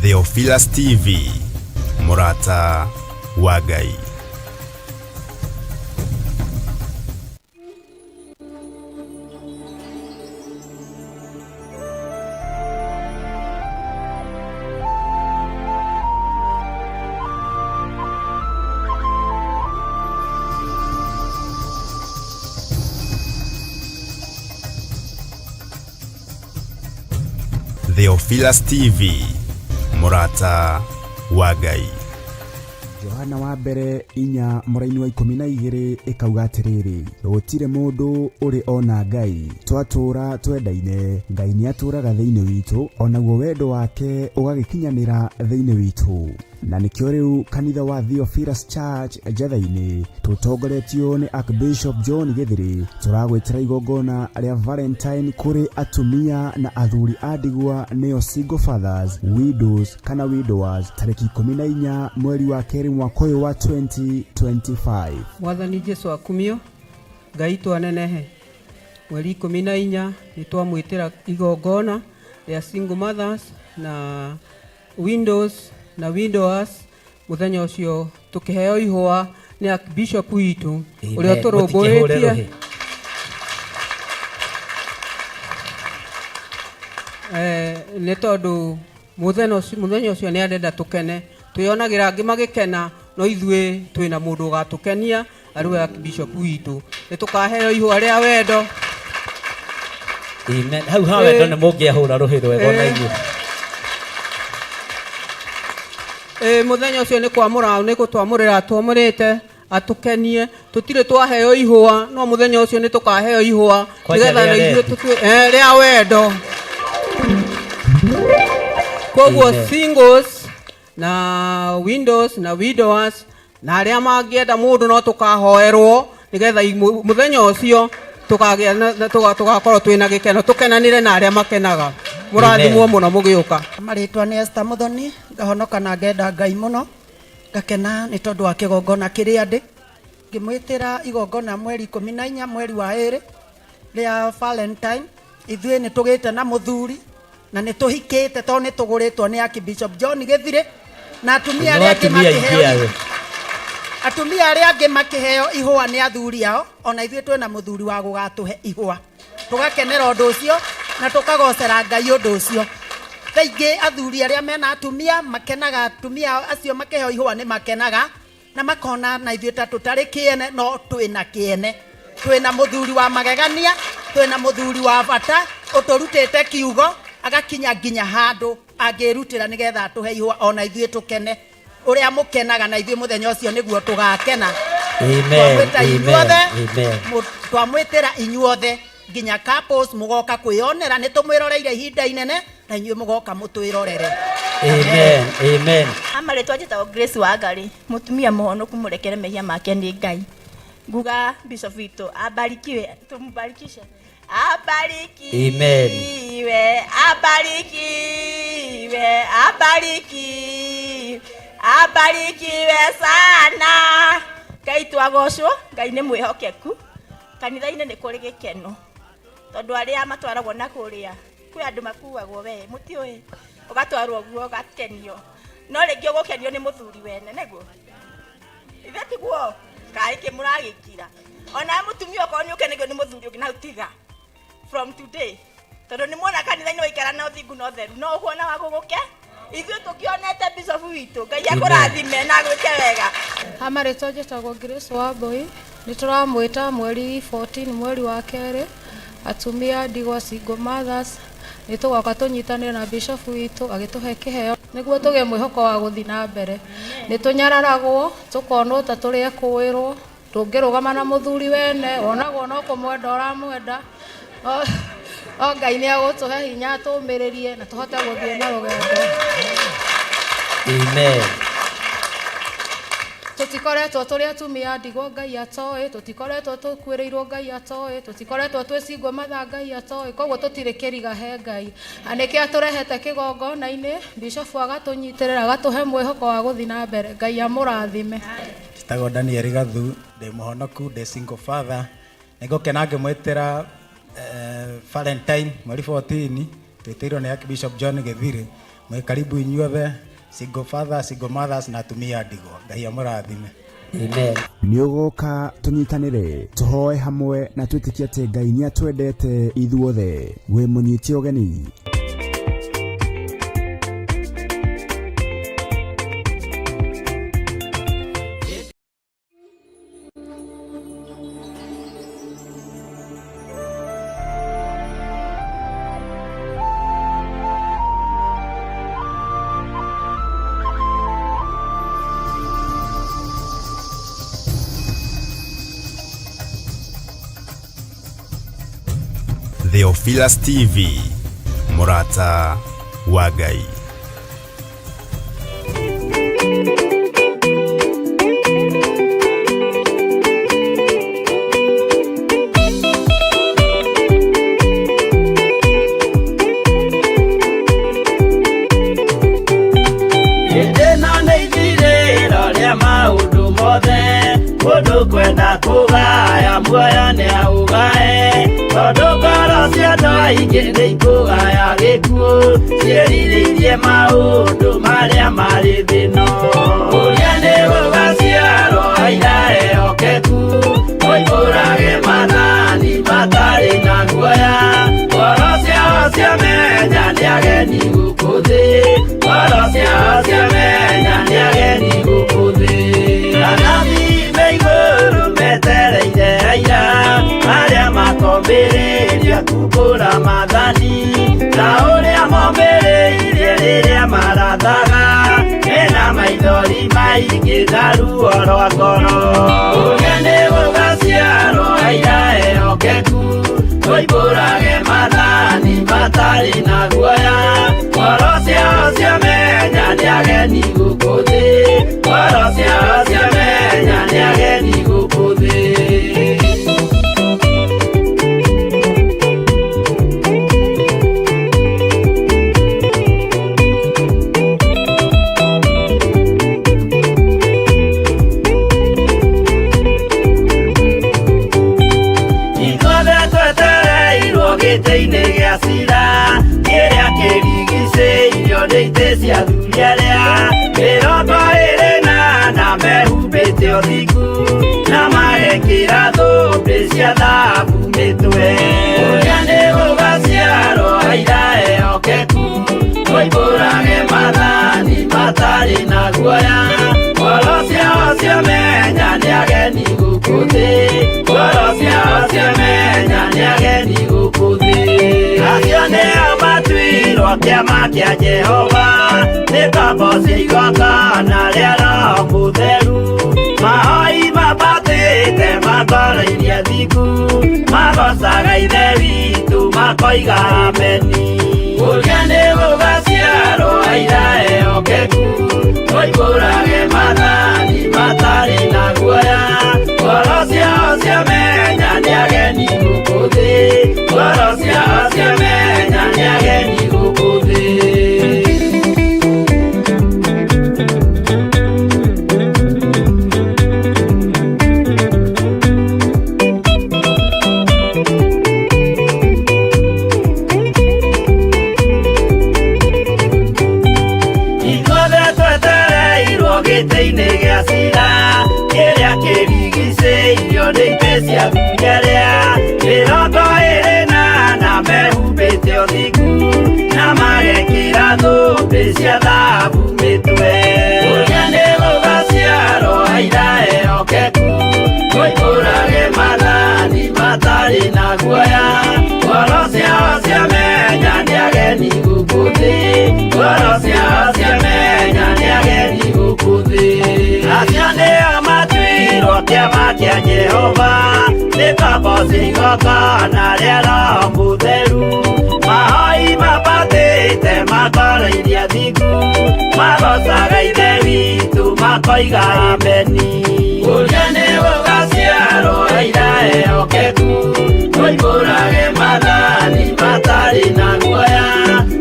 Theophilus TV, mũrata wa Ngai. Theophilus TV, mũrata wa Ngai. Johana wa mbere inya mũraini wa 12 ĩkauga atĩrĩrĩ, gũtirĩ mũndũ ũrĩ ona Ngai, twatũũra twendaine, Ngai nĩatũũraga thĩinĩ witũ, o naguo wendo wake ũgagĩkinyanĩra thĩinĩ witũ. Na nĩkĩo rĩu kanitha wa Theophilus Church Njetha-inĩ tũtongoretio nĩ Archbishop John Gĩthĩrĩ tũragwĩtĩra igongona rĩa Valentine kũrĩ atumia na athuri a ndigwa nĩo single fathers, widows kana widowers tarĩki 14 mweri wa kerĩ mwaka ũyũ wa 2025. Mwathani Jesu akumio, Ngai twanenehe. Mweri 14 nĩ twamwĩtĩra igongona rĩa single mothers na widows na widowers. Mũthenya ũcio tũkĩheo ihũa nĩ Archbishop witũ ũrĩa Amen. Mũtikĩhũre ũtũrũmbũĩtie. Rũhĩ. Nĩ tondũ mũthenya ũcio nĩ arenda tũkene, twĩonagĩra angĩ magĩkena, no ithuĩ twĩna mũndũ ũgatũkenia arĩ we Archbishop witũ. Nĩ tũkaheo ihũa rĩa wendo. Amen. Hau ha wendo nĩ mũngĩahũra rũhĩ rwega ona inyuĩ. Mũthenya ũcio nĩ kwamũra, nĩ gũtwamũrĩra atwamũrĩte atũkenie. Tũtirĩ twaheo ihũa, no mũthenya ũcio nĩ tũkaheo ihũa Kwanja nĩgetha rĩa na ithuĩ red. Rĩa wendo. Koguo Amen. singles na widows na widowers na arĩa mangĩenda mũndũ no tũkahoerwo nĩgetha mũthenya ũcio tũkagĩa na tũgakorwo twĩna gĩkeno, tũkenanĩre na arĩa makenaga. Mũrathimwo mũno mũgĩũka. Marĩtwa nĩ Esther Muthoni, ngahonoka na ngenda Ngai mũno, ngakena nĩ tondũ wa kĩgongona kĩrĩa ndĩ. Ngĩmwĩtĩra igongona mweri 14 mweri wa ĩrĩ rĩa Valentine. Ithuĩ nĩ tũgĩte na mũthuri na nĩ tũhikĩte tondũ nĩ tũgũrĩtwo nĩ Archbishop John Gĩthirĩ na atumia No arĩa angĩ atumia aingĩ makĩheo awe. Atumia arĩa angĩ makĩheo ihũa nĩ athuri ao, ona ithuĩ twĩna mũthuri wa gũgatũhe ihũa, tũgakenera ũndũ ũcio na tũkagocera Ngai ũndũ ũcio. Thaa ingĩ athuri arĩa mena atumia makenaga, atumia acio makĩheo ihũa nĩ makenaga na makona na ithuĩ ta tũtarĩ kĩene, no twĩna kĩene, twĩna mũthuri wa magegania, twĩna mũthuri wa bata ũtũrutĩte kiugo agakinya nginya handũ angĩrutĩra nĩgetha atũhe ihũa ona ithuĩ tũkene. Ũrĩa mũkenaga na ithuĩ mũthenya ũcio nĩguo tũgakena. Amen. Twamwĩta Amen. inyuothe, Amen. twamwĩtĩra inyuothe nginya couples mũgoka kwĩyonera, nĩ tũmwĩroreire ihinda inene na inyuĩ mũgoka mũtwĩrorere. Amen. Amen. Amarĩtwa njĩtagwo Grace Wangari, mũtumia mũhonoku mũrekere mehia make nĩ Ngai. Nguga bishop witũ abarikiwe, tumubarikishe. Abarikiwe, Amen. abarikiwe, abarikiwe, abarikiwe sana. Ngai twagocwo, Ngai nĩ mwĩhokeku. Kanitha-inĩ nĩ kũrĩ gĩkeno tondũ arĩa matwaragwo na kũrĩa kwĩ andũ makuagwo, we mũtiũĩ, ũgatwarwo guo ũgakenio, no rĩngĩ ũgũkenio nĩ mũthuri wene, nĩguo ithe tiguo kaĩ kĩ mũragĩkira. Ona mũtumia okorwo nĩ ũkenagio nĩ mũthuri ũngĩ na tiga from today, tondũ nĩ muona kanitha-inĩ waikara na ũthingu na ũtheru, no ũkuona wa gũgũke. Ithuĩ tũkĩonete bishop witũ, Ngai akũrathime na agwĩke wega. Amarĩtwa njĩtagwo Grace Wambui, nĩ tũramwĩta mweri 14 mweri wa kerĩ, atumia ndigwa single mothers, nĩ tũgoka tũnyitanĩre na bishop witũ agĩtũhe kĩheo nĩguo tũgĩe mwĩhoko wa gũthiĩ na mbere. Nĩ tũnyararagwo, tũkonwo ta tũrĩ ekũĩrwo, ndũngĩrũgama na mũthuri wene, wonagwo no kũmwenda ũramwenda. O Ngai nĩ agũtũhe hinya atũmĩrĩrie na tũhote gũthiĩ na rũgendo. Amen. Tũtikoretwo tũrĩ atumia ndigwa Ngai atoĩ, tũtikoretwo tũkuĩrĩirwo Ngai atoĩ, tũtikoretwo twĩ single mother Ngai atoĩ, koguo tũtirĩ kĩriga he Ngai. Na nĩkĩo atũrehete kĩgongona-inĩ, bishop agatũnyitĩrĩra, agatũhe mwĩhoko wa gũthiĩ na mbere. Ngai amũrathime. Njĩtagwo Daniel Gathu, ndĩ mũhonoku, ndĩ single father. Nĩngũkena ngĩmwĩtĩra Valentine mweri 14, twĩtĩirwo nĩ Archbishop John Gĩthirĩ. Mwĩ karibu inyuothe, single father, single mothers na atumia a ndigwa. Ngai amũrathime. Amen. Nĩ ũgoka tũnyitanĩre, tũhoe hamwe na twĩtĩkie atĩ Ngai nĩ atwendete ithuothe. Wĩ mũnyite ũgeni. Theophilus TV, Murata wa Ngai. Hĩndĩ ĩno nĩ ithirĩro rĩa maũndũ mothe, mũndũ kwenda kũgaya muoyo nĩ aũgae, tondũ ngoro cia andũ aingĩ nĩ ikũgaya gĩkuũ, ciĩrirĩirie maũndũ marĩa marĩ thĩ ĩno. Ũrĩa nĩ gũgaciarwo aira ehokeku, moimbũrage maathani matarĩ na guoya, ngoro ciao ciamenya nĩ ageni gũkũ thĩ, ngoro ciao ciamenya nĩ ageni gũkũ thĩ. Anabii me igũrũ metereire aira, arĩa makombĩrĩria kumbũra maathani, ta ũrĩa mombĩrĩirie rĩrĩa marathaga, mena maithori maingĩ na ruo rwa ngoro. Ũrĩa nĩ gũgaciarwo aira ehokeku, moimbũrage maathani matarĩ na guoya, ngoro ciao ciamenya nĩ ageni gũkũ thĩ, ngoro ciao ciamenya nĩ ageni gũkũ thĩ. Ithuothe twetereirwo gĩtĩ-inĩ gĩa cira, kĩrĩa kĩrigicĩirio nĩ itĩ cia athuri arĩa mĩrongo ĩrĩ na ana mehumbĩte ũthingu na magekĩra thũmbĩ cia thahabu mĩtwe. Ũrĩa nĩ gũgaciarwo aira ehokeku, moimbũrage maathani matarĩ na guoya, ngoro ciao ciamenya nĩ ageni gũkũ thĩ, ngoro ciao ciamenya nĩ ageni gũkũ thĩ. Acio nĩo matuirwo kĩama kĩa Jehova, nĩ ngombo cia igongona rĩa Roho Mũtheru, mahoi mambatĩte makoroirie thingu, magocaga Ithe witũ makoiga ameni. Ũrĩa nĩ gũgaciarwo aira ehokeku, moimbũrage maathani matarĩ na guoya, ngoro ciao ciamenya nĩ ageni gũkũ thĩ, ngoro ciao ciamenya nĩ ageni gũkũ thĩ. Ithuothe twetereirwo gĩtĩ-inĩ gĩa cira, kĩrĩa kĩrigicĩirio nĩ itĩ cia athuri arĩa mĩrongo ĩrĩ na ana mehumbĩte ũthingu na magekĩra thũmbĩ cia thahabu mĩtwe. Ũrĩa nĩ gũgaciarwo aira ehokeku, moimbũrage maathani matarĩ na guoya, ngoro ciao ciamenya nĩ ageni gũkũ thĩ, ngoro ciao ciamenya nĩ ageni gũkũ thĩ. Acio nĩo matuirwo kĩama kĩa Jehova, nĩ ngombo cia igongona rĩa Roho Mũtheru, mahoi mambatĩte makoroirie thingu, magocaga Ithe witũ makoiga ameni. Ũrĩa nĩ gũgaciarwo aira ehokeku, moimbũrage maathani matarĩ na guoya,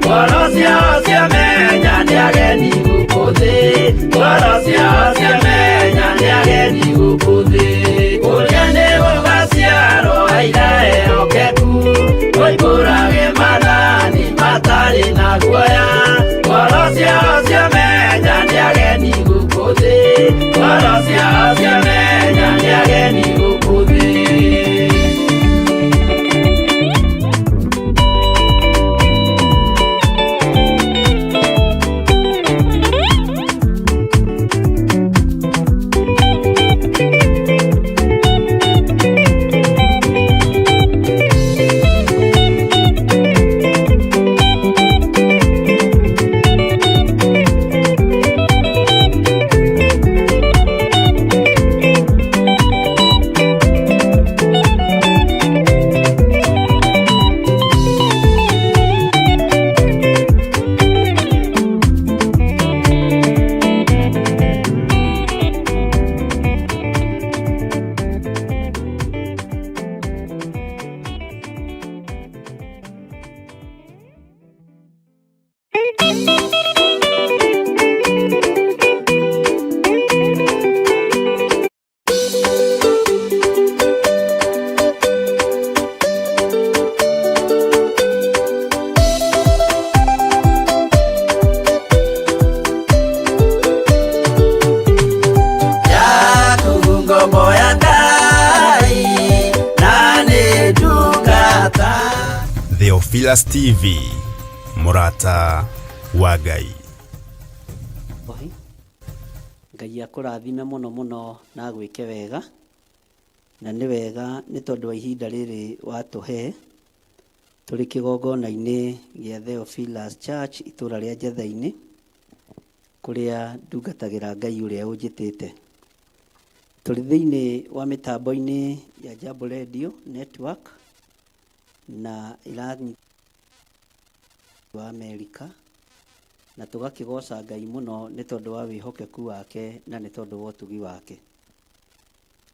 ngoro ciao ciamenya nĩ ageni gũkũ thĩ, ngoro ciao ciamenya nĩ ageni gũkũ thĩ. Ũrĩa nĩ gũgaciarwo aira ehokeku, moimbũrage maathani matarĩ na guoya, ngoro Yaku ngombo ya Ngai na nĩ ndungata. Theophilus TV, mũrata wa Ngai. Bohi. Ngai akũrathime mũno mũno na agwĩke wega na nĩ wega nĩ tondũ wa ihinda rĩrĩ watũhe tũrĩ kĩgongona-inĩ gĩa Theophilus Church itũra rĩa Njetha-inĩ kũrĩa ndungatagĩra Ngai ũrĩa ũnjĩtĩte. Tũrĩ thĩinĩ wa mĩtambo-inĩ ya Jambo Radio Network na ĩranyi wa Amerika na tũgakĩgoca Ngai mũno nĩ tondũ wa wĩhokeku wake na nĩ tondũ wa ũtugi wake.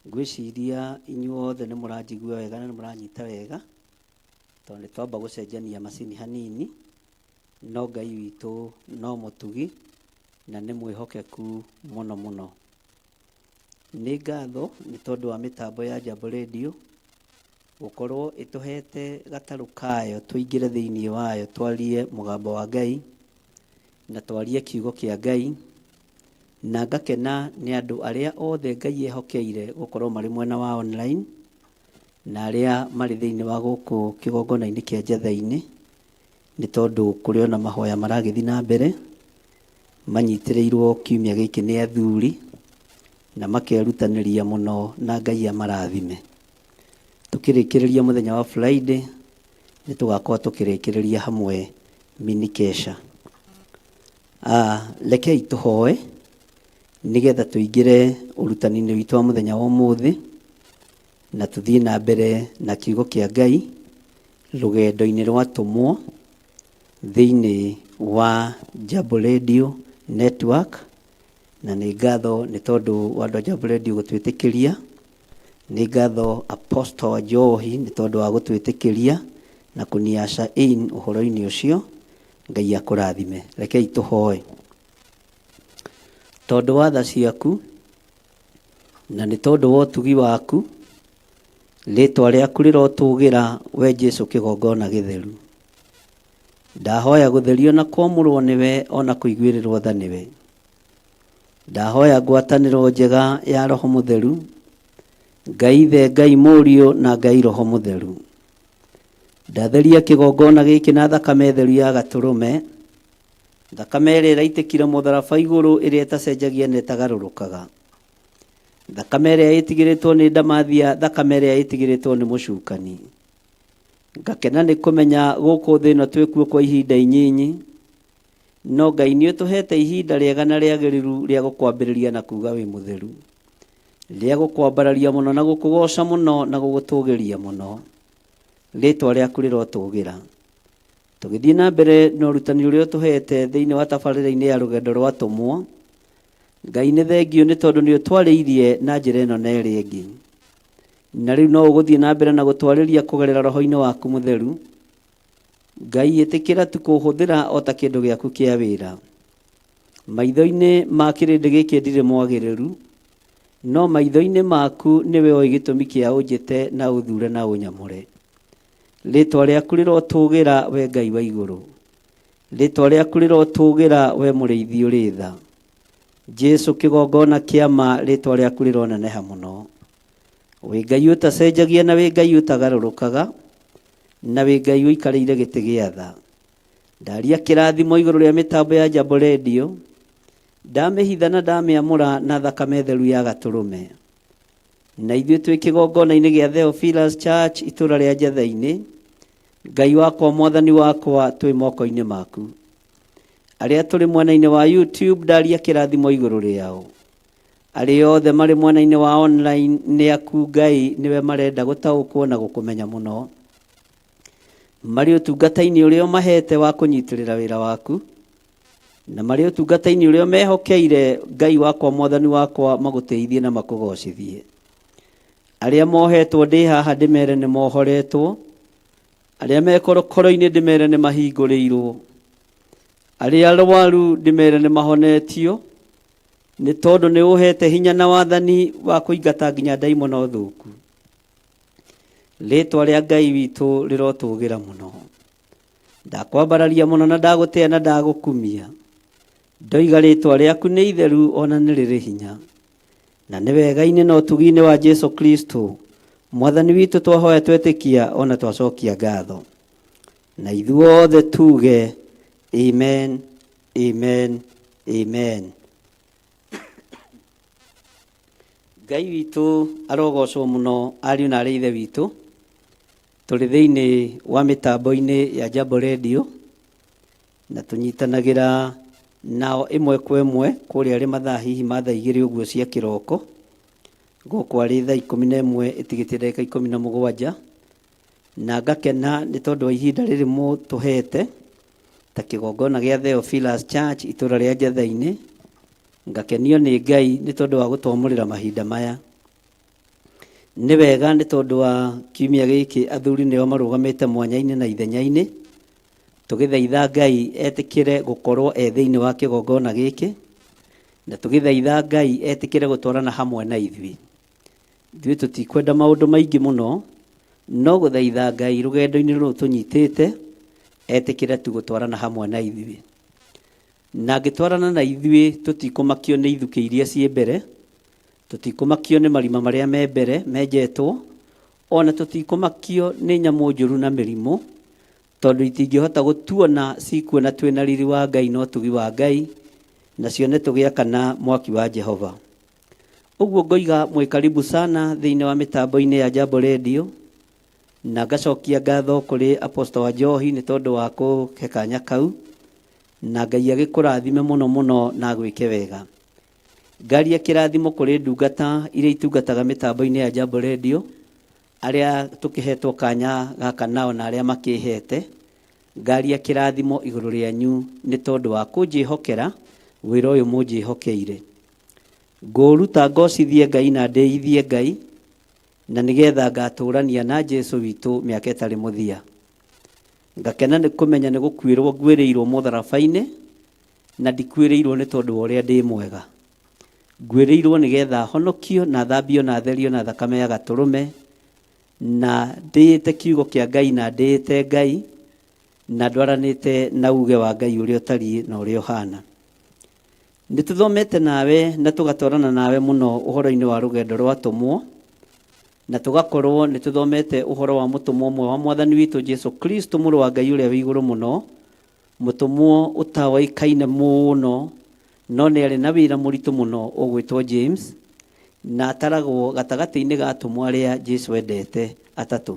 Ngwĩciria inyuothe nĩ mũranjigua wega na nĩ mũranyita wega tondũ nĩ twamba gũcenjania macini hanini, no Ngai witũ no mũtugi na nĩ mwĩhokeku mũno mũno. Nĩ ngatho nĩ tondũ wa mĩtambo ya Jambo Radio gũkorwo ĩtũhete gatarũ kayo tũingĩre thĩinĩ wayo twarie mũgambo wa Ngai na twarie kiugo kĩa Ngai, na ngakena nĩ andũ arĩa othe Ngai ehokeire gũkorwo marĩ mwena wa online na arĩa marĩ thĩinĩ wa gũkũ kĩgongona-inĩ kĩa Njetha-inĩ, nĩ tondũ kũrĩ ona mahoya maragĩthiĩ na mbere manyitĩrĩirwo kiumia gĩkĩ nĩ athuri na makerutanĩria mũno na Ngai amarathime. Tũkĩrĩkĩrĩria mũthenya wa Friday nĩ tũgakorwo tũkĩrĩkĩrĩria hamwe mini kesha. Rekei tũhoe nĩgetha tũingĩre ũrutani-inĩ witũ wa mũthenya wa ũmũthĩ na tũthiĩ na mbere na kiugo kĩa Ngai rũgendo-inĩ rwa atũmwo thĩinĩ wa Jambo Radio Network. Na nĩ ngatho nĩ tondũ wa andũ a Jambo Radio gũtwĩtĩkĩria, nĩ ngatho Apostle wa Njohi nĩ tondũ wa gũtwĩtĩkĩria na kũniasha in ũhoro-inĩ ũcio. Ngai akũrathime. Rekei tũhoe. Tondũ wa tha ciaku na nĩ tondũ wa ũtugi waku, rĩtwa rĩaku rĩrotũgĩra we Jesu kĩgongona gĩtheru. Ndahoya gũtherio na kwamũrwo nĩwe ona kũiguĩrĩrwo tha nĩwe. Ndahoya ngwatanĩro njega ya Roho Mũtheru, Ngai Ithe, Ngai Mũriũ na Ngai Roho Mũtheru. Ndatheria kĩgongona gĩkĩ na thakame theru ya gatũrũme, thakame ĩrĩa ĩraitĩkire mũtharaba igũrũ, ĩrĩa ĩtacenjagia na ĩtagarũrũkaga, thakame ĩrĩa ĩtigĩrĩtwo nĩ ndamathia, thakame ĩrĩa ĩtigĩrĩtwo nĩ mũcukani. Ngakena nĩ kũmenya gũkũ thĩ ĩno twĩkuo kwa ihinda inyinyi, no Ngai nĩ ũtũhete ihinda rĩega na rĩagĩrĩru rĩa gũkwambĩrĩria na kuga wĩ mũtheru, rĩa gũkwambararia mũno na gũkũgoca mũno na gũgũtũgĩria mũno. Rĩtwa rĩaku rĩrotũgĩra. Tũgĩthiĩ na mbere na ũrutani ũrĩa ũtũhete thĩinĩ wa tabarĩra-inĩ ya rũgendo rwa atũmwo, Ngai nĩ thengio nĩ tondũ nĩ ũtwarĩirie na njĩra ĩno na ĩrĩa ĩngĩ. Na rĩu no ũgũthiĩ na mbere na gũtwarĩria kũgerera roho-inĩ waku mũtheru. Ngai ĩtĩkĩra tu kũhũthĩra o ta kĩndũ gĩaku kĩa wĩra. Maitho-inĩ ma kĩrĩndĩ gĩkĩ ndirĩ mwagĩrĩru, no maitho-inĩ maku nĩwe ũĩ gĩtũmi kĩa ũnjĩte na ũthure na ũnyamũre. Rĩtwa rĩaku rĩrotũgĩra we Ngai wa igũrũ. Rĩtwa rĩaku rĩrotũgĩra we mũrĩithi ũrĩ tha. Jesu kĩgongona kĩa ma, rĩtwa rĩaku rĩroneneha mũno. Wĩ Ngai ũtacenjagia na wĩ Ngai ũtagarũrũkaga, na wĩ Ngai ũikarĩire gĩtĩ gĩa tha. Ndaria kĩrathimo igũrũ rĩa mĩtambo ya Jambo Radio, ndamĩhitha na ndamĩamũra na thakame theru ya gatũrũme. Na ithuĩ twĩ kĩgongona-inĩ gĩa Theophilus Church itũra rĩa Njetha-inĩ, Ngai wakwa, Mwathani wakwa, twĩ moko-inĩ maku. Arĩa tũrĩ mwena-inĩ wa YouTube, ndaria kĩrathimo igũrũ rĩao. Arĩa othe marĩ mwena-inĩ wa online, nĩ aku Ngai, nĩwe marenda gũtaũkwo na gũkũmenya mũno. Marĩ ũtungata-inĩ ũrĩa ũmahete wa kũnyitĩrĩra wĩra waku, na marĩ ũtungata-inĩ ũrĩa ũmehokeire, Ngai wakwa, Mwathani wakwa, magũtĩithie na makũgocithie. Arĩa mohetwo ndĩ haha ndĩmere nĩ mohoretwo, arĩa me korokoro-inĩ ndĩmere nĩ mahingũrĩirwo. Arĩa arwaru ndĩmere nĩ mahonetio, nĩ tondũ nĩ ũhete hinya na wathani wa kũingata nginya ndaimono thũku. Rĩtwa rĩa Ngai witũ rĩrotũgĩra mũno. Ndakwambararia mũno na ndagũtĩa na ndagũkumia. Ndoiga rĩtwa rĩaku nĩ itheru ona nĩ rĩrĩ hinya. Na nĩ wega-inĩ na ũtugi-inĩ wa Jesu Kristo Mwathani witũ twahoya twetĩkia ona twacokia ngatho. Na ithuothe tuge amen, amen, amen. Ngai witũ arogocwo mũno ariũ na arĩ ithe witũ. Tũrĩ thĩinĩ wa mĩtambo-inĩ ya Jambo Radio na tũnyitanagĩra nao ĩmwe kwa ĩmwe kũrĩa arĩ mathaa hihi ma thaa igĩrĩ ũguo cia kĩroko, gũkũ arĩ thaa 11 ĩtigĩtie ndagĩka 17, na ngakena nĩ tondũ wa ihinda rĩrĩ mũtũhete ta kĩgongona gĩa Theophilus Church itũra rĩa Njatha-inĩ. Ngakenio nĩ Ngai nĩ tondũ wa gũtwamũrĩra mahinda maya. Nĩ wega nĩ tondũ wa kiumia gĩkĩ athuri nĩo marũgamĩte mwanya-inĩ na ithenya-inĩ, tũgĩthaitha Ngai etĩkĩre gũkorwo e thĩinĩ wa kĩgongona gĩkĩ, na tũgĩthaitha Ngai etĩkĩre gũtwarana hamwe na ithuĩ. Ithuĩ tũtikwenda maũndũ maingĩ mũno, no gũthaitha Ngai rũgendo-inĩ rũrũ tũnyitĩte, etĩkĩre tu gũtwarana hamwe na ithuĩ. Na angĩtwarana na ithuĩ tũtikũmakio nĩ ithukĩ iria ciĩ mbere, tũtikũmakio nĩ marima marĩa me mbere menjetwo, ona tũtikũmakio nĩ nyamũ njũru na mĩrimũ, tondũ itingĩhota gũtuona cikuona twĩ na riri wa Ngai na ũtugi wa Ngai, na cione tũgĩakana mwaki wa Jehova. Ũguo ngoiga mwĩ karibu sana thĩinĩ wa mĩtambo-inĩ ya Jambo Radio, na ngacokia ngatho kũrĩ Apostle wa Njohi nĩ tondũ wa kũhe kanya kau, na Ngai agĩkũrathime mũno mũno na agwĩke wega. Ngaria kĩrathimo kũrĩ ndungata iria itungataga mĩtambo-inĩ ya Jambo Radio, arĩa tũkĩhetwo kanya gaka nao na arĩa makĩhete, ngaria kĩrathimo igũrũ rĩanyu nĩ tondũ wa kũnjĩhokera wĩra ũyũ mũnjĩhokeire. Ngũũruta ngocithie Ngai na ndĩithie Ngai, na nĩgetha ngatũũrania na Jesu witũ mĩaka ĩtarĩ mũthia. Ngakena nĩ kũmenya nĩ gũkuĩrwo nguĩrĩirwo mũtharaba-inĩ, na ndikuĩrĩirwo nĩ tondũ wa ũrĩa ndĩ mwega. Nguĩrĩirwo nĩgetha honokio na thambio na therio na thakame ya gatũrũme, na ndĩĩte kiugo kĩa Ngai na ndĩĩte Ngai, na ndwaranĩte na uge wa Ngai ũrĩa ũtariĩ na ũrĩa ũhana. Nĩ tũthomete nawe na tũgatwarana nawe mũno ũhoro-inĩ wa rũgendo rwa atũmwo, na tũgakorwo nĩ tũthomete ũhoro wa mũtũmwo ũmwe wa Mwathani witũ Jesu Kristo, mũrũ wa Ngai ũrĩa wĩ igũrũ mũno, mũtũmwo ũtaoĩkaine mũno, no nĩ arĩ na wĩra mũritũ mũno ũgwĩtwo James, na ataragwo gatagatĩ-inĩ ga atũmwo arĩa Jesu endete atatũ.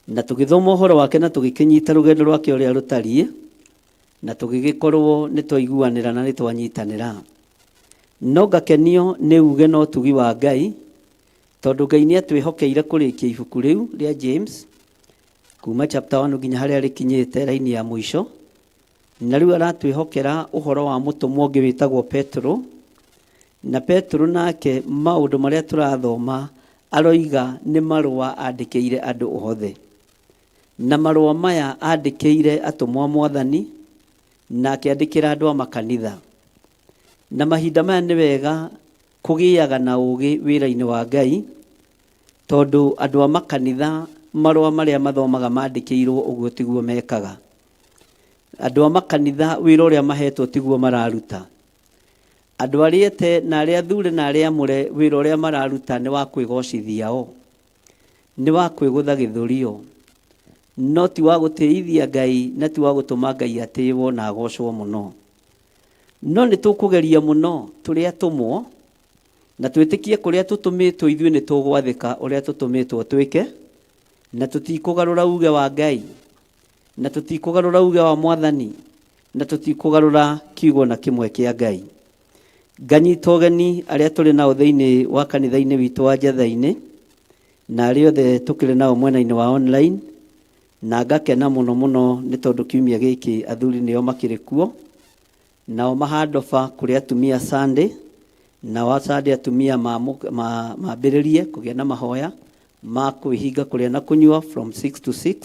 Na tũgĩthoma ũhoro wake na tũgĩkĩnyita rũgendo rwake ũrĩa rũtariĩ, na tũgĩgĩkorwo nĩ twaiguanĩra na nĩ twanyitanĩra. No ngakenio nĩ uge na ũtugi wa Ngai, tondũ Ngai nĩ atwĩhokeire kũrĩkia ibuku rĩu rĩa James, kuma chapter 1 nginya harĩa rĩkinyĩte raini ya mũico. Na rĩu aratwĩhokera ũhoro wa mũtũmwo ũngĩ wĩtagwo Petero. Na Petero nake maũndũ marĩa tũrathoma aroiga nĩ marũa andĩkĩire andũ othe. Na marũa maya andĩkĩire atũmwo a Mwathani, na akĩandĩkĩra andũ a makanitha. Na mahinda maya nĩ wega kũgĩaga na ũũgĩ wĩra-inĩ wa Ngai, tondũ andũ a makanitha marũa marĩa mathomaga mandĩkĩirwo ũguo tiguo mekaga. Andũ a makanitha wĩra ũrĩa mahetwo tiguo mararuta. Andũ arĩa ete na arĩa athure na arĩa amũre wĩra ũrĩa mararuta nĩ wa kwĩgocithia o, nĩ wa kwĩgũtha gĩthũri o, no ti wa gũtĩithia Ngai na ti wa gũtũma Ngai atĩwo na agocwo mũno. No nĩ tũkũgeria mũno tũrĩ atũmwo na twĩtĩkie kũrĩa tũtũmĩtwo ithuĩ nĩ tũgwathĩka ũrĩa tũtũmĩtwo twĩke, na tũtikũgarũra uge wa Ngai, na tũtikũgarũra uge wa Mwathani, na tũtikũgarũra kiugo na kĩmwe kĩa Ngai. Nganyita ũgeni arĩa tũrĩ nao thĩinĩ wa kanitha-inĩ witũ wa Njatha-inĩ, na arĩa othe tũkĩrĩ nao mwena-inĩ wa online, na ngakena mũno mũno nĩ tondũ kiumia gĩkĩ athuri nĩo makĩrĩ kuo, nao mahandoba kũrĩ atumia Sunday, nao Sunday atumia mambĩrĩrie kũgĩa na mahoya ma kwĩhinga kũrĩa na kũnyua from 6 to 6,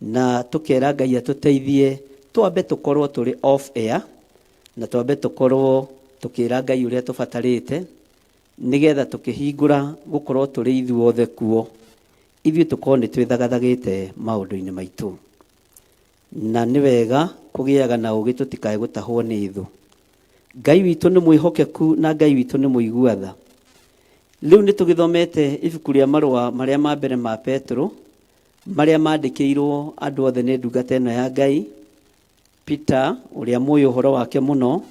na tũkera Ngai atũteithie Twambe tũkorwo tũrĩ off air na twambe tũkorwo tũkĩra Ngai ũrĩa tũbatarĩte, nĩgetha tũkĩhingũra gũkorwo tũrĩ ithuothe kuo, ithuĩ tũkorwo nĩ twĩthagathagĩte maũndũ-inĩ maitũ. Na nĩ wega kũgĩaga na ũgĩ tũtikae gũtahwo nĩ thũ. Ngai witũ nĩ mwĩhokeku na Ngai witũ nĩ mũigua tha. Rĩu nĩ tũgĩthomete ibuku rĩa marũa marĩa ma mbere ma Petero, marĩa mandĩkĩirwo andũ othe nĩ ndungata ĩno ya Ngai, Peter, ũrĩa mũĩ ũhoro wake mũno,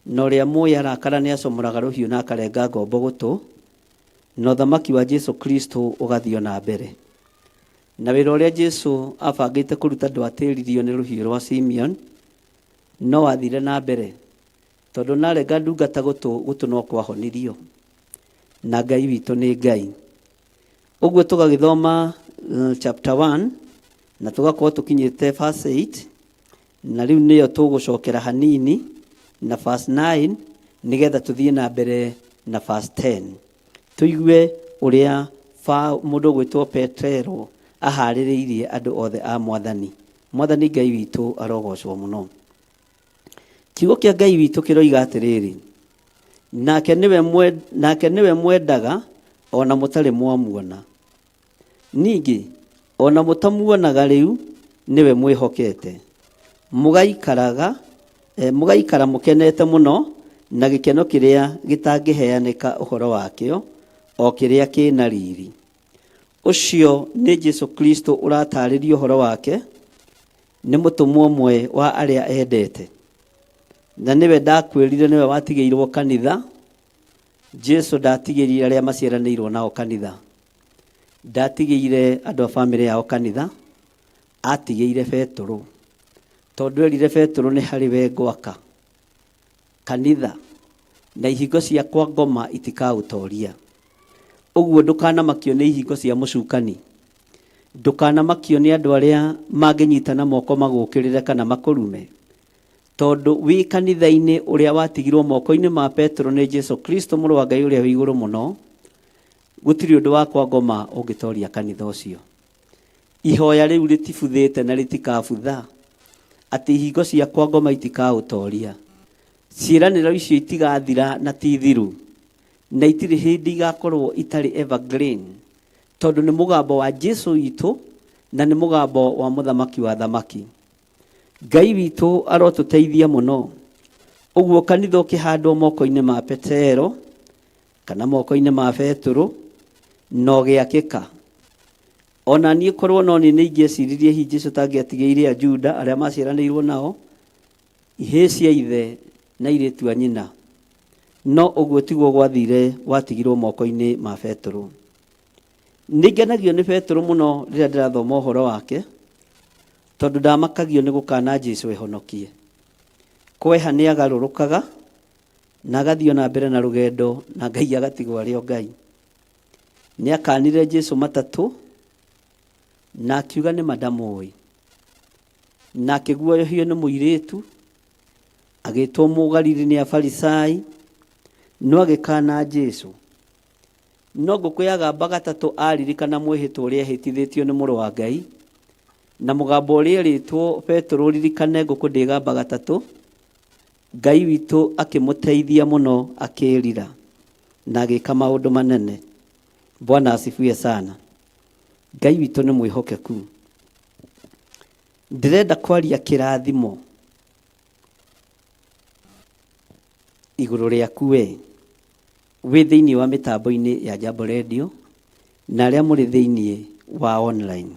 na ũrĩa mũĩ arakara nĩ acomoraga rũhiũ na akarenga ngombo gũtũ, na ũthamaki wa Jesu Kristo ũgathiĩ o na mbere. Na wĩra ũrĩa Jesu abangĩte kũruta ndwatĩririo nĩ rũhiũ rwa Simeon, no wathire na mbere, tondũ narenga ndungata gũtũ, gũtũ no kwahonirio. Na Ngai witũ nĩ Ngai. Ũguo tũgagĩthoma chapter 1 na tũgakorwo tũkinyĩte verse 8, na rĩu nĩyo tũgũcokera hanini na verse 9 nĩgetha tũthiĩ na mbere na verse 10, tũigue ũrĩa mũndũ ũgwĩtwo Petero aharĩrĩirie andũ othe a Mwathani. Mwathani Ngai witũ arogocwo mũno. Kiugo kĩa Ngai witũ kĩroiga atĩrĩrĩ, nake nĩwe nake nĩwe mwendaga o na mũtarĩ mwamuona, ningĩ o na mũtamuonaga rĩu nĩwe mwĩhokete, mũgaikaraga mũgaikara mũkenete mũno na gĩkeno kĩrĩa gĩtangĩheanĩka ũhoro wakĩo, o kĩrĩa kĩna riri. Ũcio nĩ Jesu Kristo ũratarĩria ũhoro wake, nĩ mũtũmwo ũmwe wa arĩa endete, na nĩwe ndakwĩrire nĩwe watigĩirwo kanitha. Jesu ndatigĩrire arĩa maciaranĩirwo nao kanitha, ndatigĩire andũ a bamĩrĩ yao kanitha, atigĩire Petũrũ, tondũ erire Petũrũ nĩ harĩ we ngwaka kanitha na ihingo cia kwa ngoma itikaũtoria. Ũguo ndũkanamakio nĩ ihingo cia mũcukani, ndũkanamakio nĩ andũ arĩa mangĩnyitana moko magũkĩrĩre kana makũrume, tondũ wĩ kanitha-inĩ ũrĩa watigirwo moko-inĩ ma Petero nĩ Jesu Kristo mũrũ wa Ngai ũrĩa wĩ igũrũ mũno, gũtirĩ ũndũ wa kwa ngoma ũngĩtoria kanitha ũcio. Ihoya rĩu rĩtibuthĩte na rĩtikabutha, atĩ ihingo cia kwa ngoma itikaũtoria. Ciĩranĩro icio itigathira na ti thiru, na itirĩ hĩndĩ igakorwo itarĩ evergreen, tondũ nĩ mũgambo wa Jesu witũ na nĩ mũgambo wa mũthamaki wa thamaki. Ngai witũ arotũteithia mũno. Ũguo kanitha ũkĩhandwo moko-inĩ ma Petero kana moko-inĩ ma Betũrũ na ũgĩakĩka. Ona niĩ korwo no niĩ nĩ ingĩeciririe hihi Jesu tangĩatigĩire Ajuda arĩa maciaranĩirwo nao ihĩĩ cia ithe na airĩtu a nyina. No ũguo tiguo gwathire, watigirwo moko-inĩ ma Betũrũ. Nĩ ngenagio nĩ Petero mũno rĩrĩa ndĩrathoma ũhoro wake, tondũ ndamakagio nĩ gũkana Jesu ehonokie. Kweha nĩ agarũrũkaga na agathiĩ o na mbere na rũgendo na Ngai agatigwo arĩ o Ngai. Nĩ akanire Jesu matatũ na akiuga nĩ ma ndamũĩ. Na akĩguoyohio nĩ mũirĩtu, agĩtwo Mũgalili nĩ Afarisai, no agĩkana Jesu. No ngũkũ yagamba gatatũ aririkana mwĩhĩtwa ũrĩa ehĩtithĩtio nĩ Mũrũ wa Ngai, na mũgambo ũrĩa erĩtwo Petero ririkane ngũkũ ndĩgamba gatatũ, Ngai witũ akĩmũteithia mũno akĩĩrira na agĩka maũndũ manene. Bwana asifiwe sana. Ngai witũ nĩ mwĩhokeku. Ndĩrenda kwaria kĩrathimo igũrũ rĩaku we wĩ thĩinĩ wa mĩtambo-inĩ ya Jambo Radio na arĩa mũrĩ thĩinĩ wa online.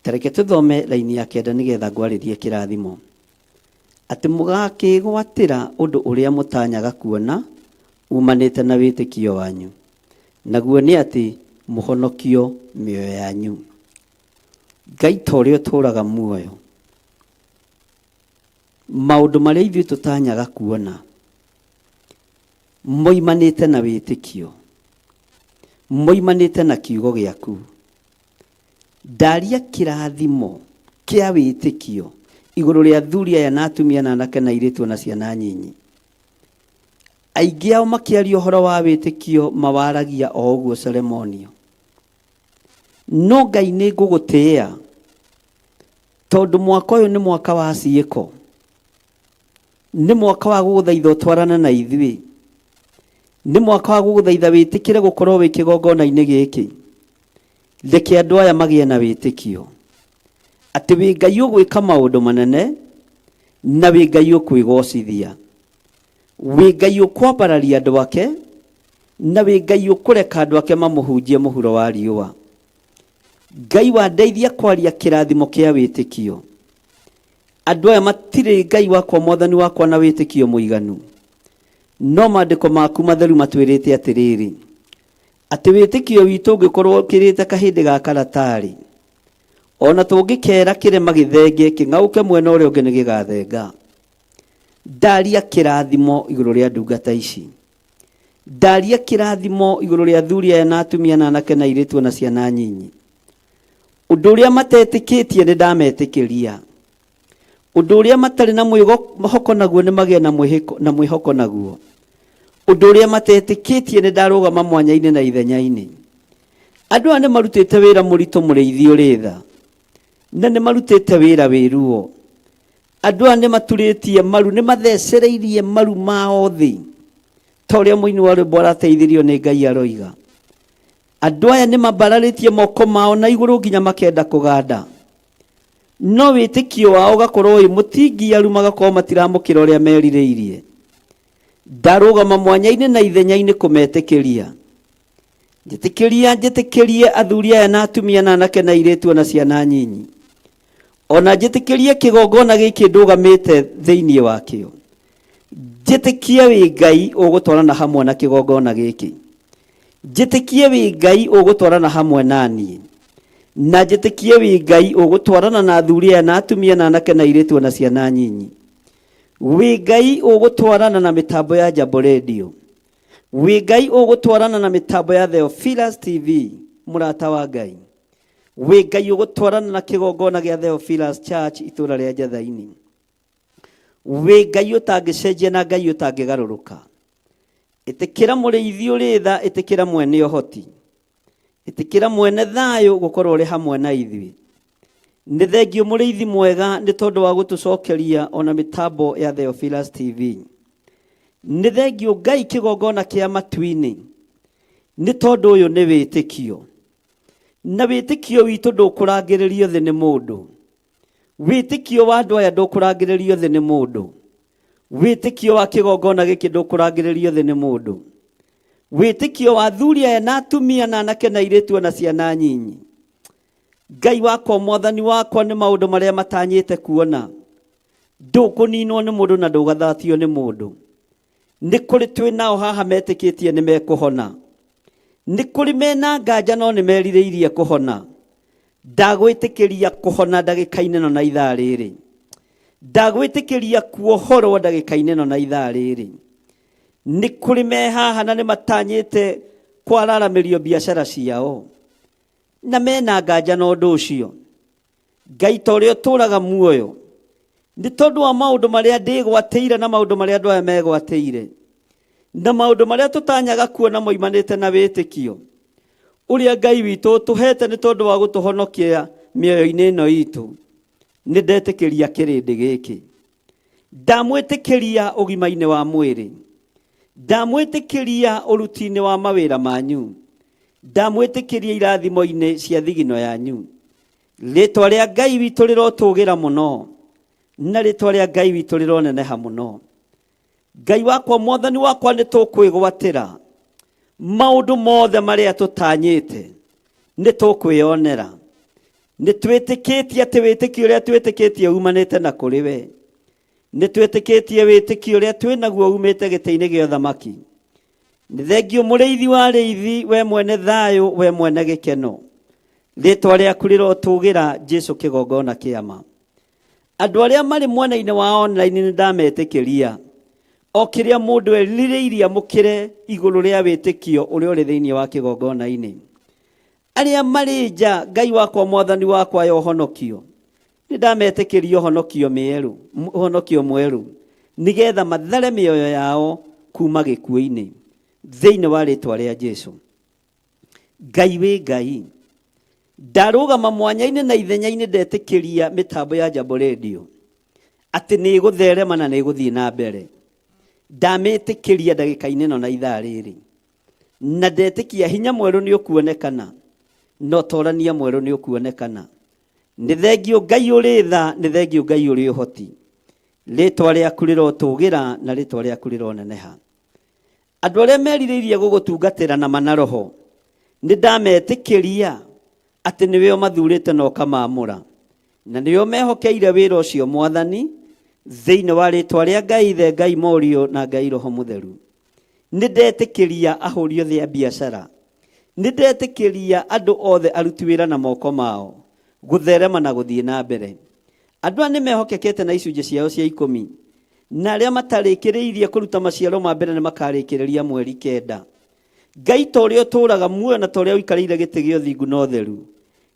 Ta reke tũthome raini ya kenda nĩgetha ngwarĩrie kĩrathimo. Atĩ mũgakĩgwatĩra ũndũ ũrĩa mũtanyaga kuona umanĩte na wĩtĩkio wanyu, naguo nĩ atĩ mũhonokio mĩoyo yanyu. Ngai ta ũrĩa ũtũũraga muoyo, maũndũ marĩa ithuĩ tũtanyaga kuona moimanĩte na wĩtĩkio, moimanĩte na kiugo gĩaku. Ndaria kĩrathimo kĩa wĩtĩkio igũrũ rĩa athuri aya na atumia na anake na airĩtu na ciana nyinyi. Aingĩ ao makĩaria ũhoro wa wĩtĩkio mawaragia o ũguo ceremonio. No Ngai nĩ ngũgũtĩĩa. Tondũ mwaka ũyũ nĩ mwaka wa ciĩko, nĩ mwaka wa gũgũthaitha ũtwarane na ithuĩ, nĩ mwaka wa gũgũthaitha wĩtĩkĩre gũkorwo wĩ kĩgongona-inĩ gĩkĩ. Reke andũ aya magĩe na wĩtĩkio atĩ wĩ Ngai ũgwĩka maũndũ manene na wĩ Ngai ũkwĩgocithia, wĩ Ngai ũkwambararia andũ ake na wĩ Ngai ũkũreka andũ ake mamũhunjie mũhuro wa riũa. Ngai wandeithia kwaria kĩrathimo kĩa wĩtĩkio. Andũ aya matirĩ Ngai wakwa mwathani wakwa na wĩtĩkio mũiganu, no maandĩko maku matheru matwĩrĩte atĩrĩrĩ, atĩ wĩtĩkio witũ ũngĩkorwo ũkĩrĩte kahĩndĩ ga karatarĩ, ona tũngĩkera kĩrĩma gĩthenge kĩng'aũke mwena ũrĩa ũngĩ nĩ gĩgathenga. Ndaria kĩrathimo igũrũ rĩa ndungata ici, ndaria kĩrathimo igũrũ rĩa athuri aya na atumia na anake na airĩtu na ciana nyinyi. Ũndũ ũrĩa matetĩkĩtie nĩ ndametĩkĩria, ũndũ ũrĩa matarĩ na mwĩhoko naguo nĩ magĩe na mwĩhoko naguo, ũndũ ũrĩa matetĩkĩtie nĩ ndarũgama mwanya-inĩ na ithenya-inĩ. Andũ aya nĩ marutĩte wĩra mũritũ mũrĩithi ũrĩ tha, na nĩ marutĩte wĩra wĩ ruo. Andũ aya nĩ maturĩtie maru, nĩ mathecereirie maru mao thĩ, ta ũrĩa mũini wa rwĩmbo arateithirio nĩ Ngai aroiga. Andũ aya nĩ mambararĩtie moko mao na igũrũ nginya makenda kũganda, no wĩtĩkio wao ũgakorwo wĩ mũtingiaru, magakorwo matiramũkĩra ũrĩa merirĩirie. Ndarũgama mwanya-inĩ na ithenya-inĩ kũmetĩkĩria. Njĩtĩkĩria, njĩtĩkĩrie athuri aya na atumia na anake na airĩtu na ciana nyinyi, ona njĩtĩkĩrie kĩgongona gĩkĩ ndũgamĩte thĩinĩ wakĩo. Njĩtĩkie wĩ Ngai ũgũtwarana hamwe na kĩgongona gĩkĩ, njĩtĩkie wĩ Ngai ũgũtwarana hamwe na niĩ, na njĩtĩkie wĩ Ngai ũgũtwarana na athuri aya na atumia na anake na airĩtu na ciana nyinyi. Wĩ Ngai ũgũtwarana na mĩtambo ya Jambo Radio, wĩ Ngai ũgũtwarana na mĩtambo ya Theophilus TV, mũrata wa Ngai. Wĩ Ngai ũgũtwarana na kĩgongona gĩa Theophilus Church itũũra rĩa Njathaini. Wĩ Ngai ũtangĩcenjia na Ngai ũtangĩgarũrũka. Ĩtĩkĩra mũrĩithi ũrĩ tha, ĩtĩkĩra mwene ũhoti, ĩtĩkĩra mwene thayũ gũkorwo ũrĩ hamwe na ithuĩ. Nĩ thengio mũrĩithi mwega nĩ tondũ wa gũtũcokeria ona mĩtambo ya Theophilus TV. Nĩ thengio Ngai kĩgongona kĩa matu-inĩ nĩ tondũ ũyũ nĩ wĩtĩkio, na wĩtĩkio witũ ndũkũrangĩrĩrio thĩ nĩ mũndũ. Wĩtĩkio wa andũ aya ndũkũrangĩrĩrio thĩ nĩ mũndũ. Wĩtĩkio wa kĩgongona gĩkĩ ndũkũrangĩrĩrio thĩ nĩ mũndũ. Wĩtĩkio wa athuri aya na atumia na anake na airĩtu na ciana nyinyi. Ngai wakwa mwathani wakwa nĩ maũndũ marĩa matanyĩte kuona, ndũkũninwo nĩ mũndũ na ndũgathatio nĩ mũndũ. Nĩ kũrĩ twĩ nao haha metĩkĩtie nĩ mekũhona, nĩ kũrĩ mena nganja no nĩ merirĩirie kũhona. Ndagwĩtĩkĩria kũhona ndagĩka-inĩ ĩno na ithaa rĩrĩ, ndagwĩtĩkĩria kuohorwo ndagĩka-inĩ ĩno na ithaa rĩrĩ. Nĩ kũrĩ me haha na nĩ matanyĩte kwararamĩrio biacara ciao na mena nganja na ũndũ ũcio. Ngai ta ũrĩa ũtũũraga muoyo, nĩ tondũ wa maũndũ marĩa ndĩgwatĩire na maũndũ marĩa andũ aya megwatĩire na maũndũ marĩa tũtanyaga kuona moimanĩte na wĩtĩkio ũrĩa Ngai witũ ũtũhete nĩ tondũ wa gũtũhonokia mĩoyo-inĩ ĩno itũ, nĩ ndetĩkĩria kĩrĩndĩ gĩkĩ. Ndamwĩtĩkĩria ũgima-inĩ wa mwĩrĩ, ndamwĩtĩkĩria ũruti-inĩ wa mawĩra manyu, ndamwĩtĩkĩria irathimo-inĩ cia thigino yanyu. Rĩtwa rĩa Ngai witũ rĩrotũgĩra mũno, na rĩtwa rĩa Ngai witũ rĩroneneha mũno. Ngai wakwa mwathani wakwa, nĩ tũkwĩgwatĩra maũndũ mothe marĩa tũtanyĩte, nĩ tũkwĩonera. Nĩ twĩtĩkĩtie atĩ wĩtĩkio ũrĩa twĩtĩkĩtie umanĩte na kũrĩ we. Nĩ twĩtĩkĩtie wĩtĩkio ũrĩa twĩnaguo umĩte gĩtĩ-inĩ gĩa ũthamaki. Nĩ thengio mũrĩithi wa arĩithi, we mwene thayũ, we mwene gĩkeno. Rĩtwa rĩaku rĩrotũgĩra, Jesu kĩgongona kĩama. Andũ arĩa marĩ mwena-inĩ wa online nĩ ndametĩkĩria o kĩrĩa mũndũ erirĩirie amũkĩre igũrũ rĩa wĩtĩkio ũrĩa ũrĩ thĩinĩ wa kĩgongona-inĩ. Arĩa marĩ nja, Ngai wakwa mwathani wakwa ya ũhonokio, nĩ ndametĩkĩria ũhonokio mĩerũ, ũhonokio mwerũ, nĩgetha mathare mĩoyo yao kuma gĩkuũ-inĩ thĩinĩ wa rĩtwa rĩa Jesu. Ngai wĩ Ngai, Ndarũgama mwanya-inĩ na ithenya-inĩ ndetĩkĩria mĩtambo ya Jambo Radio atĩ nĩ ĩgũtherema na nĩ ĩgũthiĩ na mbere. Ndamĩtĩkĩria ndagĩka-inĩ ĩno na ithaa rĩrĩ, na ndetĩkia hinya mwerũ nĩ ũkuonekana na ũtorania mwerũ nĩ ũkuonekana. Nĩ thengiũ Ngai ũrĩ tha, nĩ thengiũ Ngai ũrĩ ũhoti. Rĩtwa rĩaku rĩrotũgĩra na rĩtwa rĩaku rĩroneneha. Andũ arĩa merirĩirie gũgũtungatĩra na ma na roho, nĩ ndametĩkĩria atĩ nĩwe ũmathurĩte na ũkamaamũra, na nĩwe ũmehokeire wĩra ũcio Mwathani, thĩinĩ wa rĩtwa rĩa Ngai Ithe, Ngai Mũriũ na Ngai Roho Mũtheru. Nĩ ndetĩkĩria ahũri othe a biacara, nĩ ndetĩkĩria andũ othe aruti wĩra na moko mao gũtherema na gũthiĩ na mbere. Andũ aya nĩ mehokekete na icunjĩ ciao cia ikũmi, na arĩa matarĩkĩrĩirie kũruta maciaro ma mbere nĩ makarĩkĩrĩria mweri kenda. Ngai ta ũrĩa ũtũũraga muoyo na ta ũrĩa ũikarĩire gĩtĩ gĩa ũthingu na ũtheru,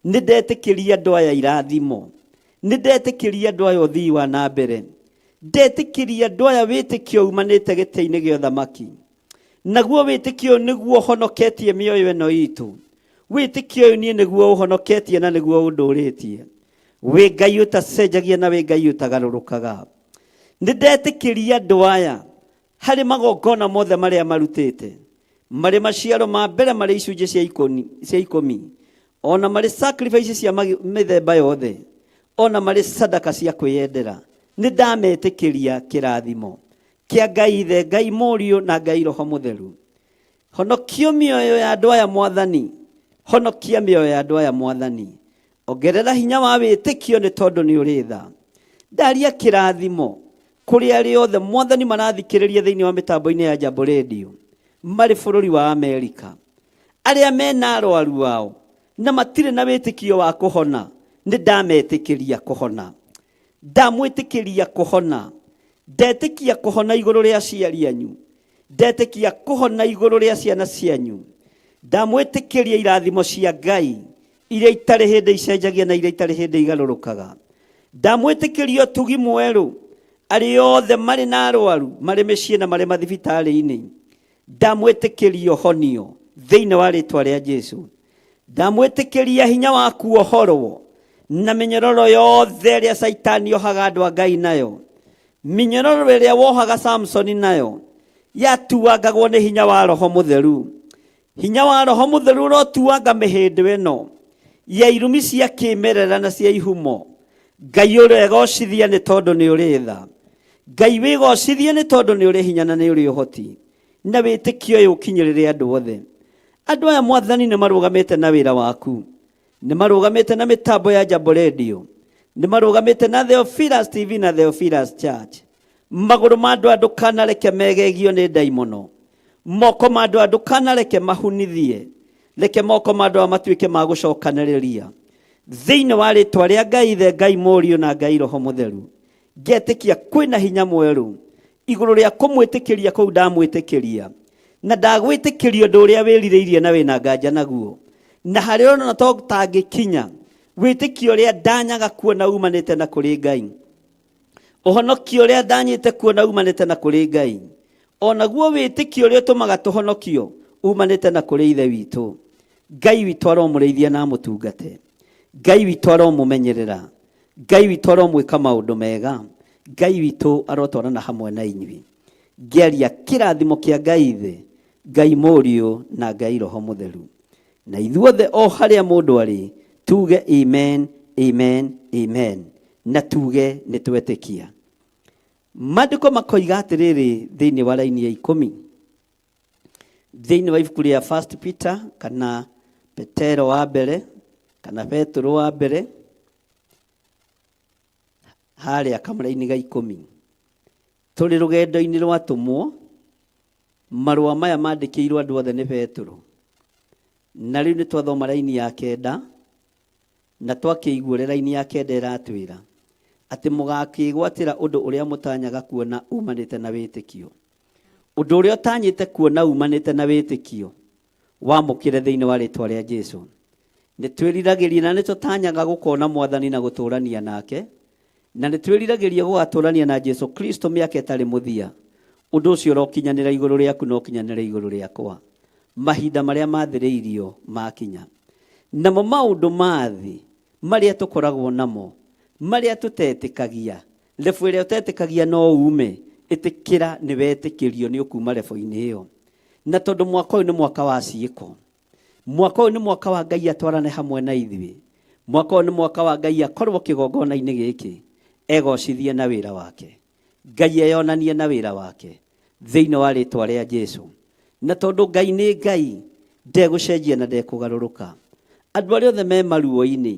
nĩ ndetĩkĩria andũ aya irathimo, nĩ ndetĩkĩria andũ aya ũthii wa na mbere, ndetĩkĩria andũ aya wĩtĩkio umanĩte gĩtĩ-inĩ gĩa ũthamaki. Naguo wĩtĩkio ũyũ nĩguo ũhonoketie mĩoyo ĩno itũ. Wĩtĩkio ũyũ niĩ nĩguo ũhonoketie na nĩguo ũndũrĩtie. Wĩ Ngai ũtacenjagia na wĩ Ngai ũtagarũrũkaga. Nĩ ndetĩkĩria andũ aya harĩ magongona mothe marĩa marutĩte, marĩ maciaro ma mbere, marĩ icunjĩ cia ikũmi, ona marĩ sacrifice cia mĩthemba yothe, ona marĩ sadaka cia kwĩyendera. Nĩ ndametĩkĩria kĩrathimo kĩa Ngai Ithe, Ngai Mũriũ na Ngai Roho Mũtheru. Honokio mĩoyo ya andũ aya Mwathani, honokia mĩoyo ya andũ aya Mwathani. Ongerera hinya wa wĩtĩkio nĩ tondũ nĩ ũrĩ tha. Ndaria kĩrathimo kũrĩ arĩa othe Mwathani marathikĩrĩria thĩinĩ wa mĩtambo-inĩ ya Jambo Radio marĩ bũrũri wa Amerika, arĩa mena arwaru ao na matirĩ na wĩtĩkio wa kũhona, nĩ ndametĩkĩria kũhona. Ndamwĩtĩkĩria kũhona. Ndetĩkia kũhona igũrũ rĩa aciari anyu. Ndetĩkia kũhona igũrũ rĩa ciana cianyu. Ndamwĩtĩkĩria irathimo cia Ngai iria itarĩ hĩndĩ icenjagia na iria itarĩ hĩndĩ igarũrũkaga. Ndamwĩtĩkĩria ũtugi mwerũ arĩa othe marĩ na arwaru marĩ mĩciĩ na marĩ mathibitarĩ-inĩ. Ndamwĩtĩkĩria ũhonio thĩinĩ wa rĩtwa rĩa Jesu. Ndamwĩtĩkĩria hinya wa kuohorwo na mĩnyororo yothe ĩrĩa Caitani ohaga andũ a Ngai nayo. Mĩnyororo ĩrĩa wohaga Samsoni nayo yatuangagwo nĩ hinya wa Roho Mũtheru. Hinya wa Roho Mũtheru ũrotuanga mĩhĩndĩ ĩno ya irumi cia kĩmerera na cia ihumo. Ngai ũregocithia nĩ tondũ nĩ ũrĩ tha. Ngai wĩgocithie nĩ tondũ nĩ ũrĩ hinya na nĩ ũrĩ ũhoti. Na wĩtĩkio ũyũ ũkinyĩrĩre andũ othe. Andũ aya Mwathani nĩ marũgamĩte na wĩra waku. Nĩ marũgamĩte na mĩtambo ya Jambo Radio. Nĩ marũgamĩte na Theophilus TV na Theophilus Church. Magũrũ ma andũ aya ndũkanareke megegio nĩ ndaimono. Moko ma andũ aya ndũkanareke mahunithie. Reke moko ma andũ aya matuĩke ma gũcokanĩrĩria. Thĩinĩ wa rĩtwa rĩa Ngai Ithe, Ngai Mũriũ na Ngai Roho Mũtheru. Ngetĩkia kwĩna hinya mwerũ igũrũ rĩa kũmwĩtĩkĩria kũu ndamwĩtĩkĩria. Na ndagwĩtĩkĩria ũndũ ũrĩa wĩrirĩirie na wĩna nganja naguo. Na harĩa ũrona to ũtangĩkinya, wĩtĩkio ũrĩa ndanyaga kuona umanĩte na kũrĩ Ngai. Ũhonokio ũrĩa ndanyĩte kuona umanĩte na kũrĩ Ngai. O naguo wĩtĩkio ũrĩa ũtũmaga tũhonokio umanĩte na kũrĩ Ithe witũ. Ngai witũ aromũrĩithia na amũtungate. Ngai witũ aromũmenyerera. Ngai witũ aromwĩka maũndũ mega. Ngai witũ arotwarana hamwe na inyuĩ. Ngĩaria kĩrathimo kĩa Ngai Ithe, Ngai Mũriũ na Ngai Roho Mũtheru. Na ithuothe o harĩa mũndũ arĩ tuge amen, amen, amen. Na tuge nĩ twetĩkia. Maandĩko makoiga atĩrĩrĩ thĩinĩ wa raini ya ikũmi. Thĩinĩ wa ibuku rĩa First Peter kana Petero wa mbere kana Petero wa mbere harĩa kamũraini ga ikũmi. Tũrĩ rũgendo-inĩ rwa atũmwo, marũa maya mandĩkĩirwo andũ othe nĩ Petero. Na rĩu nĩ twathoma raini ya kenda, na twakĩigua ũrĩa raini ya kenda ĩratwĩra, atĩ mũgakĩgwatĩra ũndũ ũrĩa mũtanyaga kuona umanĩte na wĩtĩkio. Ũndũ ũrĩa ũtanyĩte kuona umanĩte na wĩtĩkio, wamũkĩre thĩinĩ wa rĩtwa rĩa Jesu. Nĩ twĩriragĩria na nĩ tũtanyaga gũkona Mwathani na gũtũrania nake, na nĩ twĩriragĩria gũgatũrania na Jesu Kristo mĩaka ĩtarĩ mũthia. Ũndũ ũcio ũrokinyanĩra igũrũ rĩaku na ũkinyanĩre igũrũ rĩakwa. Mahinda marĩa mathĩrĩirio makinya. Namo maũndũ ma thĩ marĩa tũkoragwo namo, marĩa tũtetĩkagia, rebu ĩrĩa ũtetĩkagia no ume, ĩtĩkĩra nĩ wetĩkĩrio nĩ ũkuma rebo-inĩ ĩyo. Na tondũ mwaka ũyũ nĩ mwaka wa ciĩko, mwaka ũyũ nĩ mwaka wa Ngai atwarane hamwe na ithuĩ, mwaka ũyũ nĩ mwaka wa Ngai akorwo kĩgongona-inĩ gĩkĩ, egocithie na wĩra wake, Ngai eyonanie na wĩra wake thĩinĩ wa rĩtwa rĩa Jesu. Na tondũ Ngai nĩ Ngai, ndegũcenjia na ndekũgarũrũka. Andũ arĩa othe me maruo-inĩ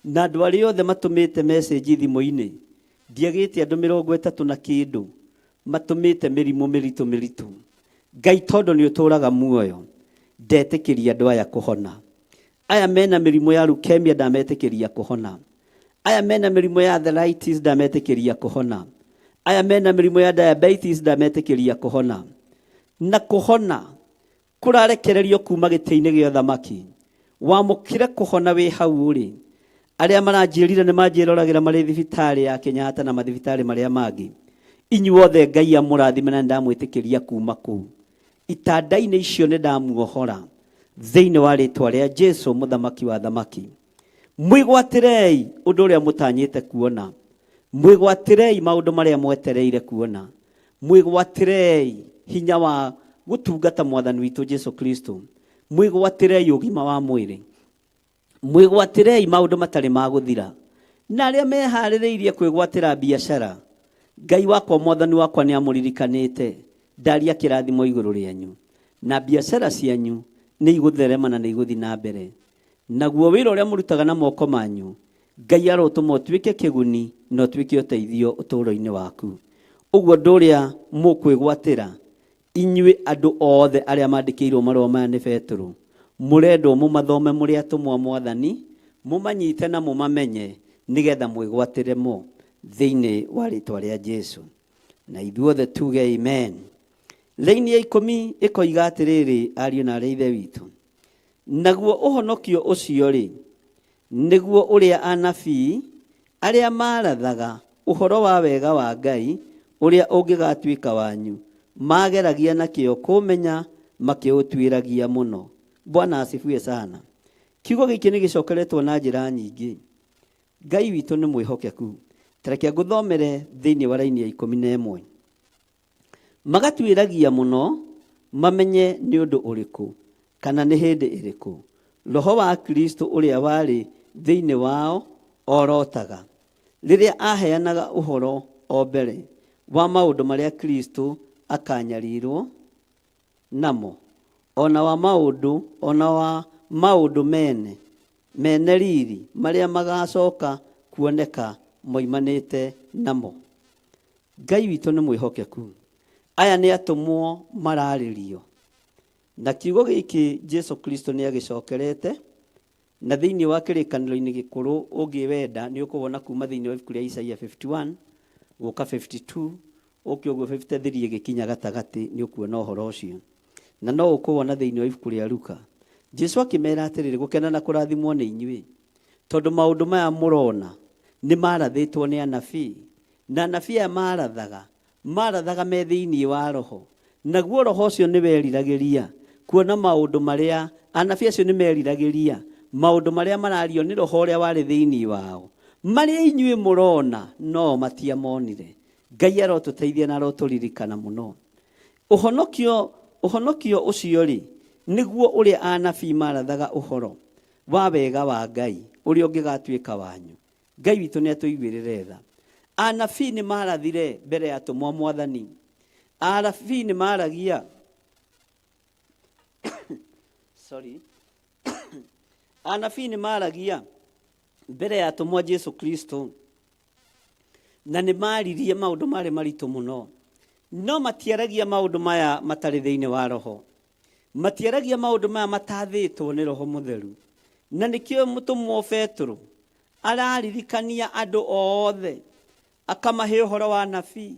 na andũ arĩa othe matũmĩte message thimũ-inĩ, ndiagĩte andũ 30 na kĩndũ matũmĩte mĩrimũ mĩritũ mĩritũ. Ngai tondũ nĩ ũtũraga muoyo, ndetĩkĩria andũ aya kũhona. Aya mena mĩrimũ ya leukemia ndametĩkĩria kũhona. Aya mena mĩrimũ ya arthritis ndametĩkĩria kũhona. Aya mena mĩrimũ ya diabetes ndametĩkĩria kũhona. Na kũhona kũrarekererio kuma gĩtĩ-inĩ gĩa ũthamaki. Wamũkĩre kũhona wĩ hau ũrĩ. Arĩa maranjĩrire nĩ manjĩroragĩra marĩ thibitarĩ ya Kenyatta na mathibitarĩ marĩa mangĩ. Inyuothe Ngai amũrathime na nĩndamwĩtĩkĩria kuma kũu. Itanda-inĩ icio nĩndamuohora thĩinĩ wa rĩtwa rĩa Jesu mũthamaki wa thamaki. Mwĩgwatĩrei ũndũ ũrĩa mũtanyĩte kuona. Mwĩgwatĩrei maũndũ marĩa mwetereire kuona. Mwĩgwatĩrei hinya wa gũtungata mwathani witũ Jesu Kristo. Mwĩgwatĩrei ũgima wa mwĩrĩ. Mwĩgwatĩrei maũndũ matarĩ ma gũthira. Na arĩa meharĩrĩirie kwĩgwatĩra biacara, Ngai wakwa mwathani wakwa nĩ amũririkanĩte. Ndaria kĩrathimo igũrũ rĩanyu. Na biacara cianyu nĩ igũtherema na nĩ igũthiĩ na mbere. Naguo wĩra ũrĩa mũrutaga na moko manyu, Ngai arotũma ũtuĩke kĩguni na ũtuĩke ũteithio ũtũũro-inĩ waku. Ũguo ũndũ ũrĩa mũkwĩgwatĩra, inyuĩ andũ othe arĩa mandĩkĩirwo marũa maya nĩ Petero, mũrendwo mũmathome mũrĩ atũmwo a Mwathani, mũmanyite na mũmamenye, nĩgetha mwĩgwatĩre mo thĩinĩ wa rĩtwa rĩa Jesu. Na ithuothe tuge amen. Raini ya 10 ĩkoiga atĩrĩrĩ, ariũ na arĩ a Ithe witũ, naguo ũhonokio ũcio-rĩ, nĩguo ũrĩa anabii arĩa marathaga ũhoro wa wega wa Ngai ũrĩa ũngĩgatuĩka wanyu mageragia na kĩyo kũmenya makĩũtuĩragia mũno. Bwana asifiwe sana. Kiugo gĩkĩ nĩ gĩcokeretwo na njĩra nyingĩ. Ngai witũ nĩ mwĩhokeku. Ta reke ngũthomere thĩinĩ wa raini ya 11. Magatuĩragia mũno mamenye nĩ ũndũ ũrĩkũ kana nĩ hĩndĩ ĩrĩkũ Roho wa Kristo ũrĩa warĩ thĩinĩ wao orotaga rĩrĩa aheanaga ũhoro o mbere wa maũndũ marĩa Kristo akanyarirwo namo, ona wa maũndũ, ona wa maũndũ mene mene riri marĩa magacoka kuoneka moimanĩte namo. Ngai witũ nĩ mwĩhokeku. Aya nĩ atũmwo mararĩrio. Na kiugo gĩkĩ Jesu Kristo nĩ agĩcokerete, na thĩinĩ wa kĩrĩkanĩro-inĩ gĩkũrũ ũngĩwenda nĩ ũkũwona kuma thĩinĩ wa ibuku rĩa Isaia 51 gũka 52 ũke ũguo 53 ĩgĩkinya gatagatĩ nĩ ũkuona ũhoro ũcio. Na no ũkũwona thĩinĩ wa ibuku rĩa Luka. Jesu akĩmera atĩrĩrĩ, gũkena na kũrathimwo nĩ inyuĩ, tondũ maũndũ maya mũrona nĩ marathĩtwo nĩ anabii. Na anabii aya marathaga, marathaga me thĩinĩ wa Roho. Naguo Roho ũcio nĩ weriragĩria kuona maũndũ marĩa, anabii acio nĩ meriragĩria maũndũ marĩa marario nĩ Roho ũrĩa warĩ thĩinĩ wao. Marĩa inyuĩ mũrona, no matiamonire. Ngai arotũteithia na arotũririkana mũno. Ũhonokio, ũhonokio ũcio-rĩ, nĩguo ũrĩa anabii marathaga ũhoro wa wega wa Ngai ũrĩa ũngĩgatuĩka wanyu. Ngai witũ nĩ atũiguĩrĩre tha. Anabii nĩ marathire mbere ya atũmwo a Mwathani. Anabii nĩ maragia sorry. Anabii nĩ maragia mbere ya atũmwo a Jesu Kristo, na nĩ maririe maũndũ marĩ maritũ mũno, no matiaragia maũndũ maya matarĩ thĩinĩ wa Roho. Matiaragia maũndũ maya matathĩtwo nĩ Roho Mũtheru. Na nĩkĩo mũtũmwo Petero araririkania andũ othe, akamahe ũhoro wa anabii.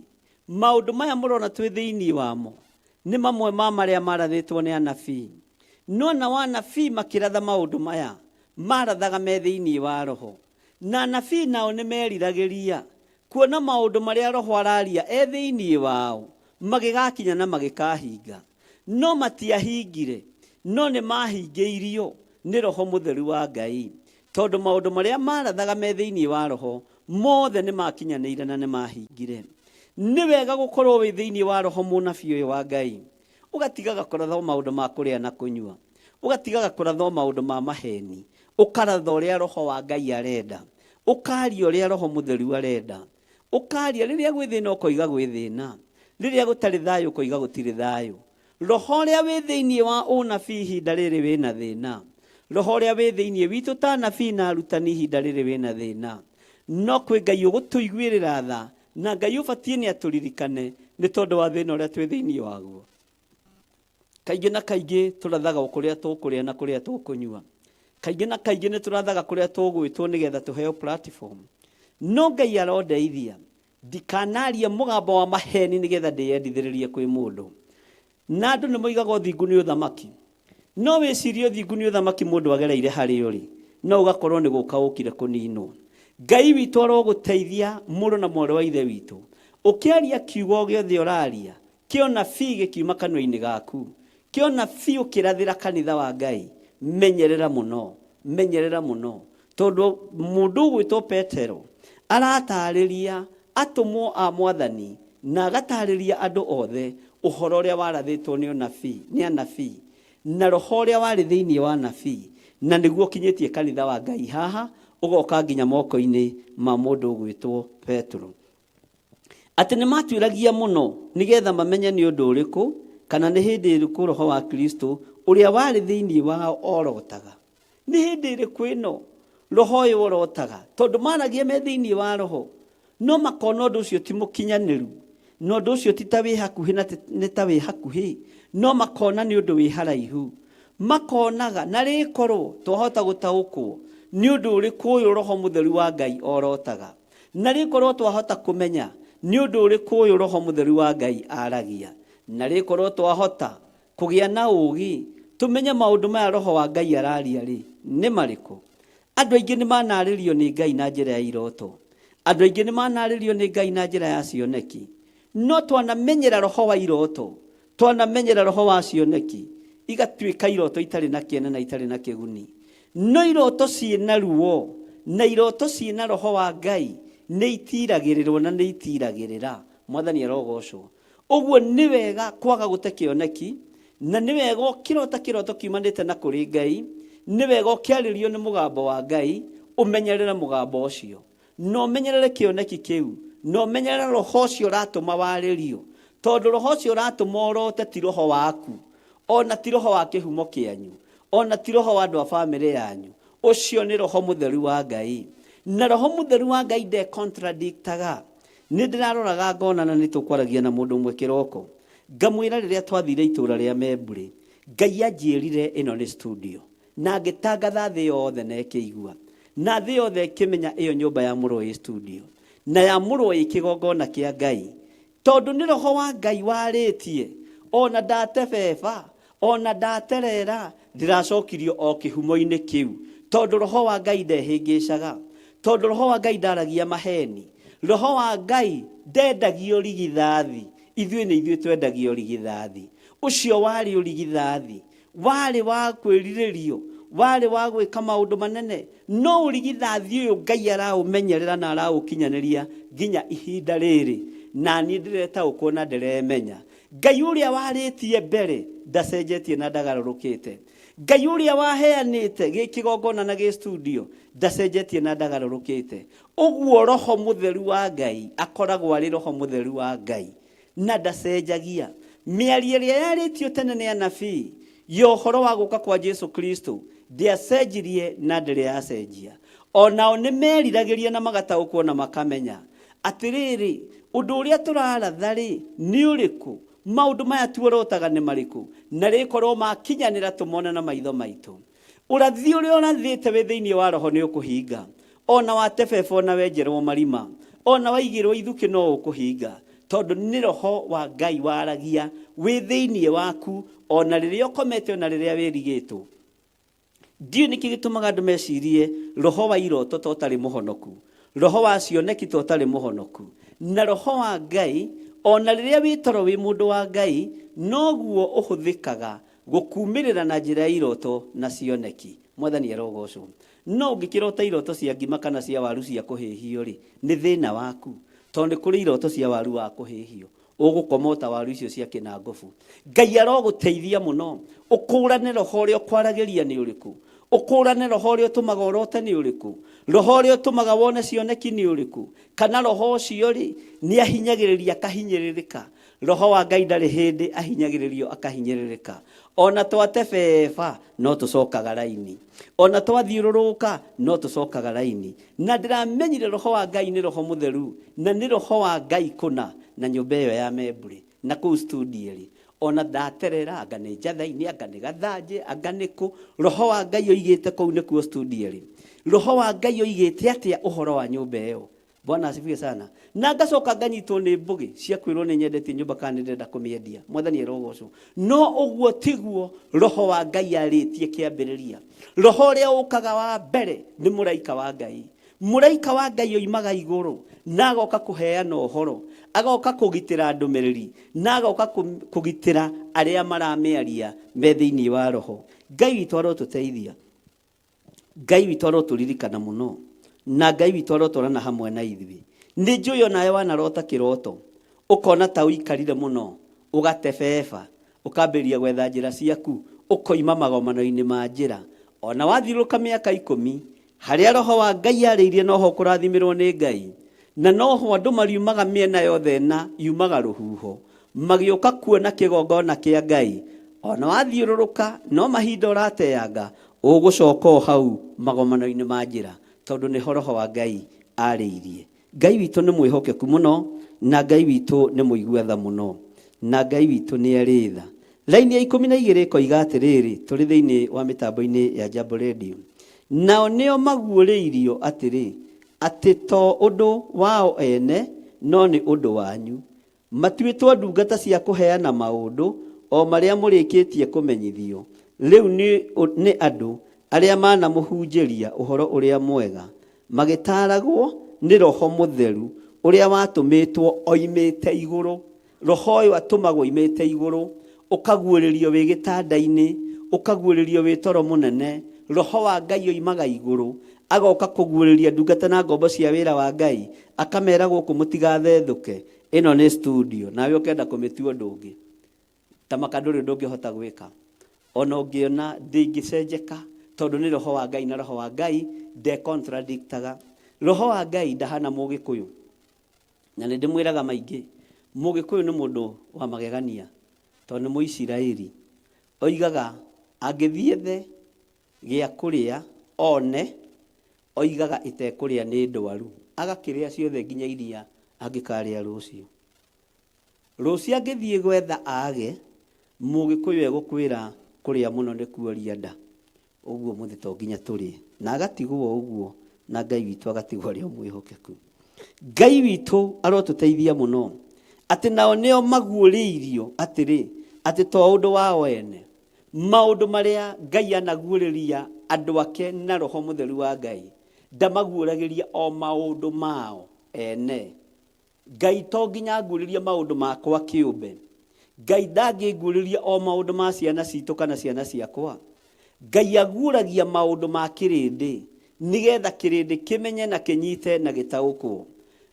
Maũndũ maya mũrona twĩ thĩinĩ wamo nĩ mamwe ma marĩa marathĩtwo nĩ anabii. No nao anabii makĩratha maũndũ maya, marathaga me thĩinĩ wa Roho. Na anabii nao nĩ meriragĩria kuona maũndũ marĩa Roho araria e thĩinĩ wao magĩgakinya na magĩkahinga. No matiahingire, no nĩ mahingĩirio Nĩ Roho Mũtheru wa Ngai, tondũ maũndũ marĩa marathaga me thĩinĩ wa Roho mothe nĩ makinyanĩire na nĩ mahingire. Nĩ wega gũkorwo wĩ thĩinĩ wa Roho mũnabii ũyũ wa Ngai, ũgatigaga kũratha o maũndũ ma kũrĩa na kũnyua, ũgatigaga kũratha o maũndũ ma maheni, ũkaratha ũrĩa Roho wa Ngai arenda, ũkaria ũrĩa Roho Mũtheru arenda, ũkaria rĩrĩa gwĩ thĩna ũkoiga gwĩ thĩna, rĩrĩa gũtarĩ thayũ ũkoiga gũtirĩ thayũ. Roho ũrĩa wĩ thĩinĩ wa ũnabii ihinda rĩrĩ wĩna thĩna, roho ũrĩa wĩ thĩinĩ witũ ta anabii na arutani ihinda rĩrĩ wĩna thĩna, no kwĩ Ngai ũgũtũiguĩrĩra tha, na Ngai ũbatiĩ nĩ atũririkane nĩ tondũ wa thĩna ũrĩa twĩ thĩinĩ waguo. Kaingĩ na kaingĩ tũrathaga o kũrĩa tũkũrĩa na kũrĩa tũkũnyua. Kaingĩ na kaingĩ nĩ tũrathaga kũrĩa tũgwĩtwo nĩgetha tũheo platform. No Ngai arondeithia ndikanarie mũgambo wa maheni nĩgetha ndĩyendithĩrĩrie kwĩ mũndũ. Na andũ nĩ moigaga ũthingu nĩ ũthamaki. No wĩcirie ũthingu nĩ ũthamaki mũndũ agereire harĩ ũrĩ, no ũgakorwo nĩ gũka ũkire kũninwo. Ngai witũ arogũteithia mũrũ na mwarĩ wa ithe witũ. Ũkĩaria kiugo gĩothe ũraria, kĩonabii gĩkiuma kanua-inĩ gaku, kĩonabii ũkĩrathĩra kanitha wa Ngai, menyerera mũno, menyerera mũno. Tondũ mũndũ ũgwĩtwo Petero aratarĩria atũmwo a Mwathani na agatarĩria andũ othe ũhoro ũrĩa warathĩtwo nĩ ũnabii, nĩ anabii, na roho ũrĩa warĩ thĩinĩ wa anabii, na nĩguo ũkinyĩtie kanitha wa Ngai haha, ũgoka nginya moko-inĩ ma mũndũ ũgwĩtwo Petero. Atĩ nĩ matuĩragia mũno nĩgetha mamenye nĩ ũndũ ũrĩkũ kana nĩ hĩndĩ ĩrĩkũ roho wa Kristo ũrĩa warĩ thĩinĩ wao orotaga. Nĩ hĩndĩ ĩrĩkũ ĩno roho ũyũ orotaga? Tondũ maragia me thĩinĩ wa roho, no makona ũndũ ũcio ti mũkinyanĩru, na ũndũ ũcio ti ta wĩ hakuhĩ na nĩ ta wĩ hakuhĩ, no makona nĩ ũndũ wĩ haraihu. Makonaga, na rĩkorwo twahota gũtaũkwo nĩ ũndũ ũrĩkũ ũyũ roho mũtheru wa Ngai orotaga. Na rĩkorwo twahota kũmenya nĩ ũndũ ũrĩkũ ũyũ Roho Mũtheru wa Ngai aragia, na rĩkorwo twahota kũgĩa na ũũgĩ tũmenye maũndũ maya Roho wa Ngai araria-rĩ, nĩ marĩkũ? Andũ aingĩ nĩ manarĩrio nĩ Ngai na njĩra ya iroto. Andũ aingĩ nĩ manarĩrio nĩ Ngai na njĩra ya cioneki. No twanamenyera roho wa iroto, twanamenyera roho wa cioneki, igatuĩka iroto itarĩ na kĩene na itarĩ na kĩguni. No iroto ciĩna ruo na iroto ciĩna roho wa Ngai nĩ itiragĩrĩrwo na nĩ itiragĩrĩra. Mwathani arogocwo. Ũguo nĩ wega kwaga gũte kĩoneki, na nĩ wega ũkĩrota kĩroto kiumanĩte na kũrĩ Ngai, nĩ wega ũkĩarĩrio nĩ mũgambo wa Ngai, ũmenyerere mũgambo ũcio. Na ũmenyerere kĩoneki kĩu, na ũmenyerere roho ũcio ũratũma warĩrio, tondũ roho ũcio ũratũma ũrote ti roho waku, ona ti roho wa kĩhumo kĩanyu, ona ti roho wa andũ a bamĩrĩ yanyu. Ũcio nĩ Roho Mũtheru wa Ngai. Na Roho Mũtheru wa Ngai nde contradictaga. Nĩ ndĩraroraga ngona na nĩ tũkwaragia na mũndũ ũmwe kĩroko, ngamwĩra rĩrĩa twathire itũra rĩa Membure, Ngai anjĩrire ĩno nĩ studio. Na ngĩtangatha thĩ yothe na ĩkĩigua. Na thĩ yothe ĩkĩmenya ĩyo nyũmba ya mũrũ ĩ studio. Na ya mũrũ ĩ kĩgongona kĩa Ngai. Tondũ nĩ Roho wa Ngai warĩtie, o na ndatebeba, o na ndaterera, ndĩracokirio o kĩhumo-inĩ kĩu. Tondũ Roho wa Ngai ndehĩngĩcaga. Tondũ Roho wa Ngai ndaragia maheni. Roho wa Ngai ndendagio rigithathi. Ithuĩ nĩ ithuĩ twendagio rigithathi. Ũcio warĩ ũrigithathi. Warĩ wa kwĩrirĩrio, warĩ wa gwĩka maũndũ manene, no ũrigithathi ũyũ Ngai araũmenyerera na araũkinyanĩria nginya ihinda rĩrĩ, na niĩ ndĩretaũkwo na ndĩremenya. Ngai ũrĩa warĩtie mbere ndacenjetie na ndagarũrũkĩte. Ngai ũrĩa waheanĩte gĩ kĩgongona na gĩ studio ndacenjetie na ndagarũrũkĩte. Ũguo Roho Mũtheru wa Ngai akoragwo arĩ Roho Mũtheru wa Ngai. na ndacenjagia. Mĩario ĩrĩa yarĩtio tene nĩ anabii ya ũhoro wa gũka kwa Jesu Kristo ndĩacenjirie na ndĩrĩ yacenjia. O nao nĩ meriragĩria na magataũkwo na makamenya atĩrĩrĩ, ũndũ ũrĩa tũraratha-rĩ nĩ ũrĩkũ? Maũndũ maya tuorotaga nĩ marĩkũ? Na rĩkorwo makinyanĩra tũmone na maitho maitũ. Ũrathi ũrĩa ũrathĩte wĩ thĩinĩ wa roho nĩ ũkũhinga. O na watebeba o na wenjerwo marima, o na waigĩrwo ithukĩ no ũkũhinga, tondũ nĩ roho wa Ngai waragia wĩ thĩinĩ waku o na rĩrĩa ũkomete o na rĩrĩa wĩrigĩtwo. Ndiũĩ nĩkĩ gĩtũmaga andũ mecirie roho wa iroto ta ũtarĩ mũhonoku, roho wa cioneki ta ũtarĩ mũhonoku. Na roho wa Ngai o na rĩrĩa wĩ toro wĩ mũndũ wa Ngai noguo ũhũthĩkaga gũkumĩrĩra na njĩra ya iroto na cioneki. Mwathani arogocwo. No ũngĩkĩrota iroto cia ngima kana cia waru cia kũhĩhio rĩ, nĩ thĩna waku. Tondũ nĩ kũrĩ iroto cia waru wa kũhĩhio. Ũgũkoma o ta waru icio cia kĩnangobu. Ngai arogũteithia mũno. Ũkũrane roho ũrĩa ũkwaragĩria nĩ ũrĩkũ. Ũkũrane roho ũrĩa ũtũmaga ũrote nĩ ũrĩkũ. Roho ũrĩa ũtũmaga wone cioneki nĩ ũrĩkũ. Kana roho ũcio rĩ, nĩ ahinyagĩrĩria akahinyĩrĩrĩka. Roho wa Ngai ndarĩ hĩndĩ ahinyagĩrĩrio akahinyĩrĩrĩka. Ona twate beba no tũcokaga raini. Ona twathiũrũrũka no tũcokaga raini. Na ndĩramenyire Roho wa Ngai nĩ Roho Mũtheru na nĩ Roho wa Ngai kũna na nyũmba ĩyo ya Membry na kũu studio rĩ, ona ndaterera anga nĩ Njatha-inĩ anga nĩ Gathanjĩ anga nĩ kũ, Roho wa Ngai oigĩte kũu nĩkuo studio rĩ. Roho wa Ngai oigĩte atĩa ũhoro wa nyũmba ĩyo? Bwana asifiwe sana. Na ngacoka nganyitwo nĩ mbũgĩ cia kwĩrwo nĩ nyendetie nyũmba kana nĩ ndĩrenda kũmĩendia. Mwathani arogocwo. No ũguo tiguo Roho wa Ngai arĩtie kĩambĩrĩria. Roho ũrĩa ũkaga wa mbere nĩ mũraika wa Ngai. Mũraika wa Ngai oimaga igũrũ na agoka kũheana ũhoro, agoka kũgitĩra ndũmĩrĩri, na agoka kũgitĩra arĩa maramĩaria me thĩinĩ wa Roho. Ngai witũ arotũteithia. Ngai witũ arotũririkana mũno na Ngai witũ arotwarana hamwe na ithuĩ. Nĩ njũĩ onawe wanarota kĩroto ũkona ta ũikarire mũno ũgate beba ũkambĩrĩria gwetha njĩra ciaku ũkoima magomano-inĩ ma njĩra. Ona wathiũrũrũka mĩaka ikũmi harĩa roho wa Ngai arĩirie noho ũkũrathimĩrwo nĩ Ngai na noho andũ mariumaga mĩena yothe na yumaga rũhuho magĩũka kuona kĩgongona kĩa Ngai. Ona wathiũrũrũka no mahinda ũrateanga Ũgũcoka o hau magomano-inĩ ma njĩra, tondũ nĩho Roho wa Ngai arĩirie. Ngai witũ nĩ mwĩhokeku mũno, na Ngai witũ nĩ mũigua tha mũno, na Ngai witũ nĩ arĩ tha. Raini ya 12 ĩkoiga atĩrĩrĩ, tũrĩ thĩinĩ wa mĩtambo-inĩ ya Jambo Radio, Nao nĩo maguũrĩirio atĩrĩ, atĩ to ũndũ wao ene, no nĩ ũndũ wanyu, Matuĩtwo ndungata cia kũheana maũndũ o marĩa mũrĩkĩtie kũmenyithio rĩu nĩ andũ arĩa manamũhunjĩria Ũhoro-ũrĩa-Mwega, magĩtaaragwo nĩ Roho Mũtheru ũrĩa watũmĩtwo oimĩte Igũrũ. Roho ũyũ atũmagwo oimĩte Igũrũ, ũkaguũrĩrio wĩ gĩtanda-inĩ, ũkaguũrĩrio wĩ toro mũnene. Roho wa Ngai oimaga Igũrũ, agoka kũguũrĩria ndungata na ngombo cia wĩra wa Ngai, akamera gũkũ mũtigathethũke, ĩno nĩ studio, nawe ũkenda kũmĩtua ũndũ ũngĩ. Ta maka ndũrĩ ũndũ ũngĩhota gwĩka. Ona ũngĩona ndĩngĩcenjeka, tondũ nĩ Roho wa Ngai na Roho wa Ngai nde contradictaga. Roho wa Ngai ndahana Mũgĩkũyũ. Na nĩ ndĩmwĩraga maingĩ, Mũgĩkũyũ nĩ mũndũ wa magegania, tondũ nĩ Mũisiraeli. Oigaga angĩthiĩ ethe gĩa kũrĩa one, oigaga ĩtekũrĩa nĩ ndwaru. Agakĩrĩa ciothe nginya iria angĩkarĩa rũciũ. Rũciũ angĩthiĩ gwetha aage, Mũgĩkũyũ egũkwĩra kũrĩa mũno nĩ kuoria nda. Ũguo ũmũthĩ to nginya tũrĩe. Na agatigwo o ũguo na Ngai witũ agatigwo arĩ o mwĩhokeku. Ngai witũ arotũteithia mũno atĩ nao nĩo maguũrĩirio atĩrĩ, atĩ to ũndũ wao ene, Maũndũ marĩa Ngai anaguũrĩria andũ ake na Roho Mũtheru wa Ngai, ndamaguũragĩria o maũndũ mao ene. Ngai to nginya anguũrĩrie maũndũ makwa kĩũmbe. Ngai ndangĩnguũrĩria o maũndũ ma ciana citũ kana ciana ciakwa. Ngai aguũragia maũndũ ma kĩrĩndĩ nĩgetha kĩrĩndĩ kĩmenye na kĩnyite na gĩtaũkwo.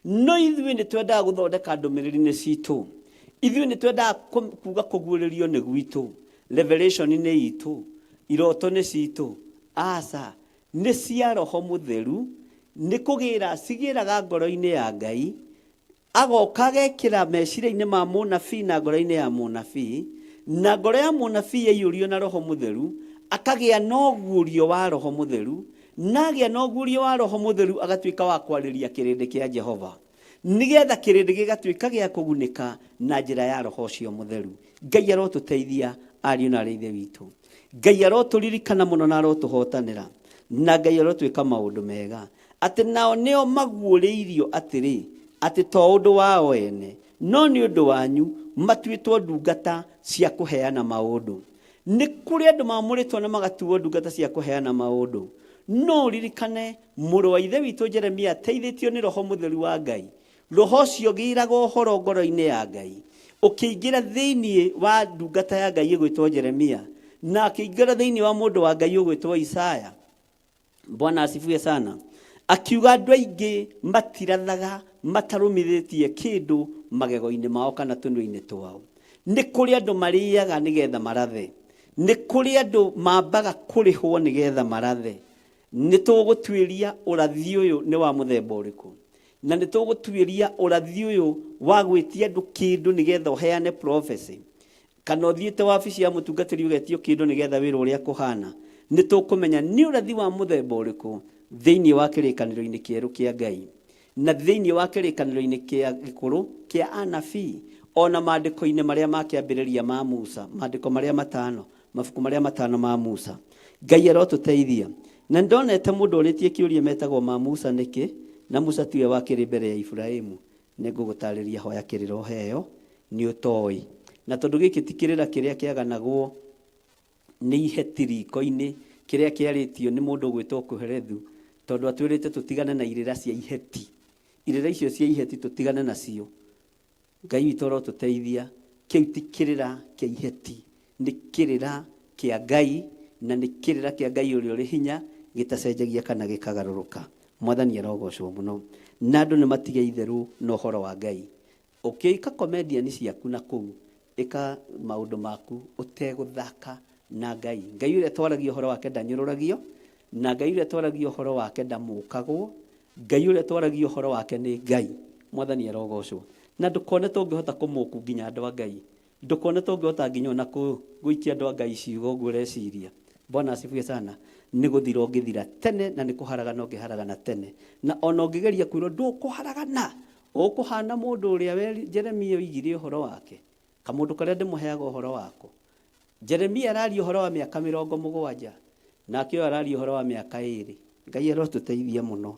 No ithuĩ nĩ twendaga gũthondeka ndũmĩrĩri-inĩ citũ. Ithuĩ nĩ twendaga kuga kũguũrĩrio nĩ gwitũ, revelation nĩ itũ, iroto nĩ citũ. Aca, nĩ cia Roho Mũtheru, nĩ kũgĩra cigĩraga ngoro-inĩ ya Ngai, agoka agekĩra meciria-inĩ ma mũnabii na ngoro-inĩ ya mũnabii, na ngoro ya mũnabii yaiyũrio na Roho Mũtheru, akagĩa na ũguũrio wa Roho Mũtheru, Na agĩa na ũguũrio wa Roho Mũtheru agatuĩka wa kwarĩria kĩrĩndĩ kĩa Jehova, nĩgetha kĩrĩndĩ gĩgatuĩka gĩa kũgunĩka na njĩra ya Roho ũcio Mũtheru. Ngai arotũteithia ariũ na aarĩ a Ithe witũ. Ngai arotũririkana mũno na arotũhotanĩra. Na Ngai arotwĩka maũndũ mega. Atĩ nao nĩo maguũrĩirio atĩrĩ, atĩ to ũndũ wao ene, no nĩ ũndũ wanyu, matuĩtwo ndungata cia kũheana maũndũ. Nĩ kũrĩ andũ maamũrĩtwo na magatuo ndungata cia kũheana maũndũ. No ũririkane mũrũ wa Ithe witũ Jeremia ateithĩtio nĩ roho mũtheru wa Ngai. Roho ũcio ũgĩraga ũhoro ngoro-inĩ ya Ngai, ũkĩingĩra thĩinĩ wa ndungata ya Ngai ĩgwĩtwo Jeremia. Na akĩingĩra thĩinĩ wa mũndũ wa Ngai ũgwĩtwo Isaya. Bwana asifiwe sana. Akiuga andũ aingĩ matirathaga matarũmithĩtie kĩndũ magego-inĩ mao kana tũnua-inĩ twao. Nĩ kũrĩ andũ marĩaga nĩgetha marathe. Nĩ kũrĩ andũ mambaga kũrĩhwo nĩgetha marathe. Nĩ tũgũtuĩria ũrathi ũyũ nĩ wa mũthemba ũrĩkũ. Na nĩ tũgũtuĩria ũrathi ũyũ wa gwĩtia andũ kĩndũ nĩgetha ũheane prophecy. Kana ũthiĩte wabici ya mũtungatĩri ũgetio kĩndũ nĩgetha wĩrwo ũrĩa kũhana. Nĩ tũkũmenya nĩ ũrathi wa mũthemba ũrĩkũ thĩinĩ wa kĩrĩkanĩro-inĩ kĩerũ kĩa Ngai. Na thĩinĩ wa kĩrĩkanĩro-inĩ kĩa gĩkũrũ kĩa anabii, o na maandĩko-inĩ marĩa ma kĩambĩrĩria ma Musa, maandĩko marĩa matano, mabuku marĩa matano ma Musa. Ngai arotũteithia. Na nĩndonete mũndũ ũrĩtie kĩũria metagwo ma Musa nĩkĩ, na Musa tiwe wakĩrĩ mbere ya Iburahimu. Nĩngũgũtarĩria hoya kĩrĩra ũheo nĩ ũtoĩ. Na tondũ gĩkĩ ti kĩrĩra kĩrĩa kĩaganagwo nĩ iheti riko-inĩ, kĩrĩa kĩarĩtio nĩ mũndũ ũgwĩtwo Kohelethu, tondũ atwĩrĩte tũtigane na irĩra cia iheti. Irĩra icio cia iheti tũtigane nacio. Ngai witũ arotũteithia. Kĩu ti kĩrĩra kĩa iheti, nĩ kĩrĩra kĩa Ngai, na nĩ kĩrĩra kĩa Ngai ũrĩa ũrĩ hinya, gĩtacenjagia kana gĩkagarũrũka. Mwathani arogocwo mũno. Na andũ nĩ matige itherũ na ũhoro wa Ngai. Ũkĩka comedian ciaku na kũu, ĩka maũndũ maku ũtegũthaka na Ngai. Ngai ũrĩa twaragia ũhoro wake ndanyũrũragio, na Ngai ũrĩa twaragia ũhoro wake ndamũkagwo, Ngai ũrĩa twaragia ũhoro wake nĩ Ngai. Mwathani arogocwo. Na ndũkone ta ũngĩhota kũmũku nginya andũ a Ngai. Ndũkone ta ũngĩhota nginya ona gũikia andũ a Ngai ciugo ũguo ũreciria. Bwana asifiwe sana. Nĩ gũthira ũngĩthira tene na nĩ kũharagana ũngĩharagana tene. Na ona ũngĩgeria kwĩrwo ndũkũharagana, ũkũhana mũndũ ũrĩa Jeremia oigire ũhoro wake. Kamũndũ karĩa ndĩmũheaga ũhoro wako. Jeremia araria ũhoro wa mĩaka 70, nake ũyũ araria ũhoro wa mĩaka ĩrĩ. Ngai arotũteithia mũno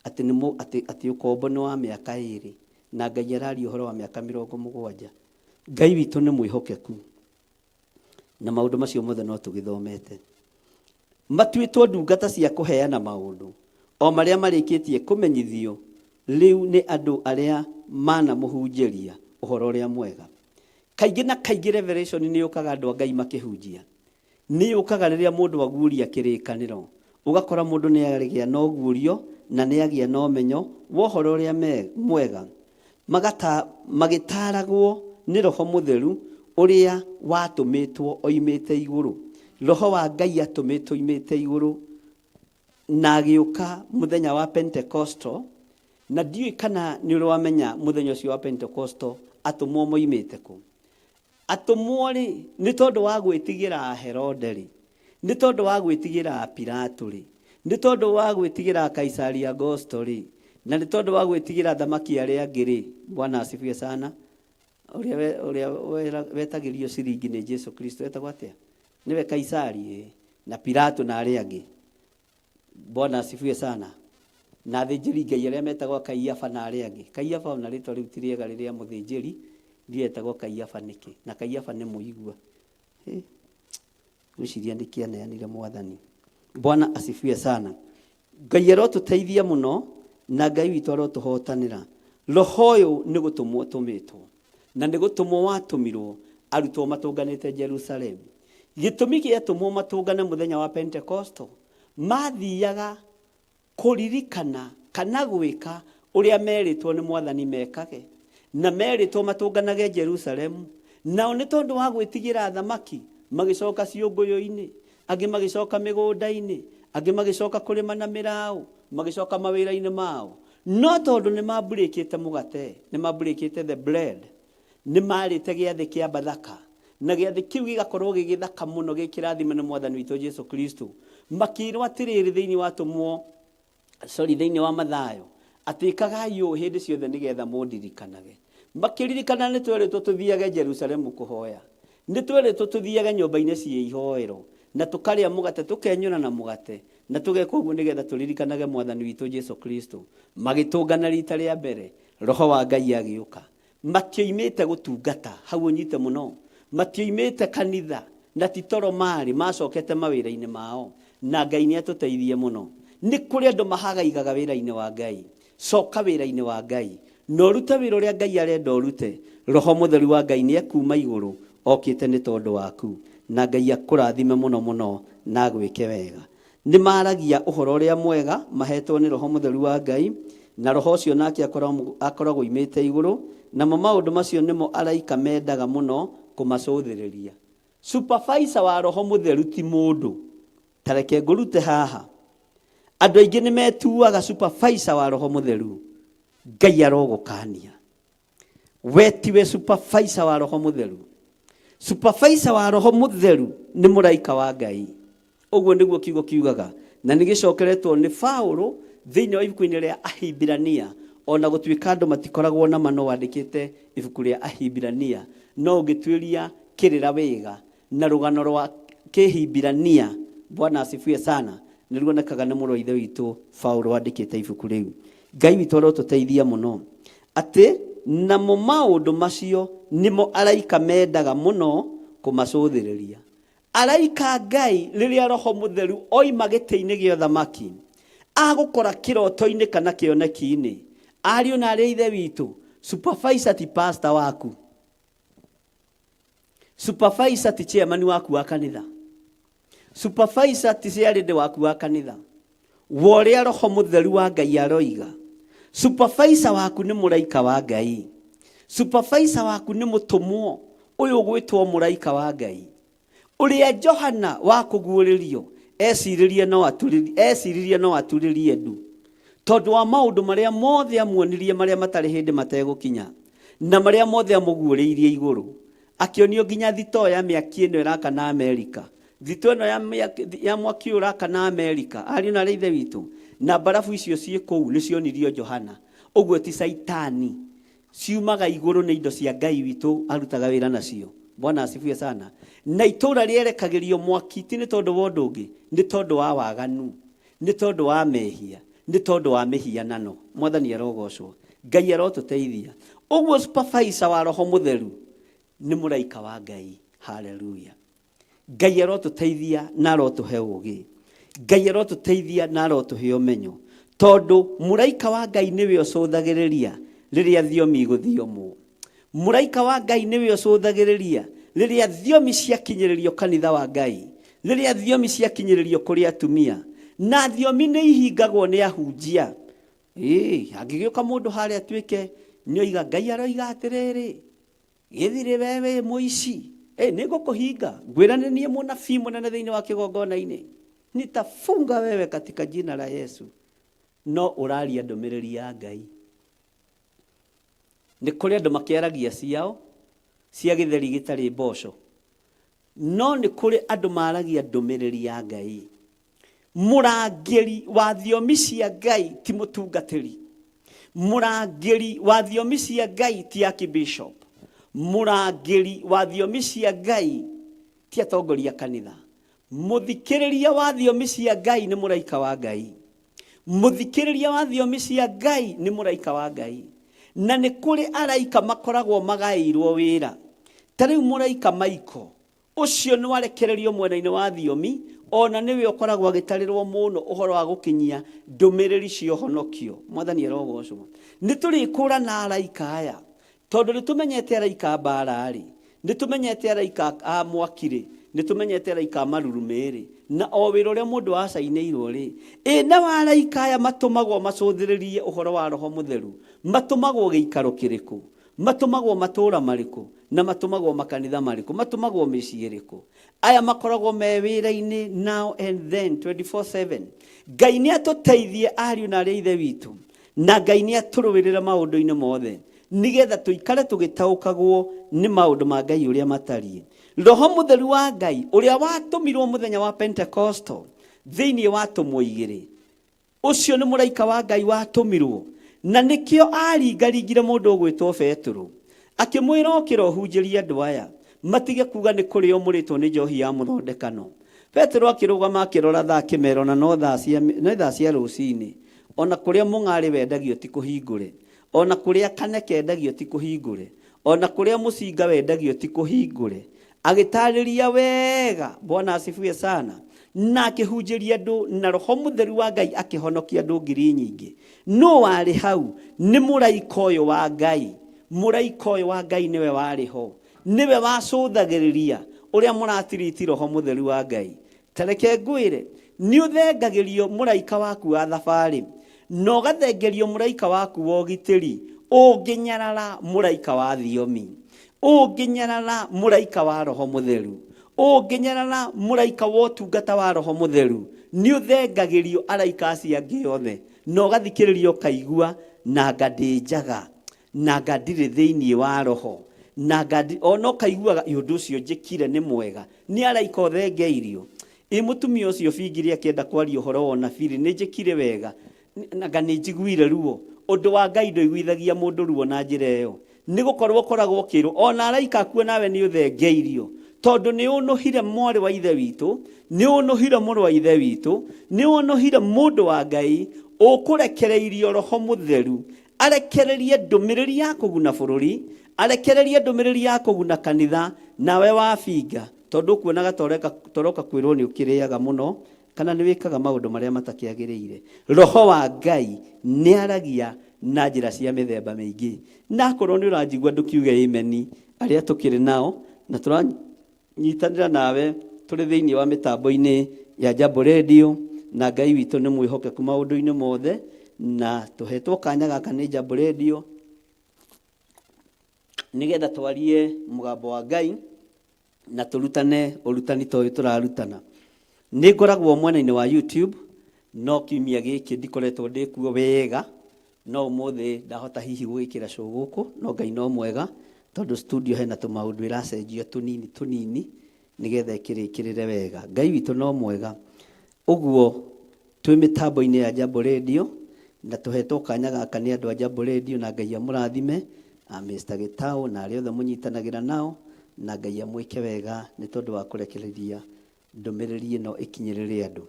atĩ nĩ mũ, atĩ, atĩ ũkombo nĩ wa mĩaka ĩrĩ, na Ngai araria ũhoro wa mĩaka 70. Ngai witũ nĩ mwĩhokeku, na maũndũ macio mothe no tũgĩthomete. Matuĩtwo ndungata cia kũheana maũndũ o marĩa marĩkĩtie kũmenyithio rĩu nĩ andũ arĩa manamũhunjĩria ũhoro ũrĩa mwega. Kaingĩ na kaingĩ revelation nĩ yũkaga andũ a Ngai makĩhunjia. Nĩ yũkaga rĩrĩa mũndũ aguũria kĩrĩkanĩro. Ũgakora mũndũ nĩ agĩa na ũguũrio na nĩ agĩa na ũmenyo wa ũhoro ũrĩa mwega. Magata, magĩtaaragwo nĩ Roho Mũtheru ũrĩa watũmĩtwo oimĩte igũrũ. Roho wa Ngai atũmĩtwo oimĩte igũrũ na agĩũka mũthenya wa Pentekosto, na ndiũĩ kana nĩ ũrĩ wamenya mũthenya ũcio wa Pentekosto atũmwo moimĩte kũ. Atũmwo-rĩ, nĩ tondũ wa gwĩtigĩra Herode-rĩ, nĩ tondũ wa gwĩtigĩra Pilato-rĩ, nĩ tondũ wa gwĩtigĩra Kaisari Augusto-rĩ, na nĩ tondũ wa gwĩtigĩra athamaki arĩa angĩ-rĩ, Bwana asifiwe sana, ũrĩa ũrĩa wetagĩrio ciringi nĩ Jesu Kristo etagwo atĩa? Nĩwe Kaisari, ĩĩ, na Pilato na arĩa angĩ. Bwana asifiwe sana. Na athĩnjĩri Ngai arĩa metagwo Kaiafa na arĩa angĩ. Kaiafa ona rĩtwa rĩu ti rĩega rĩrĩa mũthĩnjĩri ndiũĩ etagwo Kaiafa nĩkĩ. Na Kaiafa nĩ mũigua. Hĩ, ngwĩciria nĩ kĩaneanire mwathani. Bwana asifiwe sana. Ngai arotũteithia mũno na Ngai witũ arotũhotanĩra. Roho ũyũ nĩ gũtũmwo ũtũmĩtwo. Na nĩ gũtũmwo watũmirwo arutwo matũnganĩte Jerusalemu. Gĩtũmi gĩa atũmwo matũngane mũthenya wa Pentekosto, maathiaga kũririkana kana gwĩka ũrĩa merĩtwo nĩ Mwathani mekage. Na merĩtwo matũnganage Jerusalemu. Nao nĩ tondũ wa gwĩtigĩra athamaki, magĩcoka ciũngũyũ-inĩ, angĩ magĩcoka mĩgũnda-inĩ, angĩ magĩcoka kũrĩma na mĩraũ, magĩcoka mawĩra-inĩ mao. No tondũ nĩ mambũrĩkĩte mũgate, nĩ mambũrĩkĩte the bread, nĩ marĩte gĩathĩ kĩa Bathaka, na gĩathĩ kĩu gĩgakorwo gĩgĩthaka mũno, gĩkĩrathime nĩ Mwathani witũ Jesu Kristo. Makĩrwo atĩrĩrĩ thĩinĩ wa atũmwo, sorry, thĩinĩ wa Mathayo, atĩ ĩkagai ũũ hĩndĩ ciothe nĩgetha mũndirikanage. Makĩririkana nĩ twerĩtwo tũthiage Jerusalemu kũhoya. Nĩ twerĩtwo tũthiage nyũmba-inĩ cia ihoero, na tũkarĩa mũgate, tũkenyũra na mũgate, na tũgeka ũguo nĩgetha tũririkanage Mwathani witũ Jesu Kristo. Magĩtũngana rita rĩa mbere, Roho wa Ngai agĩũka. Matioimĩte gũtungata, hau ũnyite mũno. Matioimĩte kanitha, na ti toro maarĩ, macokete mawĩra-inĩ mao. Na Ngai nĩ atũteithie mũno. Nĩ kũrĩ andũ mahagaigaga wĩra-inĩ wa Ngai. Coka wĩra-inĩ wa Ngai, na ũrute wĩra ũrĩa Ngai arenda ũrute. Roho Mũtheru wa Ngai nĩ ekuuma igũrũ okĩte nĩ tondũ waku. Na Ngai akũrathime mũno mũno na agwĩke wega. Nĩ maragia ũhoro ũrĩa mwega mahetwo nĩ Roho Mũtheru wa Ngai, na Roho ũcio nake akoragwo oimĩte igũrũ, namo maũndũ macio nĩmo araika mendaga mũno kũmacũthĩrĩria. Supervisor wa Roho Mũtheru ti mũndũ. Ta reke ngũrute haha. Andũ aingĩ nĩ metuaga supervisor wa Roho Mũtheru. Ngai arogũkania. We tiwe supervisor wa Roho Mũtheru. Supervisor wa Roho Mũtheru nĩ mũraika wa Ngai. Ũguo nĩguo kiugo kiugaga. Na nĩ gĩcokeretwo nĩ Paulo thĩinĩ wa ibuku-inĩ rĩa Ahibirania. Ona gũtuĩka andũ matikoragwo na ma no wandĩkĩte ibuku rĩa Ahibirania, no ũngĩtuĩria kĩrĩra wega na rũgano rwa Kĩhibirania, Bwana asifiwe sana, nĩ ruonekaga nĩ mũrũ wa Ithe witũ Paulo wandĩkĩte ibuku rĩu. Ngai witũ arotũteithia mũno. Atĩ namo maũndũ macio nĩmo araika mendaga mũno kũmacũthĩrĩria. Araika a Ngai rĩrĩa Roho Mũtheru oima gĩtĩ-inĩ gĩa ũthamaki, agũkora kĩroto-inĩ kana kĩoneki-inĩ. Ariũ na arĩ a Ithe witũ, supervisor ti pastor waku. Supervisor ti chairman waku wa kanitha. Supervisor ti chairlady waku wa kanitha. Wa ũrĩa Roho Mũtheru wa Ngai aroiga. Supervisor waku nĩ mũraika wa Ngai. Supervisor waku nĩ mũtũmwo ũyũ ũgwĩtwo mũraika wa Ngai. Ũrĩa Johana wa kũguũrĩrio eciririe no aturĩrie, eciririe no aturĩrie ndu tondũ wa maũndũ marĩa mothe amuonirie marĩa matarĩ hĩndĩ mategũkinya na marĩa mothe amũguũrĩirie igũrũ. Akĩonio nginya thitoo ya mĩaki ĩno ĩrakana Amerika. Thitoo ĩno ya mĩaki, ya mwaki ũyũ ũrakana Amerika, ariũ na arĩ ithe witũ, na mbarabu icio ciĩ kũu nĩcionirio Johana. Ũguo ti Caitani. Ciumaga igũrũ nĩ indo cia Ngai witũ arutaga wĩra nacio. Bwana asifiwe sana. Na itũra rĩerekagĩrio mwaki ti nĩ tondũ wa ũndũ ũngĩ, nĩ tondũ wa waganu, nĩ tondũ wa mehia, nĩ tondũ wa mĩhianano. Mwathani arogocwo. Ngai arotũteithia. Ũguo supervisor wa Roho Mũtheru nĩ mũraika wa Ngai. Haleluya. Ngai arotũteithia na arotũhe ũũgĩ. Ngai arotũteithia na arotũhe ũmenyo. Tondũ mũraika wa Ngai nĩwe ũcũthagĩrĩria rĩrĩa thiomi igũthiomwo. Mũraika wa Ngai nĩwe ũcũthagĩrĩria rĩrĩa thiomi ciakinyĩrĩrio kanitha wa Ngai, rĩrĩa thiomi ciakinyĩrĩrio kũrĩ atumia. Na thiomi nĩ ihingagwo nĩ ahunjia. Ĩĩ, angĩgĩũka mũndũ harĩa atuĩke nĩoiga Ngai aroiga atĩrĩrĩ, Gĩthirĩ we wĩ mũici. Ĩ, nĩ ngũkũhinga. Ngwĩra nĩ niĩ mũnabii mũnene thĩinĩ wa kĩgongona-inĩ. Nitafunga wewe katika jina la Yesu. No ũraria ndũmĩrĩri ya Ngai. Nĩ kũrĩ andũ makĩaragia ciao cia gĩtheri gĩtarĩ mboco. No nĩ kũrĩ andũ maragia ndũmĩrĩri ya Ngai. Mũrangĩri wa thiomi cia Ngai ti mũtungatĩri. Mũrangĩri wa thiomi cia Ngai ti archbishop. Mũrangĩri wa thiomi cia Ngai ti atongoria kanitha. Mũthikĩrĩria wa thiomi cia Ngai nĩ mũraika wa Ngai. Mũthikĩrĩria wa thiomi cia Ngai nĩ mũraika wa Ngai. Na nĩ kũrĩ araika makoragwo magaĩirwo wĩra. Ta rĩu mũraika Michael, ũcio nĩ warekererio mwena-inĩ wa thiomi, o na nĩwe ũkoragwo agĩtarĩrwo mũno ũhoro wa gũkinyia ndũmĩrĩri cia ũhonokio. Mwathani arogocwo. Nĩ tũrĩkũrana araika aya, tondũ nĩ tũmenyete araika a mbara-rĩ, nĩ tũmenyete araika a mwaki-rĩ, nĩ tũmenyete araika a marurumĩ-rĩ, na o wĩra ũrĩa mũndũ acainĩirwo-rĩ, ĩ nao araika aya matũmagwo macũthĩrĩrie ũhoro wa Roho Mũtheru, matũmagwo gĩikaro kĩrĩkũ? Matũmagwo matũũra marĩkũ? Na matũmagwo makanitha marĩkũ? Matũmagwo mĩciĩ ĩrĩkũ? Aya makoragwo me wĩra-inĩ now and then 24/7. Ngai nĩ atũteithie ariũ na arĩ a Ithe witũ, na Ngai nĩ atũrũĩrĩre maũndũ-inĩ mothe, nĩgetha tũikare tũgĩtaũkagwo nĩ maũndũ ma Ngai ũrĩa matariĩ. Roho Mũtheru wa Ngai ũrĩa watũmirwo mũthenya wa Pentecostal thĩinĩ wa atũmwo igĩrĩ, Ũcio nĩ mũraika wa Ngai watũmirwo, na nĩkĩo aaringaringire mũndũ ũgwĩtwo Petero, akĩmwĩra, Ũkĩra ũhunjĩrie andũ aya, matige kuuga nĩ kũrĩo mũrĩtwo nĩ njohi ya mũthondekano. Petero akĩrũgama akĩrora thaa akĩmera ona no thaa cia, nĩ thaa cia rũcinĩ. O na kũrĩa mũng'arĩ wendagio ti kũhingũre, o na kũrĩa kane kendagio ti kũhingũre, o na kũrĩa mũcinga wendagio ti kũhingũre. Agĩtaarĩria wega, Bwana asifiwe sana, na akĩhunjĩria andũ na Roho Mũtheru wa Ngai akĩhonokia andũ ngiri nyingĩ. Nũ warĩ hau? Nĩ mũraika ũyũ wa Ngai. Mũraika ũyũ wa Ngai nĩwe warĩ ho. Nĩwe wacũthagĩrĩria Ũrĩa mũratiriti Roho Mũtheru wa Ngai. Ta reke ngwĩre, nĩ ũthengagĩrio mũraika waku wa thabarĩ, na ũgathengerio mũraika waku wa ũgitĩri, ũngĩnyarara mũraika wa thiomi, ũngĩnyarara mũraika wa Roho Mũtheru, ũngĩnyarara mũraika wa ũtungata wa Roho Mũtheru, nĩ ũthengagĩrio araika acio angĩ othe, na ũgathikĩrĩria ũkaigua, nanga ndĩ njaga, nanga ndirĩ thĩinĩ wa Roho, nanga ndi, ona ũkaiguaga, ĩ ũndũ ũcio njĩkire nĩ mwega, nĩ araika ũthengeirio. Ĩ mũtumia ũcio bingiri akĩenda kwaria ũhoro wa ũnabii-rĩ, nĩ njĩkire wega, nanga nĩ njiguire ruo. Ũndũ wa Ngai ndũiguithagia mũndũ ruo na njĩra ĩyo. Nĩ gũkorwo ũkoragwo ũkĩrwo, ona araika akuo nawe nĩ ũthengeirio, tondũ nĩ ũnũhire mwarĩ wa ithe witũ, nĩ ũnũhire mũrũ wa ithe witũ, nĩ ũnũhire mũndũ wa Ngai, ũkũrekereirio Roho Mũtheru, arekererie ndũmĩrĩri ya kũguna bũrũri, arekererie ndũmĩrĩri ya kũguna kanitha, nawe wabinga, tondũ ũkuonaga toroka kwĩrwo nĩ ũkĩrĩaga mũno, kana nĩ wĩkaga maũndũ marĩa matakĩagĩrĩire. Roho wa Ngai nĩ aragia na njĩra cia mĩthemba mĩingĩ. Na akorwo nĩ ũranjigua ndũkiuge ameni, arĩa tũkĩrĩ nao, na tũranyitanĩra nawe tũrĩ thĩinĩ wa mĩtambo-inĩ ya Jambo Radio, na Ngai witũ nĩ mwĩhokeku maũndũ-inĩ mothe, na tũhetwo kanya gaka nĩ Jambo Radio, nĩgetha twarie mũgambo wa Ngai, na tũrutane ũrutani ta ũyũ tũrarutana. Nĩ ngoragwo mwena-inĩ wa YouTube, no kiumia gĩkĩ ndikoretwo ndĩ kuo wega, no ũmũthĩ ndahota hihi gũgĩkĩra show gũkũ, no Ngai no mwega, tondũ studio hena tũmaũndũ ĩracenjia tũnini tũnini, nĩgetha ĩkĩrĩkĩrĩre wega. Ngai witũ no mwega. Ũguo twĩ mĩtambo-inĩ ya Jambo Radio, na tũhetwo kanya gaka nĩ andũ a Jambo Radio, na Ngai amũrathime, a Mr. Gĩtaũ na arĩa othe mũnyitanagĩra nao, na Ngai amwĩke wega nĩ tondũ wa kũrekereria ndũmĩrĩri ĩno ĩkinyĩrĩre andũ.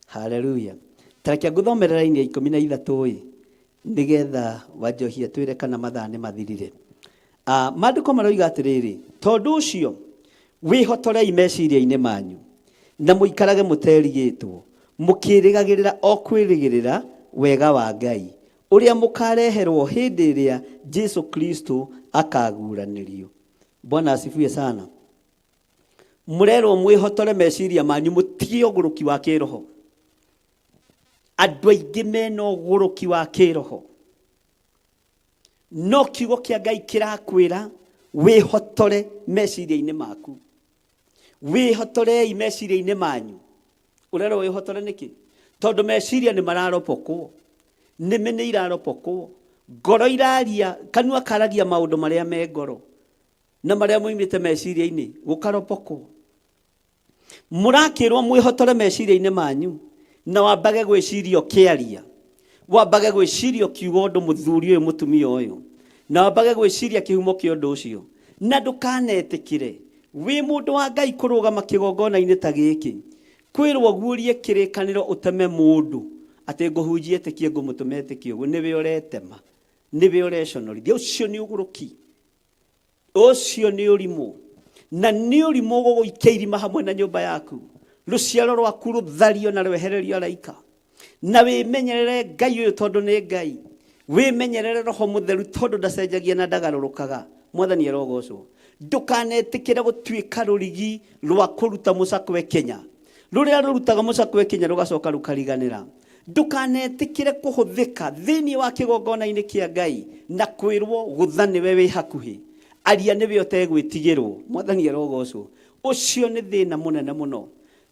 Haleluya. Ta reke ngũthomere raini ya 13 ĩ, nĩgetha Wanjohi atwĩre kana mathaa nĩ mathirire. Maandĩko maroiga atĩrĩrĩ, tondũ ũcio wĩhotorei meciria-inĩ manyu, na mũikarage mũterigĩtwo, mũkĩrĩgagĩrĩra o kwĩrĩgĩrĩra wega wa Ngai, ũrĩa mũkareherwo hĩndĩ ĩrĩa Jesu Kristo akaguũranĩrio. Bwana asifiwe sana. Mũrerwo mwĩhotore meciria manyu, mũtige ũgũrũki wa kĩroho. Andũ aingĩ mena ũgũrũki wa kĩroho, no kiugo kĩa Ngai kĩrakwĩra wĩhotore meciria-inĩ maku. Wĩhotorei meciria-inĩ manyu. Ũrerwo wĩhotore nĩkĩ? Tondũ meciria nĩ mararopokwo, nĩmĩ nĩ iraropokwo, ngoro iraria, kanua karagia maũndũ marĩa me ngoro na marĩa moimĩte meciria-inĩ, gũkaropokwo. Mũrakĩrwo mwĩhotore meciria-inĩ manyu, na wambage gwĩciria ũkĩaria, wambage gwĩciria ũkiuga ũndũ mũthuri ũyũ mũtumia ũyũ, na wambage gwĩciria kĩhumo kĩa ũndũ ũcio, na ndũkanetĩkĩre wĩ mũndũ wa Ngai kũrũgama kĩgongona-inĩ ta gĩkĩ, kwĩrwo guũrie kĩrĩkanĩro ũteme mũndũ atĩ ngũhunjia etĩkie ngũmũtũma etĩkie ũguo, nĩwe ũretema, nĩwe ũreconorithia. Ũcio nĩ ũgũrũki, ũcio nĩ ũrimũ, na nĩ ũrimũ gũgũikia irima hamwe na nyũmba yaku, rũciaro rwaku rũthario na rwehererio araika. Na wĩmenyerere Ngai ũyũ tondũ nĩ Ngai, wĩmenyerere Roho Mũtheru tondũ ndacenjagia na ndagarũrũkaga. Mwathani arogocwo. Ndũkanetĩkĩre gũtuĩka rũrigi rwa kũruta mũcakwe Kenya, rũrĩa rũrutaga mũcakwe Kenya rũgacoka rũkariganĩra. Ndũkanetĩkĩre kũhũthĩka thĩinĩ wa kĩgongona-inĩ kĩa Ngai na kwĩrwo gũtha nĩwe wĩ hakuhĩ, aria nĩwe ũtegwĩtigĩrwo. Mwathani arogocwo. Ũcio nĩ thĩna mũnene mũno.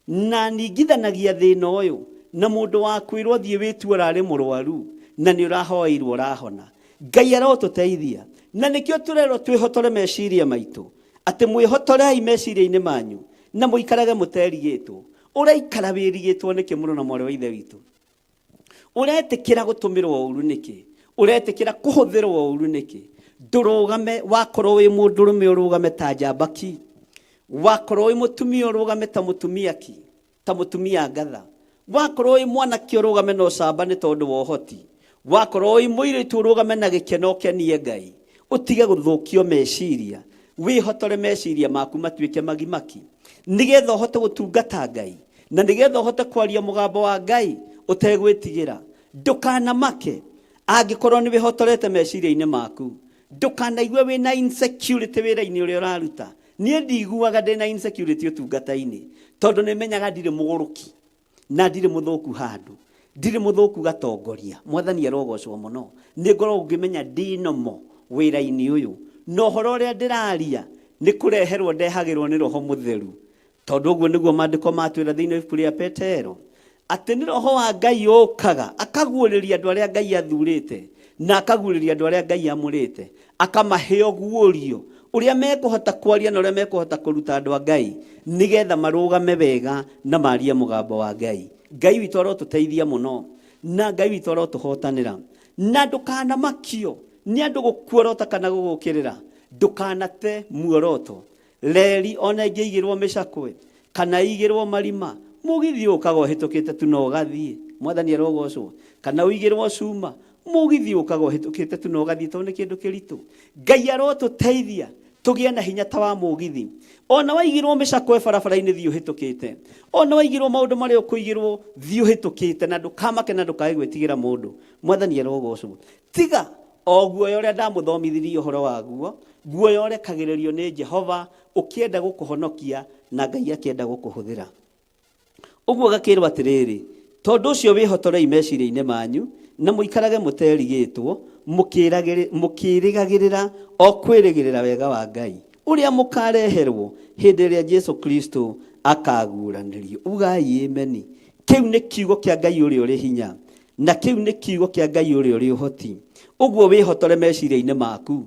Na ningithanagia thĩna ũyũ na mũndũ wa kwĩrwo thiĩ wĩtue ũrarĩ mũrwaru na nĩ ũrahoeirwo ũrahona. Ngai arotũteithia. Na nĩkĩo tũrerwo twĩhotore meciria maitũ, atĩ mwĩhotorei meciria-inĩ manyu na mũikarage mũterigĩtwo. Ũraikara wĩrigĩtwo nĩkĩ mũrũ na mwarĩ wa Ithe witũ? Ũretĩkĩra gũtũmĩrwo ũru nĩkĩ? Ũretĩkĩra kũhũthĩrwo ũru nĩkĩ? Ndũrũgame, wakorwo wĩ mũndũrũme ũrũgame ta njamba ki, wakorwo wĩ mũtumia ũrũgame ta mũtumia ki, ta mũtumia ngatha, wakorwo wĩ mwanake ũrũgame na ũcamba nĩ tondũ wa ũhoti, wakorwo wĩ mũirĩtu ũrũgame na gĩkeno ũkenie Ngai, ũtige gũthũkio meciria, wĩhotore meciria maku matuĩke magimaki, nĩgetha ũhote gũtungata Ngai, na nĩgetha ũhote kwaria mũgambo wa Ngai ũtegwĩtigĩra. Ndũkanamake angĩkorwo nĩ wĩhotorete meciria-inĩ maku. Ndũkanaigue wĩna insecurity wĩra-inĩ ũrĩa ũraruta. Niĩ ndiguaga ndĩna insecurity ũtungata-inĩ, tondũ nĩ menyaga ndirĩ mũgũrũki na ndirĩ mũthũku handũ, ndirĩ mũthũku gatongoria. Mwathani arogocwo mũno. Nĩ ngoragwo ngĩmenya ndĩ nomo wĩra-inĩ ũyũ, na ũhoro ũrĩa ndĩraria nĩ kũreherwo ndehagĩrwo nĩ Roho Mũtheru, tondũ ũguo nĩguo maandĩko matwĩra thĩinĩ wa ibuku rĩa Petero, atĩ nĩ Roho wa Ngai ũkaga akaguũrĩria andũ arĩa Ngai athurĩte na akaguũrĩria andũ arĩa Ngai amũrĩte, akamahe ũguũrio ũrĩa mekũhota kwaria na ũrĩa mekũhota kũruta andũ a Ngai nĩgetha marũgame wega na marie mũgambo wa Ngai. Ngai witũ arotũteithia mũno na Ngai witũ arotũhotanĩra. Na ndũkanamakio nĩ andũ gũkuorota kana gũgũkĩrĩra, ndũkanate muoroto. Reri ona ĩngĩigĩrwo mĩcakwe kana ĩigĩrwo marima, mũgithi ũkaga ũhĩtũkĩte tu na ũgathiĩ. Mwathani arogocwo. Kana ũigĩrwo cuma, mũgithi ũkaga ũhĩtũkĩte tu na ũgathiĩ, tondũ nĩ kĩndũ kĩritũ. Ngai arotũteithia tũgĩe na hinya ta wa mũgithi. Ona waigĩrwo mĩcakwe barabara-inĩ thiĩ ũhĩtũkĩte. Ona waigĩrwo maũndũ marĩa ũkũigĩrwo thiĩ ũhĩtũkĩte, na ndũkamake na ndũkae gwĩtigĩra mũndũ. Mwathani arogocwo. Tiga o guoya ũrĩa ndamũthomithirie ũhoro waguo, guoya ũrekagĩrĩrio nĩ Jehova ũkĩenda gũkũhonokia na Ngai akĩenda gũkũhũthĩra. Ũguo gakĩrwo atĩrĩrĩ, tondũ ũcio wĩhotorei meciria-inĩ manyu, na mũikarage mũterigĩtwo, mũkĩrĩgagĩrĩra o kwĩrĩgĩrĩra wega wa Ngai, ũrĩa mũkareherwo hĩndĩ ĩrĩa Jesu Kristo akaguũranĩrio. Ugai ameni. Kĩu nĩ kiugo kĩa Ngai ũrĩa ũrĩ hinya, na kĩu nĩ kiugo kĩa Ngai ũrĩa ũrĩ ũhoti. Ũguo wĩhotore meciria-inĩ maku.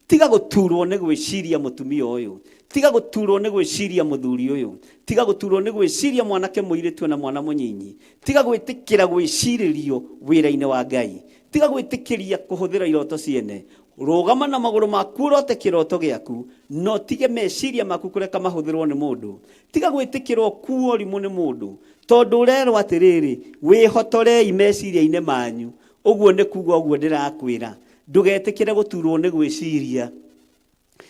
Tiga gũturwo nĩ gwĩciria mũtumia ũyũ, tiga gũturwo nĩ gwĩciria mũthuri ũyũ, tiga gũturwo nĩ gwĩciria mwanake mũirĩtu na mwana mũnyinyi, tiga gwĩtĩkĩra gwĩcirĩrio wĩra-inĩ wa Ngai, tiga gwĩtĩkĩria kũhũthĩra iroto ciene. Rũgama na magũrũ maku ũrote kĩroto gĩaku, na ũtige meciria maku kũreka mahũthĩrwo nĩ mũndũ. Tiga gwĩtĩkĩra ũkuo rimũ nĩ mũndũ, tondũ ũrerwo atĩrĩrĩ, wĩhotorei meciria-inĩ manyu. Ũguo nĩ kuga ũguo ndĩrakwĩra, ndũgetĩkĩre gũturwo nĩ gwĩciria,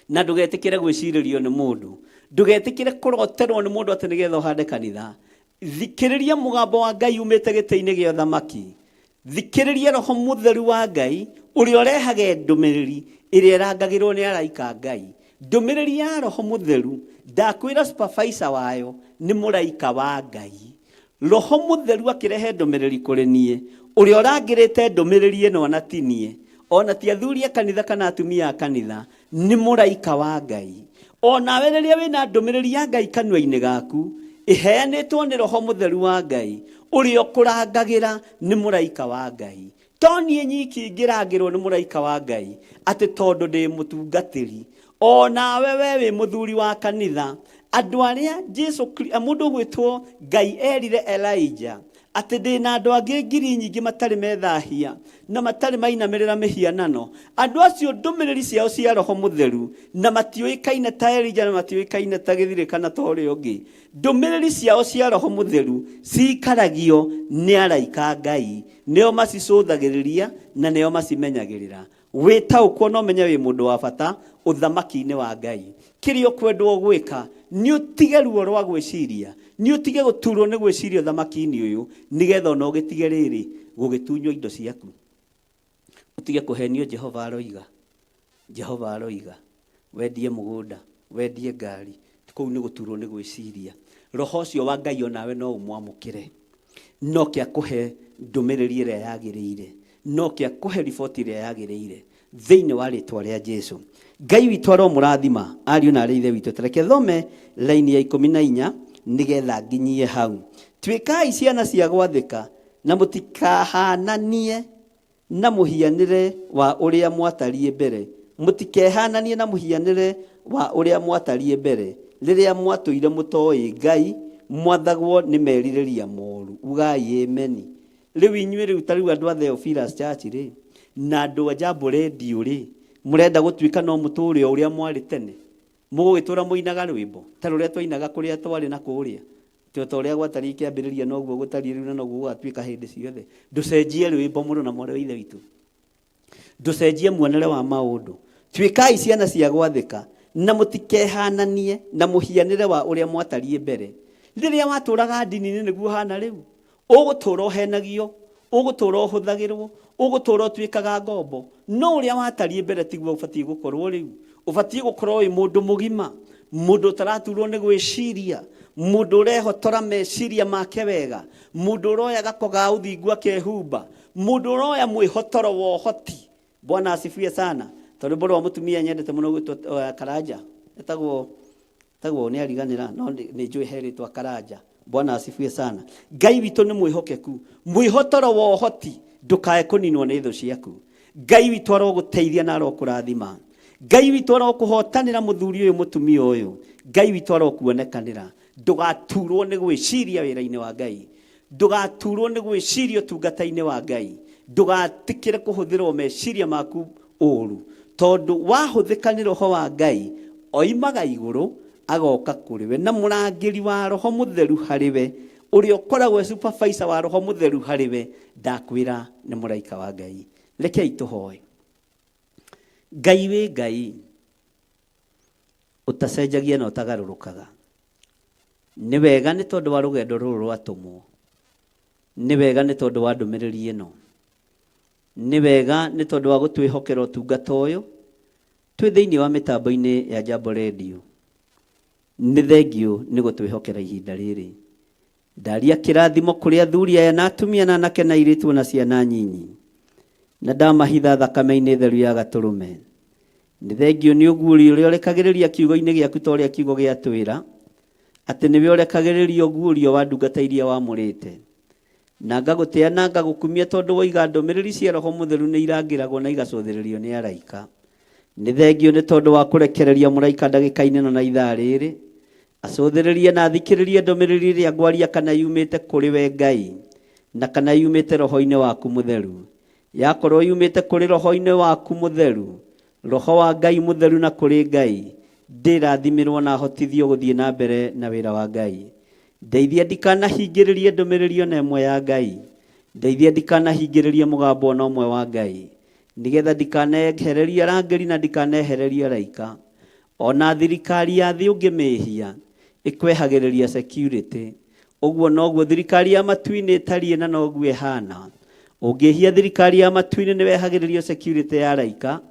na ndũgetĩkĩre gwĩcirĩrio nĩ mũndũ, ndũgetĩkĩre kũroterwo nĩ mũndũ atĩ nĩgetha ũhande kanitha. Thikĩrĩria mũgambo wa Ngai umĩte gĩtĩ-inĩ gĩa ũthamaki. Thikĩrĩria Roho Mũtheru wa Ngai ũrĩa ũrehage ndũmĩrĩri ĩrĩa ĩrangagĩrwo nĩ araika a Ngai. Ndũmĩrĩri ya Roho Mũtheru, ndakwĩra supervisor wayo nĩ mũraika wa Ngai. Roho Mũtheru akĩrehe ndũmĩrĩri kũrĩ niĩ, ũrĩa ũrangĩrĩte ndũmĩrĩri ĩno ona ti niĩ, ona ti athuri a kanitha kana atumia a kanitha, nĩ mũraika wa Ngai. O nawe rĩrĩa wĩna ndũmĩrĩri ya Ngai kanua-inĩ gaku, ĩheanĩtwo nĩ Roho Mũtheru wa Ngai, ũrĩa ũkũrangagĩra nĩ mũraika wa Ngai. To niĩ nyiki ngĩrangĩrwo nĩ mũraika wa Ngai, atĩ tondũ ndĩ mũtungatĩri. O nawe we wĩ mũthuri wa kanitha, andũ arĩa Jesu, mũndũ ũgwĩtwo Ngai erire Elijah, atĩ ndĩ na andũ angĩ ngiri nyingĩ matarĩ methahia na matarĩ mainamĩrĩra mĩhianano. Andũ acio ndũmĩrĩri ciao cia Roho Mũtheru, na matiũĩkaine ta Elijah na matiũĩkaine ta Gĩthirĩ kana ta ũrĩa ũngĩ. Ndũmĩrĩri ciao cia Roho Mũtheru ciikaragio nĩ araika a Ngai, nĩo macicũthagĩrĩria na nĩo macimenyagĩrĩra. Wĩtaũkwo na ũmenye wĩ mũndũ wa bata ũthamaki-inĩ wa Ngai. Kĩrĩa ũkwendwo gwĩka nĩ ũtige ruo rwa gwĩciria, nĩ ũtige gũturwo nĩ gwĩciria ũthamaki-inĩ ũyũ, nĩgetha ona ũgĩtige rĩrĩ gũgĩtunywo indo ciaku. Ũtige kũhenio Jehova aroiga, Jehova aroiga, wendie mũgũnda, wendie ngari, kũu nĩ gũturwo nĩ gwĩciria. Roho ũcio wa Ngai onawe no ũmwamũkĩre. No kĩa kũhe ndũmĩrĩri ĩrĩa yagĩrĩire, no kĩa kũhe riboti ĩrĩa yagĩrĩire thĩinĩ wa rĩtwa rĩa Jesu. Ngai witũ aromũrathima ariũ na arĩ ithe witũ. Tareke thome laini ya 14 nĩgetha nginyie hau. Tuĩkai ciana cia gwathĩka na mũtikahananie na mũhianĩre wa ũrĩa mwatariĩ mbere, mũtikehananie na mũhianĩre wa ũrĩa mwatariĩ mbere, rĩrĩa mwatũire mũtoĩ Ngai, mwathagwo nĩ merirĩria moru. Ugai ameni. Rĩu inyuĩ rĩu ta rĩu andũ a Theophilus Church rĩ, na andũ a Jambo Radio rĩ, mũrenda gũtuĩka no mũtũũre o ũrĩa mwarĩ tene? Mũgũgĩtũũra mũinaga rwĩmbo ta rũrĩa twainaga kũrĩa twarĩ na kũrĩa? Ti o ta ũrĩa gwatariĩ kĩambĩrĩria noguo gũtariĩ rĩu na noguo gũgatuĩka hĩndĩ ciothe. Ndũcenjie rwĩmbo mũrũ na mwarĩ wa Ithe witũ. Ndũcenjie muonere wa maũndũ. Tuĩkai ciana cia gwathĩka na mũtikehananie na mũhianĩre wa ũrĩa mwatariĩ mbere. Rĩrĩa watũraga ndini-inĩ nĩguo ũhana rĩu? Ũgũtũũra ũhenagio, ũgũtũũra ũhũthagĩrwo, ũgũtũũra ũtuĩkaga ngombo. No ũrĩa watariĩ mbere tiguo ũbatiĩ gũkorwo rĩu. Ũbatiĩ gũkorwo wĩ mũndũ mũgima. Mũndũ ũtaraturwo nĩ gwĩciria, mũndũ ũrehotora meciria make wega, mũndũ ũroya gako ga ũthingu akehumba, mũndũ ũroya mwĩhotoro wa ũhoti. Bwana asifiwe sana. Tondũ rwĩmbo rwa mũtumia nyendete mũno gwĩtwo Karanja, etagwo etagwo nĩ ariganĩra no nĩ njũĩ he rĩtwa Karanja. Bwana asifiwe sana. Ngai witũ nĩ mwĩhokeku. Mwĩhotoro wa ũhoti ndũkae kũninwo nĩ thũ ciaku. Ngai witũ arogũteithia na arokũrathima. Ngai witũ arokũhotanĩra mũthuri ũyũ mũtumia ũyũ. Ngai witũ arokuonekanĩra. Ndũgaturwo nĩ gwĩciria wĩra-inĩ wa Ngai. Ndũgaturwo nĩ gwĩciria ũtungata-inĩ wa Ngai. Ndũgatikĩre kũhũthĩrwo meciria maku ũru. Tondũ wahũthĩka nĩ roho wa Ngai, oimaga igũrũ agoka kũrĩ we. Na mũrangĩri wa roho mũtheru harĩ we, ũrĩa ũkoragwo e supervisor wa roho mũtheru harĩ we, ndakwĩra nĩ mũraika wa Ngai. Rekei tũhoe. Ngai wĩ Ngai ũtacenjagia na ũtagarũrũkaga. Nĩ wega nĩ tondũ wa rũgendo rũrũ rwatũmwo. Nĩ wega nĩ tondũ wa ndũmĩrĩri ĩno. Nĩ wega nĩ tondũ wa gũtwĩhokera ũtungata ũyũ twĩ thĩinĩ wa mĩtambo-inĩ ya Jambo Radio. Nĩ thengiũ nĩ gũtwĩhokera ihinda rĩrĩ. Ndaria kĩrathimo kũrĩ athuri aya na atumia na anake na airĩtu ona ciana nyinyi. Na ndamahitha thakame-inĩ theru ya gatũrũme. Nĩ thengiũ nĩ ũguũrio ũrĩa ũrekagĩrĩria kiugo-inĩ gĩaku ta ũrĩa kiugo gĩatwĩra, atĩ nĩwe ũrekagĩrĩria ũguũrio wa ndungata iria wamũrĩte. Na ngagũtĩa na ngagũkumia tondũ woiga ndũmĩrĩri cia Roho Mũtheru nĩ irangĩragwo na igacũthĩrĩrio nĩ araika. Nĩ thengiũ nĩ tondũ wa kũrekereria mũraika ndagĩka-inĩ ĩno na ithaa rĩrĩ, acũthĩrĩrie na athikĩrĩrie ndũmĩrĩri ĩrĩa ngwaria kana yumĩte kũrĩ we Ngai, na kana yumĩte Roho-inĩ waku Mũtheru. Yakorwo yumĩte kũrĩ Roho-inĩ waku Mũtheru, Roho wa Ngai Mũtheru na kũrĩ Ngai, ndĩrathimĩrwo na hotithio gũthiĩ na mbere na wĩra wa Ngai. Ndeithia ndikanahingĩrĩrie ndũmĩrĩri ona ĩmwe ya Ngai. Ndeithia ndikanahingĩrĩrie mũgambo ona ũmwe wa Ngai, nĩgetha ndikanehererie arangĩri na ndikanehererie araika. Ona thirikari ya thĩ ũngĩmĩhia, ĩkwehagĩrĩria security. Ũguo noguo thirikari ya matu-inĩ ĩtariĩ na noguo ĩhana. Ũngĩhia thirikari ya matu-inĩ nĩ wehagĩrĩrio security ya araika,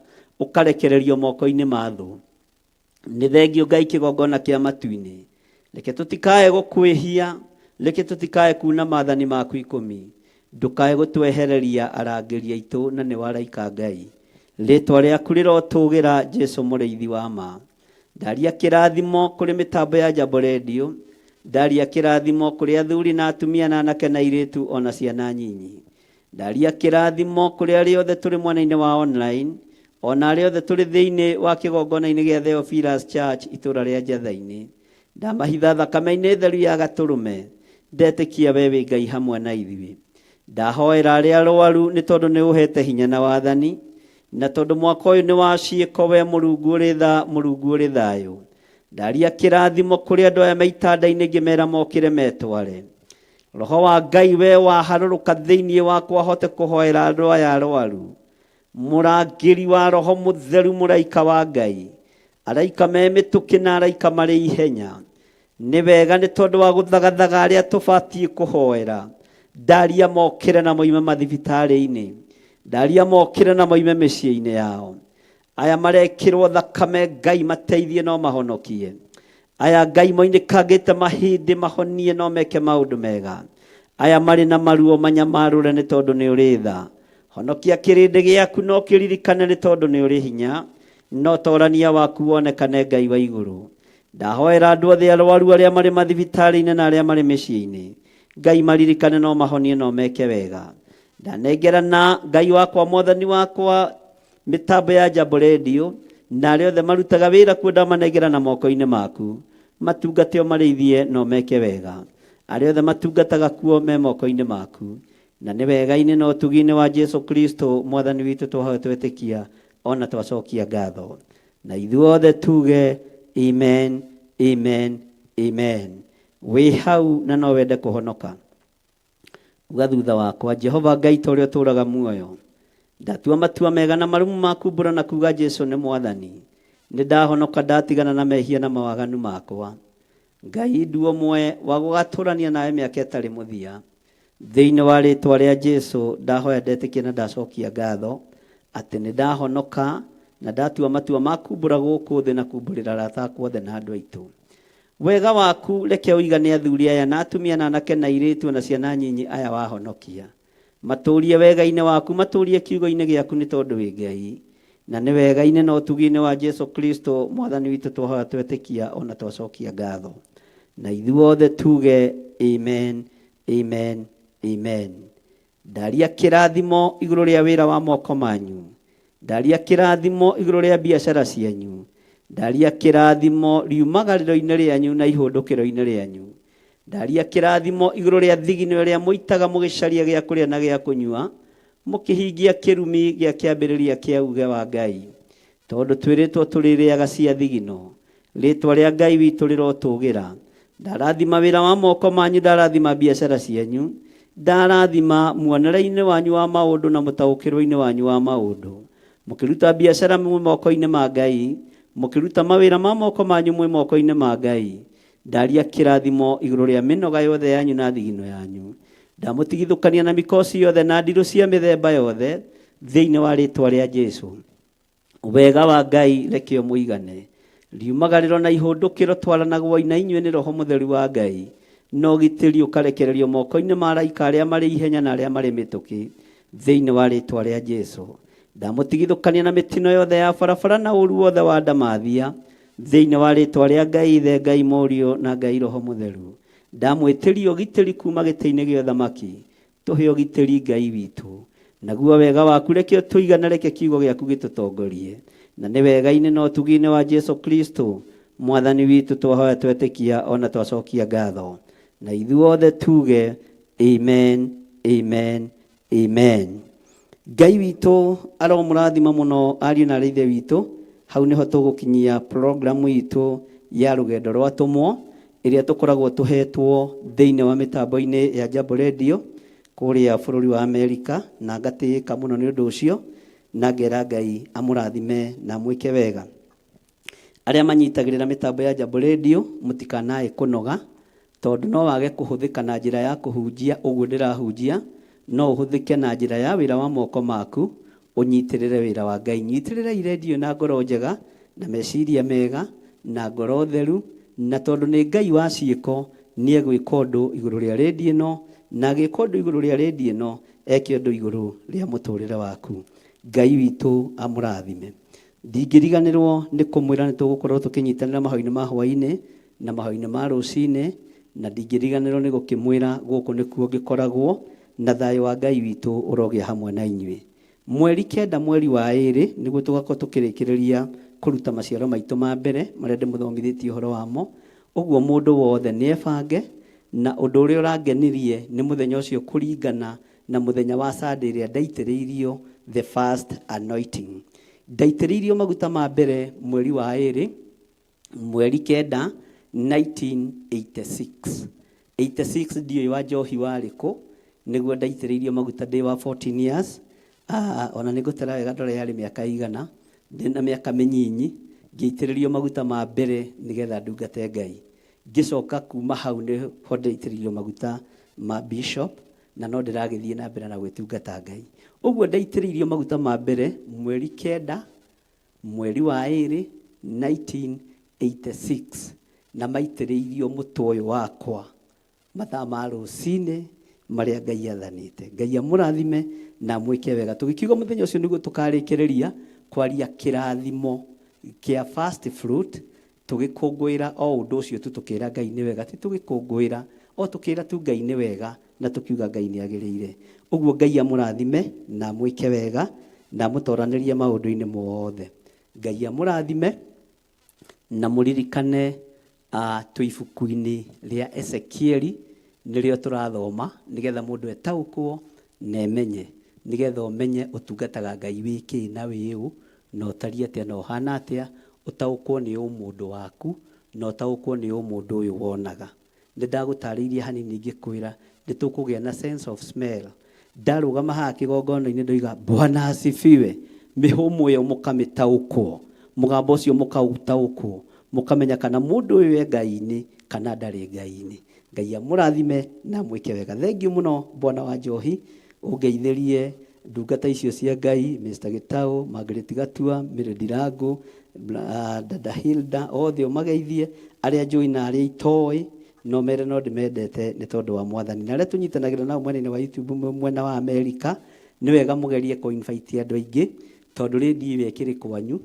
ũkarekererio moko-inĩ ma thũ. Nĩ thengiũ Ngai kĩgongona kĩa matu-inĩ. Reke tũtikae gũkwĩhia, reke tũtikae kuna maathani maku ikũmi. Ndũkae gũtwehereria arangĩri aitũ na nĩo araika Ngai. Rĩtwa rĩaku rĩrotũgĩra Jesu mũrĩithi wa ma. Ndaria kĩrathimo kũrĩ mĩtambo ya Jambo Radio. Ndaria kĩrathimo kũrĩ athuri na atumia na anake na airĩtu ona ciana nyinyi. Ndaria kĩrathimo kũrĩ arĩa othe tũrĩ mwena-inĩ wa online, ona arĩa othe tũrĩ thĩinĩ wa kĩgongona-inĩ gĩa Theophilus Church itũra rĩa Njatha-inĩ. Ndamahitha thakame-inĩ theru ya gatũrũme, ndetĩkia we wĩ Ngai hamwe na ithuĩ. Ndahoera arĩa arwaru nĩ tondũ nĩ ũhete hinya na wathani, na tondũ mwaka ũyũ nĩ wa ciĩko we Mũrungu ũrĩ tha, Mũrungu ũrĩ thayũ. Ndaria kĩrathimo kũrĩ andũ aya me itanda-inĩ ngĩmera mokĩre metware. Roho wa Ngai we waharũrũka thĩinĩ wakwa hote kũhoera andũ aya arwaru. Mũrangĩri wa Roho Mũtheru mũraika wa Ngai, araika me mĩtũkĩ na araika marĩ ihenya. Nĩ wega nĩ tondũ wa gũthagathaga arĩa tũbatiĩ kũhoera. Ndaria mokĩre na moime mathibitarĩ-inĩ. Ndaria mokĩre na moime mĩciĩ-inĩ yao. Aya marekĩrwo thakame Ngai mateithie no mahonokie. Aya Ngai moinĩkangĩte mahĩndĩ mahonie no meke maũndũ mega. Aya marĩ na maruo manyamarũre nĩ tondũ nĩ ũrĩ tha. Honokia kĩrĩndĩ gĩaku no kĩririkane nĩ tondũ nĩ ũrĩ hinya. No torania waku wonekane Ngai wa igũrũ. Ndahoera andũ othe arwaru arĩa marĩ mathibitarĩ-inĩ na arĩa marĩ mĩciĩ-inĩ. Ngai maririkane no mahonie no meke wega. Ndanengerana Ngai wakwa mwathani wakwa mĩtambo ya Jambo Radio na arĩa othe marutaga wĩra kuo ndamanengera na moko-inĩ maku. Matungate o marĩithie no meke wega. Arĩa othe matungataga kuo me moko-inĩ maku. Na nĩ wega-inĩ na ũtugi-inĩ wa Jesu Kristo mwathani witũ twahoya twetĩkia ona twacokia ngatho. Na ithuothe tuge amen, amen, amen. Wĩ hau na no wende kũhonoka. Uga thutha wakwa, Jehova Ngai ta ũrĩa ũtũũraga muoyo, ndatua matua mega na marũmu ma kumbũra na kuga Jesu nĩ mwathani. Nĩ ndahonoka ndatigana na mehia na mawaganu makwa. Ngai ndu ũmwe wa gũgatũrania nawe mĩaka ĩtarĩ mũthia. Thĩinĩ wa rĩtwa rĩa Jesu ndahoya ndetĩkia na ndacokia ngatho atĩ nĩ ndahonoka. Na ndatua matua ma kumbũra gũkũ thĩ na kumbũrĩra arata akwa othe na andũ aitũ. Wega waku reke ũigane athuri aya na atumia na anake na airĩtu na ciana nyinyi aya wahonokia. Matũrie wega-inĩ waku, matũrie kiugo-inĩ gĩaku nĩ tondũ wĩ Ngai. Na nĩ wega-inĩ na ũtugi-inĩ wa Jesu Kristo Mwathani witũ twahoya twetĩkia ona twacokia ngatho. Na ithuothe tuge amen, amen, amen. Ndaria kĩrathimo igũrũ rĩa wĩra wa moko manyu. Ndaria kĩrathimo igũrũ rĩa biacara cianyu. Ndaria kĩrathimo riumagarĩro-inĩ rĩanyu na ihũndũkĩro-inĩ rĩanyu. Ndaria kĩrathimo igũrũ rĩa thigino ĩrĩa mũitaga mũgĩcaria gĩa kũrĩa na gĩa kũnyua, mũkĩhingia kĩrumi gĩa kĩambĩrĩria kĩa uge wa Ngai. Tondũ twĩrĩtwo tũrĩrĩaga cia thigino. Rĩtwa rĩa Ngai witũ rĩrotũgĩra. Ndarathima wĩra wa moko manyu, ndarathima biacara cianyu, ndarathima muonere-inĩ wanyu wa maũndũ na mũtaũkĩrwo-inĩ wanyu wa maũndũ. Mũkĩruta biacara mwĩ moko-inĩ ma Ngai, mũkĩruta mawĩra ma moko manyu mwĩ moko-inĩ ma Ngai. Ndaria kĩrathimo igũrũ rĩa mĩnoga yothe yanyu na thigino yanyu. Ndamũtigithũkania na mikosi yothe na ndirũ cia mĩthemba yothe thĩinĩ wa rĩtwa rĩa Jesu. Wega wa Ngai reke ũmũigane. Riumagarĩro na ihũndũkĩro twaranagwoi na inyuĩ nĩ Roho Mũtheru wa Ngai, na ũgitĩri ũkarekererio moko-inĩ ma araika arĩa marĩ ihenya na arĩa marĩ mĩtũkĩ, thĩinĩ wa rĩĩtwa rĩa Jesu. Ndamũtigithũkania na mĩtino yothe ya barabara na ũũru wothe wa ndamathia, thĩinĩ wa rĩĩtwa rĩa Ngai Ithe, Ngai Mũriũ, na Ngai Roho Mũtheru. Ndamwĩtĩria ũgitĩri kuuma gĩtĩ-inĩ gĩa ũthamaki, Tũhe ũgitĩri Ngai witũ. Naguo wega waku reke ũtũigane reke kiugo gĩaku gĩtũtongorie. Na nĩ wega-inĩ na ũtugi-inĩ wa Jesu Kristo Mwathani witũ twahoya twetĩkia ona twacokia ngatho. Na ithuothe tuge Amen, Amen, Amen. Ngai witũ aromũrathima mũno ariũ na aarĩ a Ithe witũ. Hau nĩho tũgũkinyia programu itũ ya rũgendo rwa atũmwo ĩrĩa tũkoragwo tũhetwo thĩinĩ wa mĩtambo-inĩ ya Jambo Radio kũrĩa bũrũri wa Amerika, na ngatĩĩka mũno nĩ ũndũ ũcio na ngera Ngai amũrathime na amwĩke wega. Arĩa manyitagĩrĩra mĩtambo ya Jambo Radio mũtikanae kũnoga tondũ no wage kũhũthĩka na njĩra ya kũhunjia ũguo ndĩrahunjia, no ũhũthĩke na njĩra ya wĩra wa moko maku ũnyitĩrĩre wĩra wa Ngai. Nyitĩrĩrai redio na ngoro njega na meciria mega na ngoro theru, na tondũ nĩ Ngai wa ciĩko nĩ egwĩka ũndũ igũrũ rĩa redio ĩno, na agĩka ũndũ igũrũ rĩa redio ĩno eke ũndũ igũrũ rĩa mũtũrĩre waku. Ngai witũ amũrathime. Ndingĩriganĩrwo nĩ kũmwĩra nĩ tũgũkorwo tũkĩnyitanĩra mahoya-inĩ ma hwaĩ-inĩ na mahoya-inĩ ma rũcinĩ, na ndingĩriganĩrwo nĩ gũkĩmwĩra gũkũ nĩkuo ngĩkoragwo, na thayũ wa Ngai witũ ũrogĩa hamwe na inyuĩ. Mweri kenda mweri wa ĩrĩ nĩguo tũgakorwo tũkĩrĩkĩrĩria kũruta maciaro maitũ ma mbere marĩa ndĩmũthomithĩtie ũhoro wamo. Ũguo mũndũ wothe nĩ ebange, na ũndũ ũrĩa ũrangenirie nĩ mũthenya ũcio kũringana na mũthenya wa Sunday ĩrĩa ndaitĩrĩirio the first anointing. Ndaitĩrĩirio maguta ma mbere mweri wa ĩrĩ, mweri kenda 1986. 86 ndiũĩ wa njohi warĩ kũ, nĩguo ndaitĩrĩirio maguta ndĩ wa 14 years. Ah, ona nĩ ngũtara wega ndore yarĩ mĩaka ĩigana, ndĩ na mĩaka mĩnyinyi, ngĩitĩrĩrio maguta ma mbere nĩgetha ndungate Ngai. Ngĩcoka kuma hau nĩho ndaitĩrĩirio maguta ma bishop, na no ndĩragĩthiĩ na mbere na gwĩtungata Ngai. Ũguo ndaitĩrĩirio maguta ma mbere mweri kenda mweri wa ĩrĩ 1986 na maitĩrĩirio mũtwe ũyũ wakwa mathaa ma rũcinĩ marĩa Ngai athanĩte. Ngai amũrathime na amwĩke wega. Tũgĩkiuga mũthenya ũcio nĩguo tũkarĩkĩrĩria kwaria kĩrathimo kĩa first fruit Tũgĩkũngũĩra o ũndũ ũcio tu tũkĩĩra Ngai nĩ wega, ti tũgĩkũngũĩra, o tũkĩĩra tu Ngai nĩ wega na tũkiuga Ngai nĩ agĩrĩire. Ũguo Ngai amũrathime na amwĩke wega na amũtoranĩrie maũndũ-inĩ mothe. Ngai amũrathime na mũririkane twĩ ibuku-inĩ rĩa Ezekieli nĩrĩo tũrathoma nĩgetha mũndũ etaũkwo na emenye, nĩgetha ũmenye ũtungataga Ngai wĩ kĩ na wĩ ũ, na ũtariĩ atĩa na ũhana atĩa, ũtaũkwo nĩ ũmũndũ waku, na ũtaũkwo nĩ ũmũndũ ũyũ wonaga. Nĩ ndagũtarĩirie hanini ngĩkwĩra nĩ tũkũgĩa na sense of smell. Ndarũgama haha kĩgongona-inĩ ndoiga Bwana asifiwe, mĩhũmũ ĩyo mũkamĩtaũkwo, mũgambo ũcio mũkaũtaũkwo, mũkamenya kana mũndũ ũyũ e Ngai-inĩ kana ndarĩ Ngai-inĩ. Ngai amũrathime na amwĩke wega. Thengiũ mũno Bwana wa Njohi, ũngeithĩrie Ndungata icio cia Ngai, Mr. Gĩtaũ, Margaret Gatua, Mary Ndirangu, Dada Hilda, othe ũmageithie, arĩa njũĩ na arĩa itoĩ, no mere no ndĩmendete nĩ tondũ wa Mwathani. Na arĩa tũnyitanagĩra nao mwena-inĩ wa YouTube mwena wa Amerika, nĩ wega mũgerie kũ invite andũ aingĩ, tondũ rĩndiũ ĩyo ĩkĩrĩ kwanyu.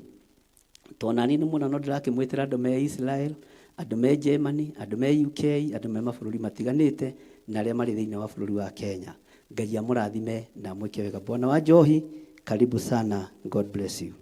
To nani nĩ muona no ndĩrakĩmwĩtĩra andũ me Israel, andũ me Germany, andũ me UK, andũ me mabũrũri matiganĩte na arĩa marĩ thĩinĩ wa bũrũri wa Kenya. Ngai amũrathime na amwĩke wega. Bwana wa Njohi, karibu sana. God bless you.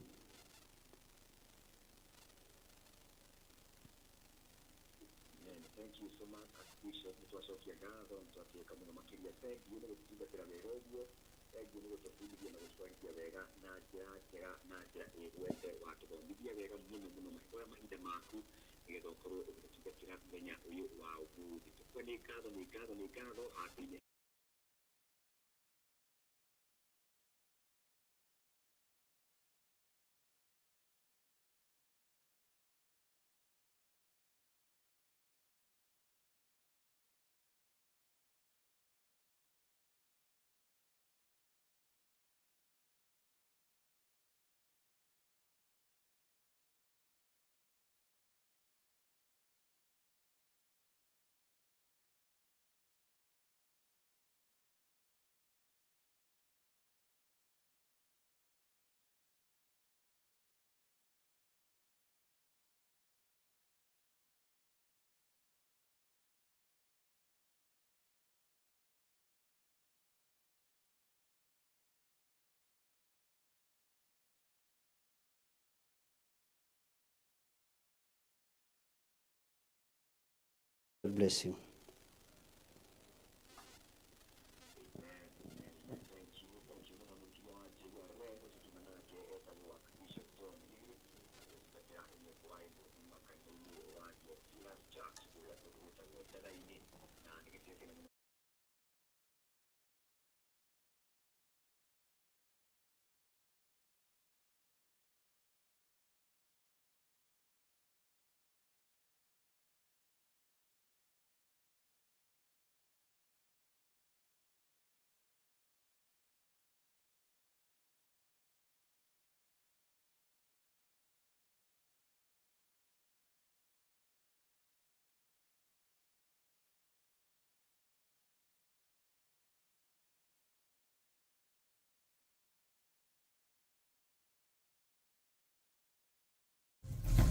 God bless you.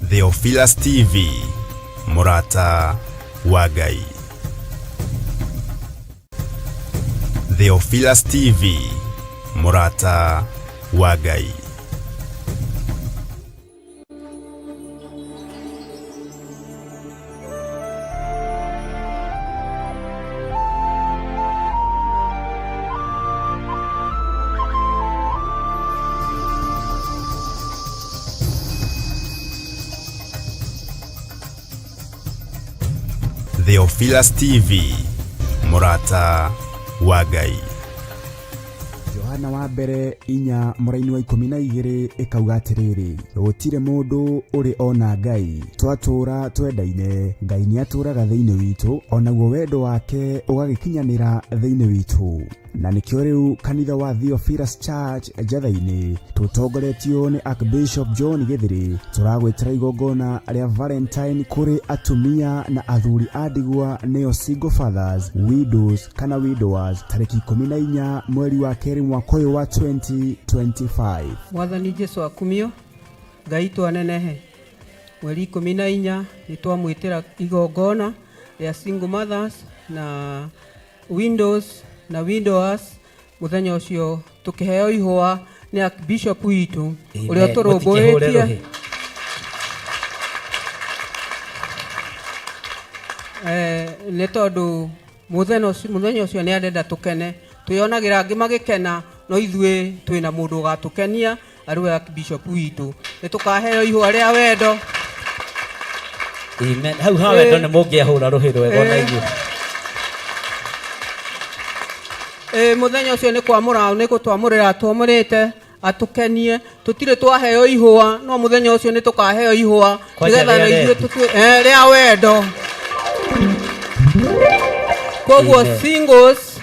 Theophilus TV, Mũrata wa Ngai. Theophilus TV, Mũrata wa Ngai. Theophilus TV, Mũrata wa Ngai. Johana wa mbere inya mũraini wa ikũmi na igĩrĩ ĩkauga atĩrĩrĩ, gũtirĩ mũndũ ũrĩ ona Ngai, twatũũra twendaine, Ngai nĩatũũraga thĩinĩ witũ, onaguo wendo wake ũgagĩkinyanĩra thĩinĩ witũ. Na nĩkĩo rĩu kanitha wa Theophilus Church Njatha-inĩ tũtongoretio nĩ Archbishop John Gĩthĩrĩ tũragwĩtĩra igongona rĩa Valentine kũrĩ atumia na athuri a ndigwa nĩo single fathers, widows kana widowers tarĩki 14 mweri wa kerĩ mwaka ũyũ wa 2025. Mwathani Jesu akumio, Ngai twanenehe. Mweri 14 nĩ twamwĩtĩra igongona rĩa single mothers na windows na widowers. Mũthenya ũcio tũkĩheo ihũa nĩ Archbishop witũ ũrĩa tũrũmbũĩtie. Nĩ tondũ mũthenya ũcio nĩ arenda tũkene, twĩonagĩra angĩ magĩkena, no ithuĩ twĩna mũndũ ũgatũkenia arĩ we Archbishop witũ. Nĩ tũkaheo ihũa rĩa wendo. Amen. Hau ha wendo nĩ mũngĩahũra rũhĩ rwega ona inyuĩ. Mũthenya ũcio nĩ kwamũra, nĩ gũtwamũrĩra atwamũrĩte atũkenie. Tũtirĩ twaheo ihũa, no mũthenya ũcio nĩ tũkaheo ihũa Kwanja nĩgetha rĩa na ithuĩ rendi. tũtue rĩa wendo. Koguo Amen. singles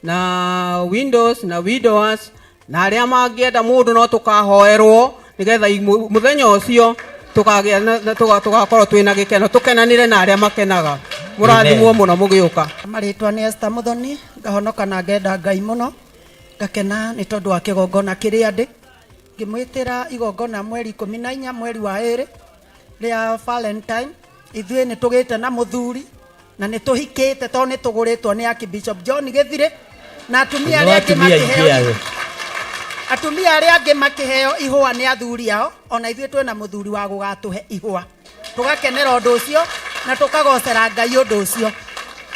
na windows na widowers Na arĩa mangĩenda mũndũ no tũkahoerwo nĩgetha mũthenya ũcio tũkagĩa tũgakorwo twĩna gĩkeno, tũkenanĩre na arĩa makenaga. Mũrathimwo mũno mũgĩũka. Marĩtwa nĩ Esther Muthoni, ngahonoka na ngenda Ngai mũno, ngakena nĩ tondũ wa kĩgongona kĩrĩa ndĩ. Ngĩmwĩtĩra igongona mweri 14 mweri wa 2 rĩa Valentine. Ithuĩ nĩ tũgĩte na mũthuri na nĩ tũhikĩte tondũ nĩ tũgũrĩtwo nĩ Archbishop John Gĩthirĩ na atumia arĩa angĩ makĩheo, atumia arĩa angĩ makĩheo ihũa nĩ athuri ao, ona ithuĩ twĩna mũthuri wa gũgatũhe ihũa, tũgakenera ũndũ ũcio na tũkagocera Ngai ũndũ ũcio.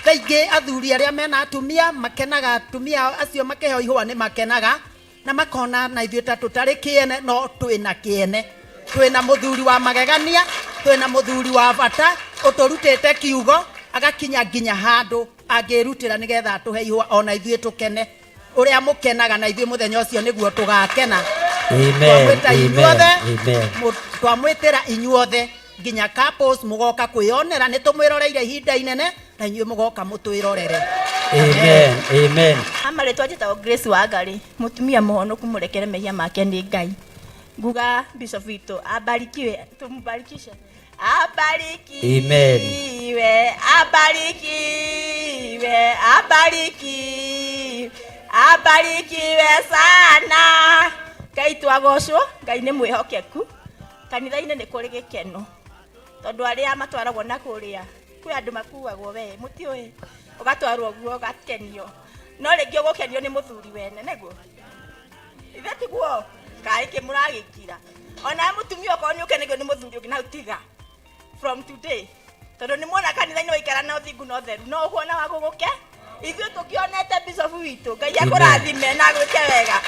Kaingĩ athuri arĩa mena atumia makenaga, atumia acio makĩheo ihũa nĩ makenaga na makona na ithuĩ ta tũtarĩ kĩene, no twĩna kĩene, twĩna mũthuri wa magegania, twĩna mũthuri wa bata ũtũrutĩte kiugo agakinya nginya handũ angĩrutĩra nĩgetha atũhe ihũa ona ithuĩ tũkene. Ũrĩa mũkenaga na ithuĩ mũthenya ũcio nĩguo tũgakena. Amen. Twamwĩta Amen. inyuothe, Amen. twamwĩtĩra inyuothe nginya couples mũgoka kwĩyonera, nĩ tũmwĩroreire ihinda inene na inyuĩ mũgoka mũtwĩrorere. Amen. Amen. Amarĩtwa njĩtagwo Grace Wangari, mũtumia mũhonoku mũrekere mehia make nĩ Ngai. Nguga bishop witũ abarikiwe, tumubarikishe. Abarikiwe, Amen. abarikiwe, abarikiwe, abarikiwe sana. Ngai twagocwo, Ngai nĩ mwĩhokeku. Kanitha-inĩ nĩ kũrĩ gĩkeno tondũ arĩa matwaragwo na kũrĩa kwĩ andũ makuagwo, we mũtiũĩ, ũgatwarwo guo ũgakenio, no rĩngĩ ũgũkenio nĩ mũthuri wene, nĩguo ithe tiguo kaĩ kĩ mũragĩkira. Ona mũtumia okorwo nĩ ũkenagio nĩ mũthuri ũngĩ na tiga from today, tondũ nĩ muona kanitha-inĩ waikara na ũthingu na ũtheru, no ũkuona wa gũgũke. Ithuĩ tũkĩonete bishop witũ, Ngai akũrathime na agwĩke wega.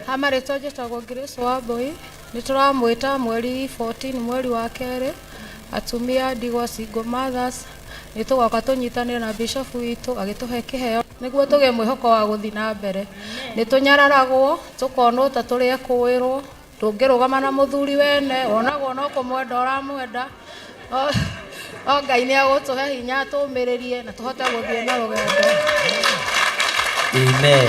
Amarĩtwa njĩtagwo Grace Wambui, nĩ tũramwĩta mweri 14 mweri wa 2 atumia ndigwa single mothers, nĩ tũgoka tũnyitanĩre na bishop witũ agĩtũhe kĩheo nĩguo tũgĩe mwĩhoko wa gũthiĩ na mbere. Nĩ tũnyararagwo tũkonwo ta tũrĩ ekũĩrwo, ndũngĩrũgama na mũthuri wene, wonagwo no kũmwenda ũramwenda. O Ngai nĩ agũtũhe hinya tũmĩrĩrie na tũhote gũthiĩ na rũgendo. Amen.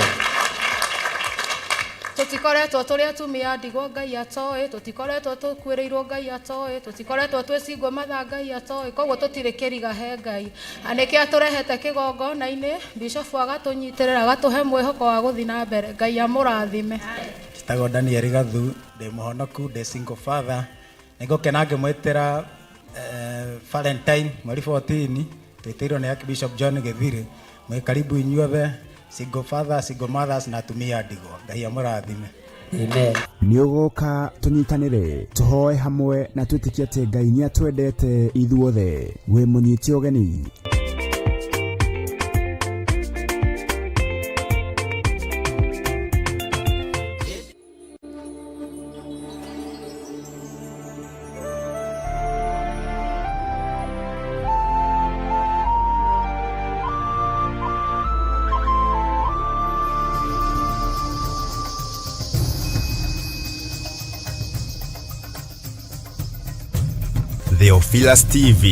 Tũtikoretwo tũrĩ atumia ndigwa Ngai atoĩ, tũtikoretwo tũkuĩrĩirwo Ngai atoĩ, tũtikoretwo twĩ single mother Ngai atoĩ, koguo tũtirĩ kĩriga he Ngai. Na nĩkĩo atũrehete kĩgongona-inĩ, bishop agatũnyitĩrĩra agatũhe mwĩhoko wa gũthiĩ na mbere. Ngai amũrathime. Njĩtagwo Daniel Gathu, ndĩ mũhonoku, ndĩ single father. Nĩngũkena ngĩmwĩtĩra Valentine mweri 14, twĩtĩirwo nĩ Archbishop John Gĩthirĩ. Mwĩ karibu inyuothe, single father, single mothers na atumia ndigwa. Ngai amũrathime. Amen. Nĩ ũgoka tũnyitanĩre, tũhoe hamwe na twĩtĩkie atĩ Ngai nĩ atwendete ithuothe. Wĩ mũnyite ũgeni. Theophilus TV,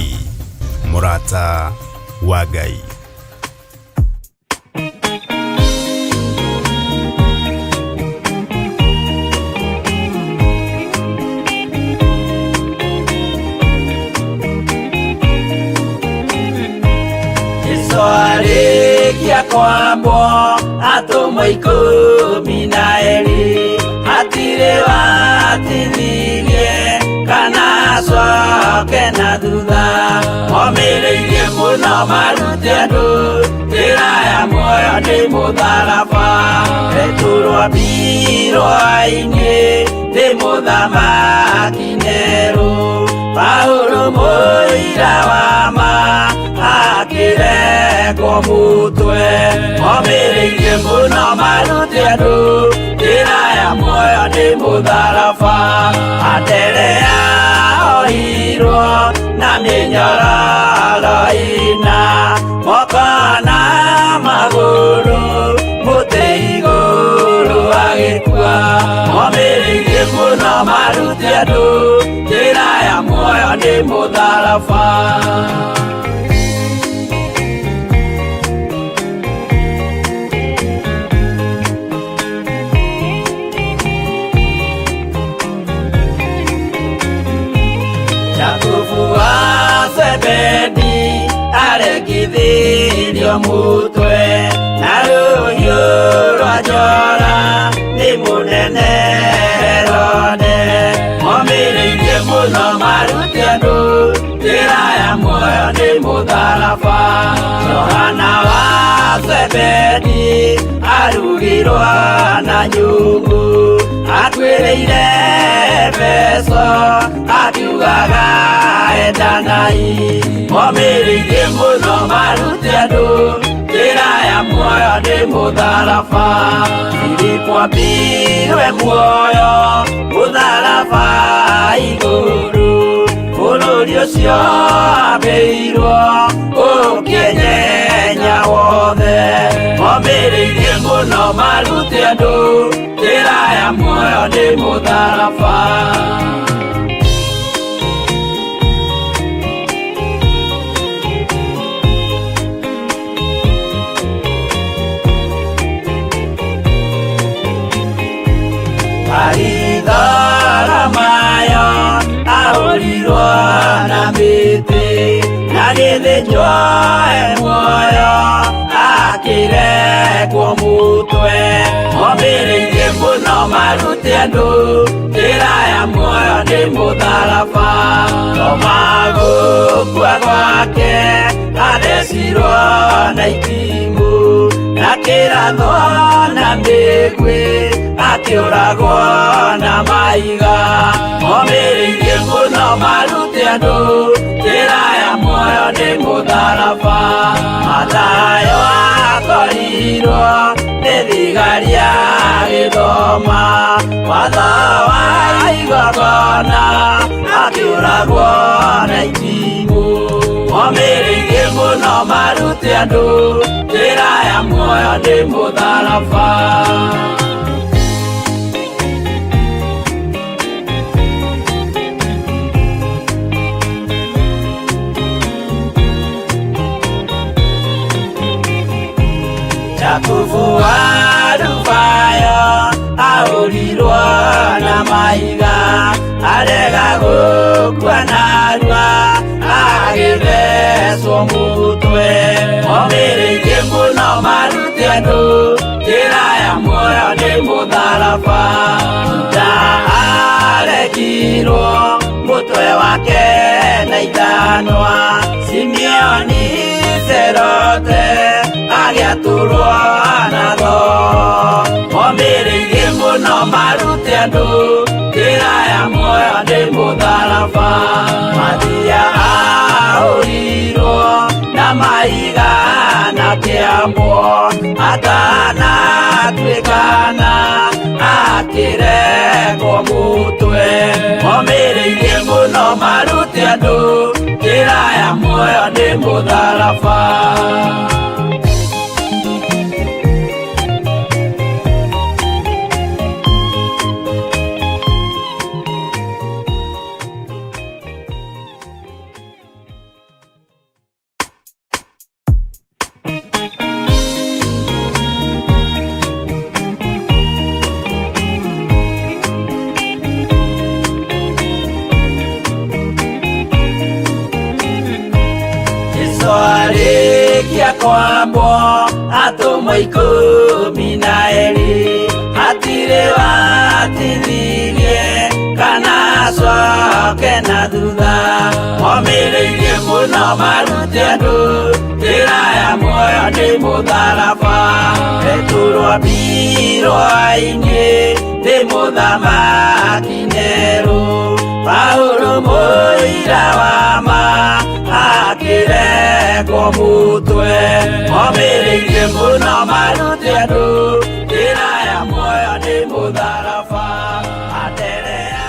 Murata wa Ngai. Jesu arĩkia kwambwo atũmwo 12 hatirĩ watithirie kana acoke na thutha, omĩrĩirie mũno marute andũ njĩra ya muoyo nĩ mũtharaba, Petero ambirwo-inĩ nĩ mũthamaki Nero, Paulo mũira wa ma akĩrengwo mũtwe, omĩrĩirie mũno marute andũ njĩra ya muoyo nĩ mũtharaba, Anderea ohirwo na mĩnyororo ĩna, moko na magũrũ mũtĩ igũrũ agĩkua, omĩrĩirie mũno marute andũ njĩra ya muoyo nĩ mũtharaba. Zebedi aregithirio mutwe na rũhiũ rwa njora nĩ mũnene Herode. Momĩrĩirie mũno marute andũ njĩra ya muoyo nĩ mũtharaba. Johana wa Zebedi arugirwo na nyungu, atuĩrĩire Efeso akiugaga endanai. Momĩrĩirie mũno marute andũ njĩra ya muoyo nĩ mũtharaba. Filipo ambirwe muoyo mũtharaba igũrũ, bũrũri ũcio ambĩirwo ũkĩnyenya wothe. Momĩrĩirie mũno marute andũ njĩra ya muoyo nĩ mũtharaba. Maritharamayo ahũrirwo na mĩtĩ, na gĩthĩnjwo e muoyo akĩrekwo mũtwe. Momĩrĩirie mũno marute andũ njĩra ya muoyo nĩ mũtharaba. Toma gũkua gwake athecirwo na itimũ, na kĩrathwo na mĩguĩ akĩũragwo na maiga. Momĩrĩirie mũno marute andũ njĩra ya muoyo nĩ mũtharaba. Mathayo akorirwo nĩ thigari agĩthoma watho wa igongona, akĩũragwo na itimũ. Momĩrĩirie mũno marute andũ njĩra ya muoyo nĩ mũtharaba. Jakubu wa Alufayo ahũrirwo na mahiga, arega gũkua narua agĩthecwo mũtwe. Momĩrĩirie mũno marute andũ njĩra ya muoyo nĩ mũtharaba. Juda arekirwo mũtwe wake na ithanwa, Simeoni Zerote agĩatũrwo na thoo. Momĩrĩirie mũno marute andũ njĩra ya muoyo nĩ mũtharaba. Mathia ahũrirwo na mahiga na kĩambwo, atanatuĩkana akĩrekwo mũtwe. Momĩrĩirie mũno marute andũ njĩra ya muoyo nĩ mũtharaba. Kwambwo atũmwo 12 hatirĩ watithirie kana acoke na thutha. Momĩrĩirie mũno marute andũ njĩra ya muoyo nĩ mũtharaba. Petero ambirwo ainĩ nĩ mũthamaki Nero, Paulo mũira wa ma akĩrekwo mũtwe. Momĩrĩirie mũno marute andũ njĩra ya muoyo nĩ mũtharaba. Anderea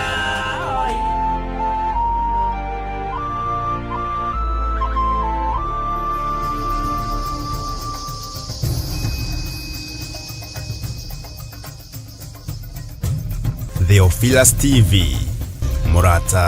Theophilus TV, Murata.